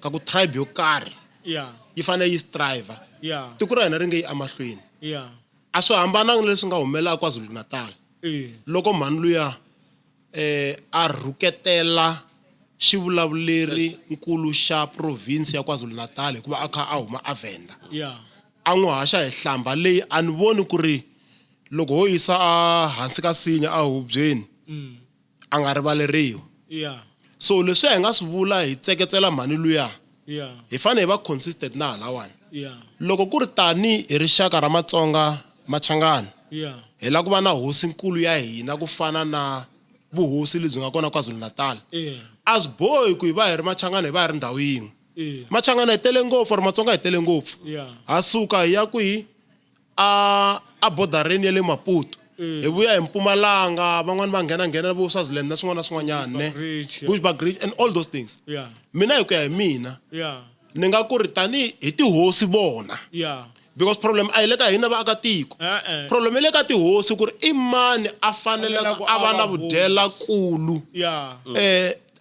ka ku tribe yo karhi yi fanele yi strive. Tiko ra hina ri nge yi emahlweni. A swi hambananga leswi nga humelela KwaZulu-Natal. Loko mhani luya a rhuketela xivulavuleri nkulu xa province ya KwaZulu-Natal hikuva a kha a huma a Venda. A n'wi haxa hi hlamba leyi a ni voni ku ri loko ho yisa a hansi ka sinya a hubyeni a nga rivaleriwi. So leswi hi nga swi vula hi tseketsela mhani luya. Hi fanele hi va consistent na halawani. Loko ku ri tani hi rixaka ra Matsonga Machangana, hi lava ku va na hosi nkulu ya hina ku fana na vuhosi lebyi nga kona KwaZulu-Natal. A swi bohi ku hi va hi ri Machangana hi va hi ri ndhawu yin'we. Machangana hi tele ngopfu, or Matsonga hi tele ngopfu. Ha suka hi ya kwihi? A bordereni ya le Maputo. Hi vuya hi Mpumalanga, van'wani va nghena nghena vo Swaziland na swin'wana na swin'wanyana, ne? Bushbuckridge, yeah. Bushbuckridge and all those things. Mina hi ku ya hi mina, ni nga ku ri tani hi tihosi vona. Because problem a hi le ka hina vaakatiko. Problem yi le ka tihosi ku ri i mani a faneleke Faneleke a va a na va vudyelakulu.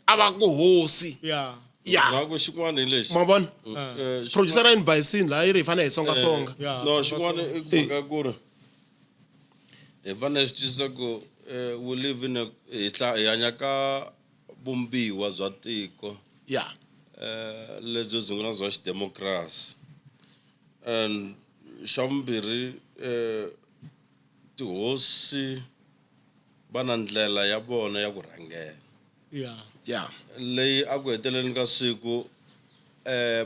A va ku hosi. Nga ku xin'wana hi lexi. Ma vona? Producer ra N by C laha yi ri hi fanele hi songa songa. No, xin'wana i ku mhaka ku ri hi fanele hi swi twisisa ku we live in a, hi hla, hi hanya ka vumbiwa bya tiko. Lebyi byi nga na bya xidemokirasi. And xa vumbirhi tihosi Va na ndlela ya vona ya ku rhangela. Yeah. Yeah. Leyi a ku heteleleni ka siku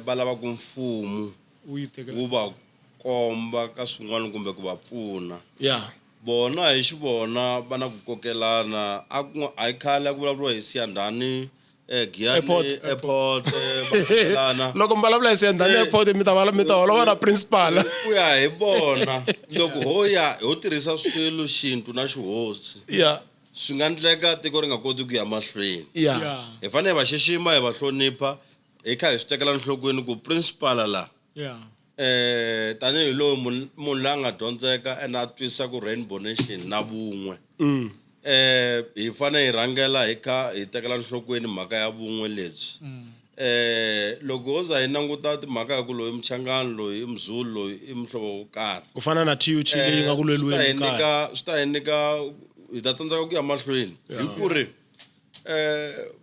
va lava ku mfumo wu yi tekela wu va komba ka swin'wana kumbe ku va pfuna. Yeah. Vona hi xivona va na ku kokelana a ku a hi khale a ku vulavuriwa hi Siyandhani Giyani Airport. Airport va kokelana. Loko mi vulavula hi Siyandhani Airport mi ta mi ta holova na principal. Ku ya hi vona loko ho ya ho tirhisa swilo xintu na xihosi. Yeah. Swi nga endleka tiko ri nga koti ku ya mahlweni. Yeah. Yeah. Hi fanele hi va xixima hi va hlonipha hi kha hi swi tekela enhlokweni ku principal la. Yeah. Tanihi loyi munhu loyi a nga dyondzeka and a twisisa ku Rainbow Nation na vun'we. Hi fanele hi rhangela hi kha hi tekela enhlokweni mhaka ya vun'we lebyi. Loko ho za hi languta timhaka hi ku loyi Mchangani, loyi i Mzulu, loyi i muhlovo wo karhi. Ku fana na TUT leyi nga ku lweliweni kaya. Swi ta hi nyika, hi ta tsandzeka ku ya mahlweni. Hi ku ri,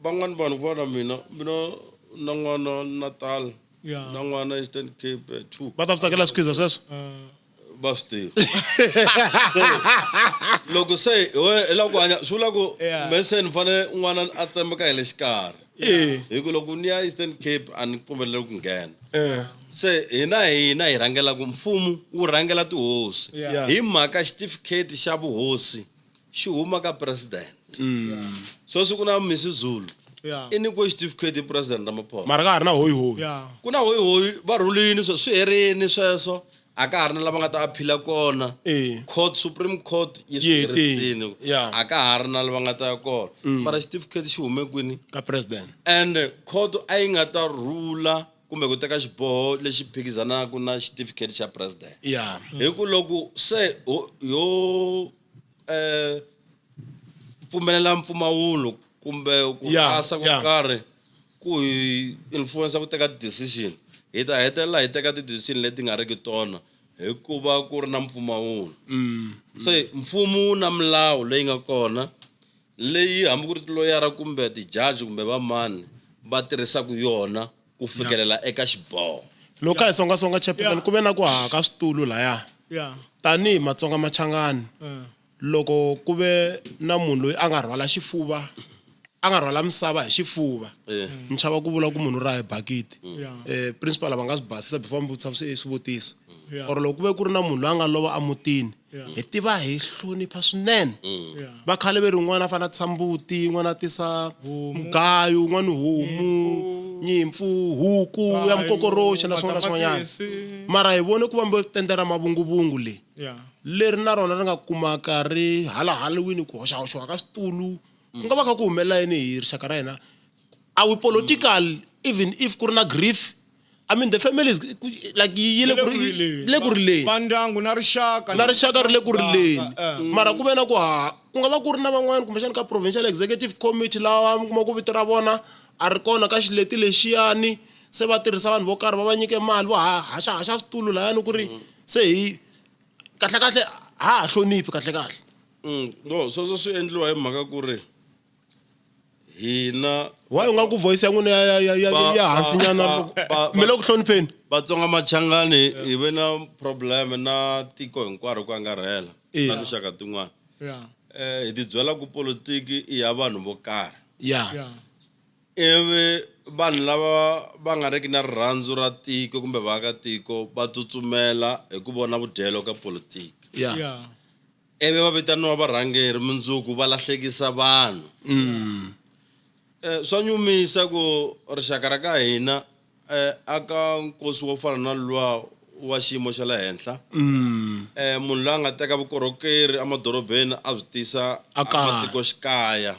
van'wani vanhu ku fana na mina, mina na n'wana Natal, Yeah. na n'wana Eastern Cape 2. Va ta swi tsakela swi khiza sweswo? Va swi tiva. So, loko se hi lava ku hanya, swi vula ku Yeah. me se ni fanele n'wana a tsemeka hi le xikarhi. Eh. Hi ku loko ni ya Eastern Cape a ni pfumeleli ku nghena. Eh. Se hina hi rhangela ku mfumo wu rhangela tihosi. Yeah. Hi mhaka xitifiketi xa vuhosi xi huma ka president. Sweswi ku na Misuzulu. Yeah. I nyikiwe xitifiketi hi president Ramaphosa. Mara ka ha ri na hoyihoyi. Yeah. Ku na hoyihoyi va rhulini sweswo, swi herini sweswo. A ka ha ri na lava nga ta aphila kona. Eh. Court, Supreme Court yi swi Yi hetile. herisini. Yeah. A ka ha ri na lava nga ta ya kona. Mara xitifiketi xi hume kwini? Ka president. And court a yi nga ta rhula kumbe ku teka xiboho lexi phikizanaka na xitifiketi xa president. Yeah. Hi ku loko se yo pfumelela mpfumawulo kumbe ku Yeah, asa ko yeah. karhi ku hi influence ku teka decision, hi ta hetelela hi teka ti-decision leti nga riki tona hikuva ku ri na mpfumawulo. Se mfumo wu na milawu leyi nga kona leyi hambi ku ri tiloyara kumbe ti-judge kumbe vamani va tirhisaka yona ku fikelela eka xiboho. Loko ka hi songasonga chairperson, Yeah. ku ve na ku haha ka switulu laya. Yeah. Tanihi Matsonga Machangani, loko ku ve na munhu loyi a nga rhwala xifuva, a nga rhwala misava hi xifuva. Eh. Ni chava ku vula ku munhu ra hi bakiti. Yeah. Principal va nga swi basisa before mi vutisa swivutiso. Yeah. Or loko ku ve ku ri na munhu loyi a nga lova emutini, Yeah. hi tiva hi hlonipha swinene. Yeah. Va khale ve ri un'wana a fanele a tisa mbuti, un'wana a tisa Homu. mugayo, un'wana homu, nyimpfu, huku ya Mugayo, mukokoroxi na swin'wana na swin'wanyana. matamatisi. Mara hi vone ku vambiwe tende ra mavunguvungu leyi. Yeah. Leri na rona ri nga kumaka ri halahaliwini ku hoxahoxiwa ka switulu. Ku nga va kha ku humelela yini hi rixaka ra hina? Are we political even if ku ri na grief? I mean the family is like yi le ku ri le ku rileni. Va ndyangu na rixaka. Na rixaka ri le ku rileni. Eh. Mara ku ve na ku ha ku nga va ku ri na van'wani kumbexana ka provincial executive committee lava mi kuma ku vito ra vona a ri kona ka xileti lexiyani, se va tirhisa vanhu vo karhi va va nyike mali vo haxa haxa switulu layani ku ri se hi kahle kahle ha ha hloniphi kahle kahle. No, sweswo swi endliwa hi mhaka ku ri hina Why u nga ku voice ya n'wina ya hansi nyana mi le ku hlonipheni? Vatsonga Machangani hi ve na problem na tiko hinkwaro ku angarhela na tinxaka tin'wana. Yeah. Hi ti byela ku politiki i ya vanhu vo karhi. Yeah. Yeah. Ivi vanhu lava va nga riki na rirhandzu ra tiko kumbe vaakatiko va tsutsumela hi ku vona vudyelo ka politiki. Yeah. Yeah. Ivi va vitaniwa varhangeri mundzuku va lahlekisa vanhu. Swa nyumisa ku rixaka ra ka hina aka nkosi wo fana na luwa wa xiyimo xa le henhla. Munhu loyi a nga teka vukorhokeri emadorobeni a byi tisa A kaya. ematikoxikaya.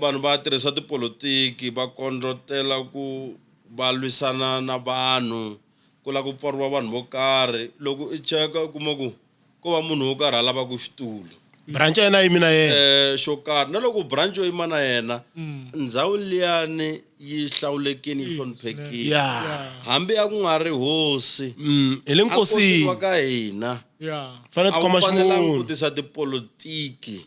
Vanhu va tirhisa tipolotiki va kondlotela ku va lwisana na vanhu, ku lava ku pfariwa vanhu vo karhi. Loko i cheka u kuma ku ko va munhu wo karhi a lavaka xitulu. Branch ya yena yi yime na yena. Xo karhi. Na loko branch yo yima na yena, ndhawu liyani yi hlawulekini yi hloniphekile ya hambi a ku nga ri hosi Hi le a nkosini nkosini wa ka hina ya fanele a ti wu khoma fanelangi ku ximunhu tisa tipolotiki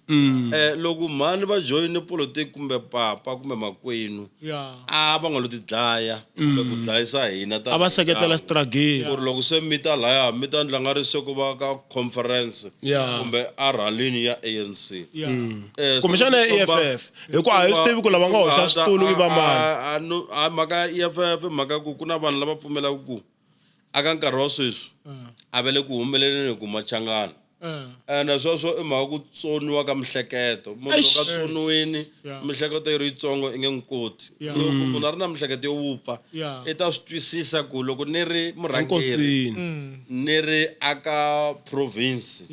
loko mhani va joyine politiki kumbe papa kumbe makwenu ya a va nga lo ti dlaya kumbe ku dlayisa hina a va seketela struggle ku ri loko se mi ta laya mi ta ndla nga ri se ku va ka conference Yeah. kumbe a rallyini ya ANC ya Kumbexana ya EFF, hikuva a hi swi tivi ku lava nga hoxa switulu i va mani. mani mhaka ya EFF mhaka ku ku na vanhu lava pfumelaka ku aka nkarhi wa sweswi a va le ku humeleleni hi ku machangana ene sweswo i mhaka ku tsoniwa ka mihleketo munhu loko a tsoniwini mihleketo yi ri yitsongo i nge n'wi koti loko munhu a ri na mihleketo yo wupfa i ta swi twisisa ku loko ni ri murhangeri ni ri aka province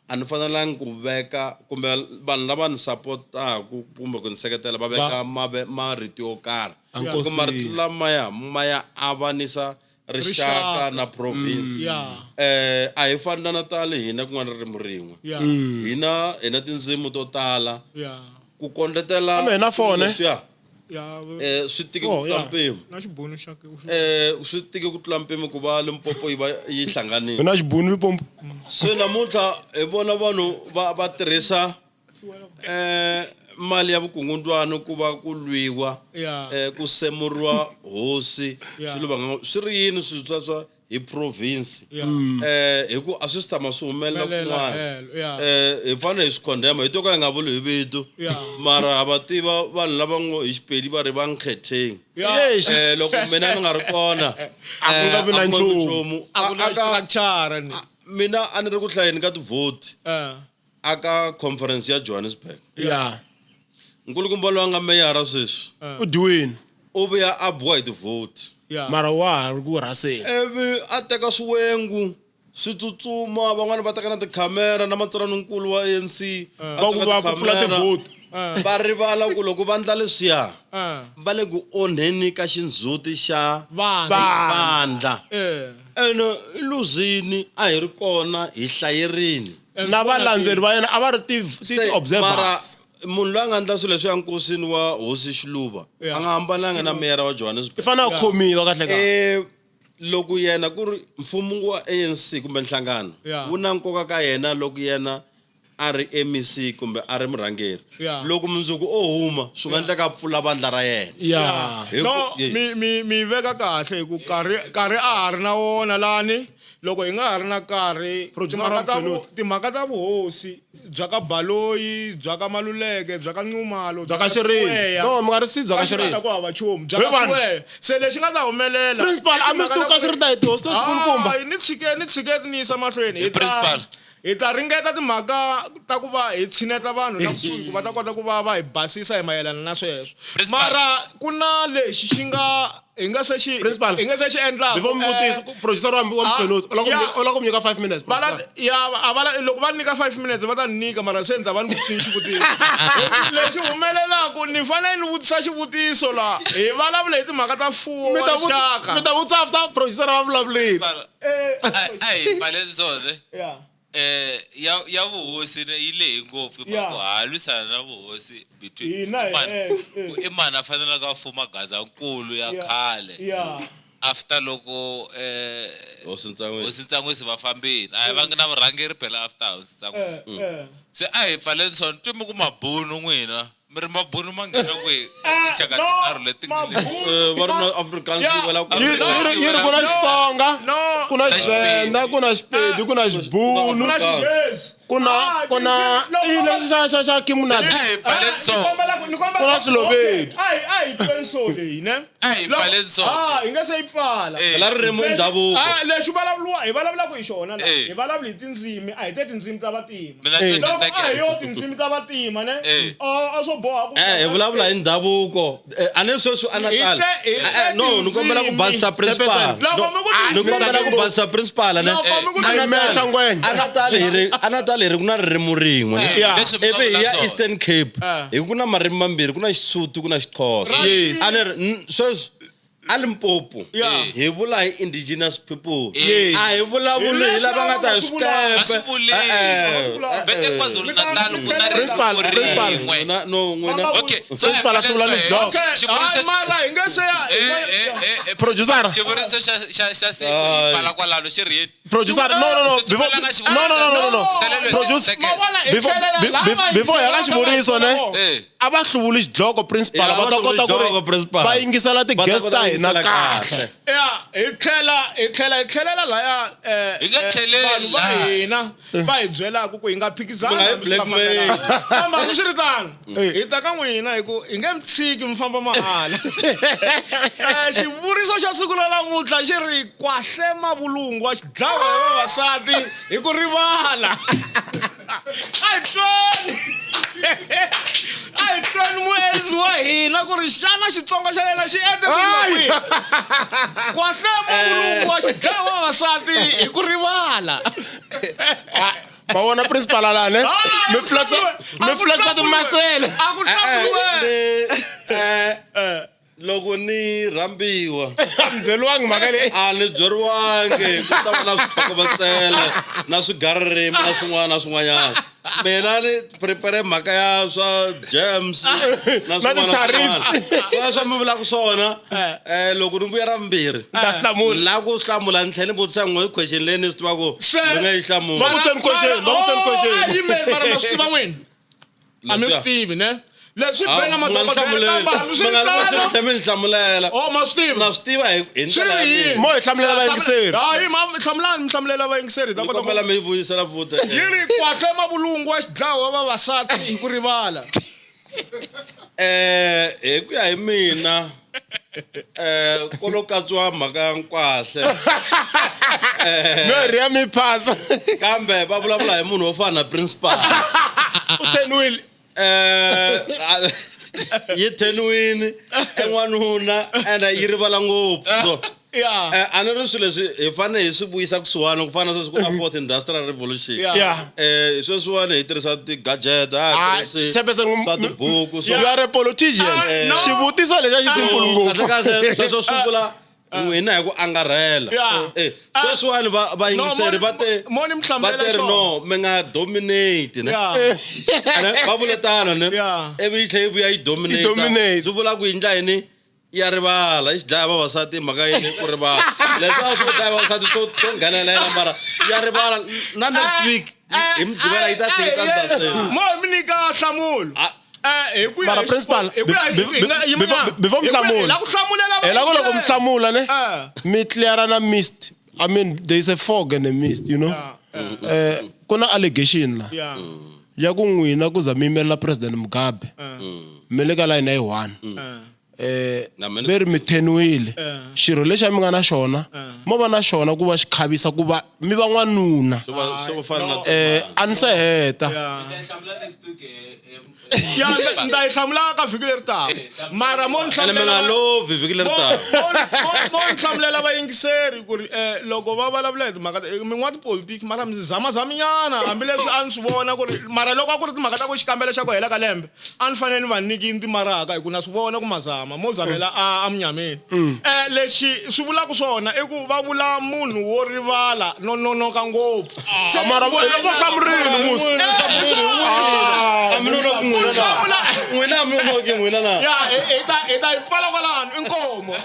a ni fanelangi ku veka kumbe vanhu lava ni sapotaku kumbe ku ni seketela va veka marito yo karhi loko marito lamaya ma ya avanisa rixaka na province a hi fani na Natal hina ku nga ririmi rin'we hina hi na tindzimi to tala ku kondletela Kambe hi na four, ne? leswiya swi tike ku tlula mpimo na xibunu xa swi tike ku tlula mpimo ku va Limpopo yi va yi hlanganile hi na xibunu Limpopo se namuntlha hi vona vanhu va va tirhisa mali ya vukungundwani ku va ku lwiwa ku semuriwa hosi swilo va nga swi ri yini swilo swa swa hi province hi ku a swi si tshama swi humelela kun'wana hi fanele hi swi condemn hi to ka hi nga vuli hi vito mara ha va tiva vanhu lava ngo hi xipedi va ri va nkhetheng loko mina ni nga ri kona a ku nga vi na nchumu a ku na structure ni mina a ni ri ku hlayeni ka tivhoti aka conference ya Johannesburg nkulukumba loyi a nga meyara sweswi u dyiwini u vuya a biwa hi tivhoti mara wa ha ri ku rhaseni ivi a teka swiwengu swi tsutsuma van'wani va teka na tikhamera na matsalaninkulu wa ANC Va ku va ku pfula tivhoti va rivala ku loko va ndla leswiya va le ku onheni ka xindzhuti xa vandla ene i luzini a hi ri kona hi hlayerini na valandzeri va yena a va ri ti-observers munhu loyi a nga endla swilo leswi ya nkosini wa hosi Xiluva a nga hambananga na meyara wa Johannesburg i fanele a khomiwa kahle kahle loko yena ku ri mfumo wa ANC kumbe nhlangano wu na nkoka ka yena loko yena a ri MEC kumbe a ri murhangeri loko mundzuku o huma swi nga endleka a pfula vandla ra yena no mi mi veka kahle hi ku karhi karhi a ha ri na wona lani loko hi nga ha ri na karhi timhaka ta vuhosi bya ka Baloyi bya ka Maluleke bya ka Nxumalo bya ka Xirilo no mi nga ri si bya ka Xirilo ku hava nchumu bya ka Siweya se lexi nga ta humelela principal a mi swi tivi ka swi ri ta hi tihosi letikulukumba ni tshike ni tshike ni yisa mahlweni hi principal hi ta ringeta timhaka ta ku va hi tshineta vanhu la kusuhi ku va ta kota ku va va hi basisa hi mayelana na sweswo mara ku na lexi xi nga hi nga se xi Principal, hi nga se xi endlaka before mi vutisa producer wa Mkhwenuti u lava ku mi nyika 5 minutes ya a va loko va nyika 5 minutes va ta ni nyika mara se ni ta va ni vutisini xivutiso lexi humelelaku ni fanele ni vutisa xivutiso la hi vulavula hi timhaka ta mfuwo wa rixaka mi ta vutisa after producer va vulavulile a hi pfaleni swona ya vuhosi yi lehe ngopfu hi mhaka ku ha lwisana na vuhosi between i mani a faneleke a fuma Gazankulu ya khale after loko Hosi Ntsangwisi Hosi Ntsangwisi va fambile a hi vangi na vurhangeri phela after Hosi Ntsangwisi se a hi pfaleni swona twi mi ku mabunu n'wina mi ri mabunu ma nghena kwihi tinxaka tinharhu leti va ri na Afrikaans yi wela yi ri ku na Xitsonga ku na Xivenda ku na Xipedi ku na Xibunu ku na ku na i lexi xa xa xa Kimunati a hi pfaleni so ku na Xilobedi a hi tweni so leyi ne a hi pfaleni so hi nga se yi pfala phela ririmi i ndhavuko lexi vulavuriwa hi vulavulaka hi xona la hi vulavula hi tindzimi a hi te tindzimi ta vatima loko a hi yo tindzimi ta vatima ne a swo boha ku hi vulavula hi ndhavuko a ni sweswi a Natal no ni kombela ku basisa principal ni kombela ku basisa principal ne a Natal hi ri a Natal hi ri ku na ririmi rin'we ivi hi ya Eastern Cape hi ku na marimi mambirhi ku na Xisuthu ku na Xixhosa a ni ri sweswi A Limpopo hi vula hi indigenous people. Yes. A hi vulavuli hi lava nga ta hi A swikepe. swi vuli. Vete KwaZulu-Natal ku na Principal, ririmi principal. rin'we. N'wina no n'wina Okay, so Principal a hluvula ni xidloko. Okay, Xivuriso hayi, mara hi nge se ya Producer. Xivuriso xa siku hi pfala kwalano xi ri yini? Producer, no no no before no no no no no Producer Ma vona, hi before tlhelela laha va before hi ya ka xivuriso ne Eh. a va hluvuli xidloko principal Ya, va va ta hluvuli kota ku xidloko, ri principal. va yingisela Va ta ti-guest kota ta ku hina yingisela kahle. Ya, hi tlhelela laya Hi nga tlheleli vanhu va laha. hina va hi byelaka ku hi nga phikizani Mi nga hi hambi swi nga blackmail. fanelangi. Kambe hambi swi ri tano hi ta ka n'wina hi ku hi nge mi tshiki mi famba mahala. Xivuriso xa siku ra namuntlha xi ri kwahle mavulungu wa xidlawa hi vavasati hi ku rivala. A hi tweni. A hi tweni muendzi wa hina ku ri xana Xitsonga xa yena xi ente ku yima kwihi. Kwahle mavulungu wa xidlawa hi vavasati hi ku rivala. Va vona principal ala ne mi flexa mi flexa timasele. A ku hlamuriwe. Loko ni rhambiwa A mi byeriwangi mhaka leyi. A ni byeriwangi ku ta va na swithokovetselo na swigaririmi na swin'wana na swin'wanyana. Mina ni prepare mhaka ya swa gems na Na swin'wana na ti-tariffs. swin'wana. Sweswo mi vulaka swona loko ni vuya ra vumbirhi Ta hlamula. la ku hlamula ni tlhela ni vutisa n'we question leyi ni swi tivaka Se- ni nga yi hlamula. Va vutiseni question, va vutiseni question. A yimeli, mara ma swi tiva n'wina. A mi swi tivi ne leswi Ah, be na madokodela kambe hambi swi ri tano mi ni hlamulela. Oh, ma swi tiva. Na swi tiva hi Swi ndlela ya ri yini? mina. Mo hi hlamulela vayingiseri. Hayi, ma hlamulani mi hlamulela vayingiseri hi ta Ni kota ku kombela mi yi vuyisela futhi. Yi ri kwahle mavulungu wa xidlawa wa vavasati hi ku rivala. Hi ku ya hi mina ko lo katsiwa mhaka ya nkwahle. No ri ya mi phasa. Kambe va vulavula hi munhu wo fana na principal. U teniwile. Yi theniwini en'wanuna ende yi rivala ngopfu. So a ni ri swilo leswi hi fanele hi swi vuyisa kusuhani ku fana na sweswi ku na fourth industrial revolution. Sweswiwani hi tirhisa ti-gadget, a hi tirhisi Chairperson, swa tibuku, so you are a politician. No. Xivutiso lexi a xi simple ngopfu. Kahle kahle sweswo swi vula n'wina hi ku angarhela. Sweswiwani vayingiseri va te Mo ni mi va hlamulela te ri xona. no mi nga dominate ne. Ene va vule tano ne. Ivi yi tlhela yi vuya yi dominate. Yi dominate. Swi vula ku yi ndla yini? Ya rivala, yi xi dlaya vavasati mhaka yini ku rivala. Leswi a swo dlaya vavasati swo nghenelela mara ya rivala na next week hi Mugqivela yi ta tlhela yi ta ndla Mo hi mi nyika nhlamulo. Hi ku ya Mara hi principal, hi ku ya hi- hi nga- yima nyana. before Hi ku ya- mhlamula. hi la ku hlamulela Hi la ku loko mi hlamula ne mi clear na mist. I mean there is a fog and a mist, you know. Ku na allegation la. Ya ku n'wina ku za mi yimelela President Mugabe. Mi le ka line ya yi one. Na mina- Ve ri mi theniwile. Xirho lexi a mi nga na xona, mo va na xona ku va xi khavisa ku va mi va n'wanuna. Swo va- swo fana na A ni se heta. Ya, ni ta yi hlamula ka vhiki leri taka. Mara mo ni Ene mi nga hlamulela lovi vhiki leri taka. Mo ni hlamulela vayingiseri ku ri loko va vulavula hi timhaka ta mi n'wa tipolitiki mara mi zamazaminyana hambileswi a ni swi vona ku ri mara loko a ku ri timhaka ta ku xikambelo xa ku hela ka lembe a ni fanele ni va nyikini timaraka hi ku na swi vona ku mazama mo zamela a munyameni. Lexi swi vulaka swona i ku va vula munhu wo rivala no nonoka ngopfu. Se Mara va hlamurile musi. A mi nonoki n'wina na. N'wina a mi nonoki n'wina na. Ya, hi ta yi pfala kwalano i nkomo.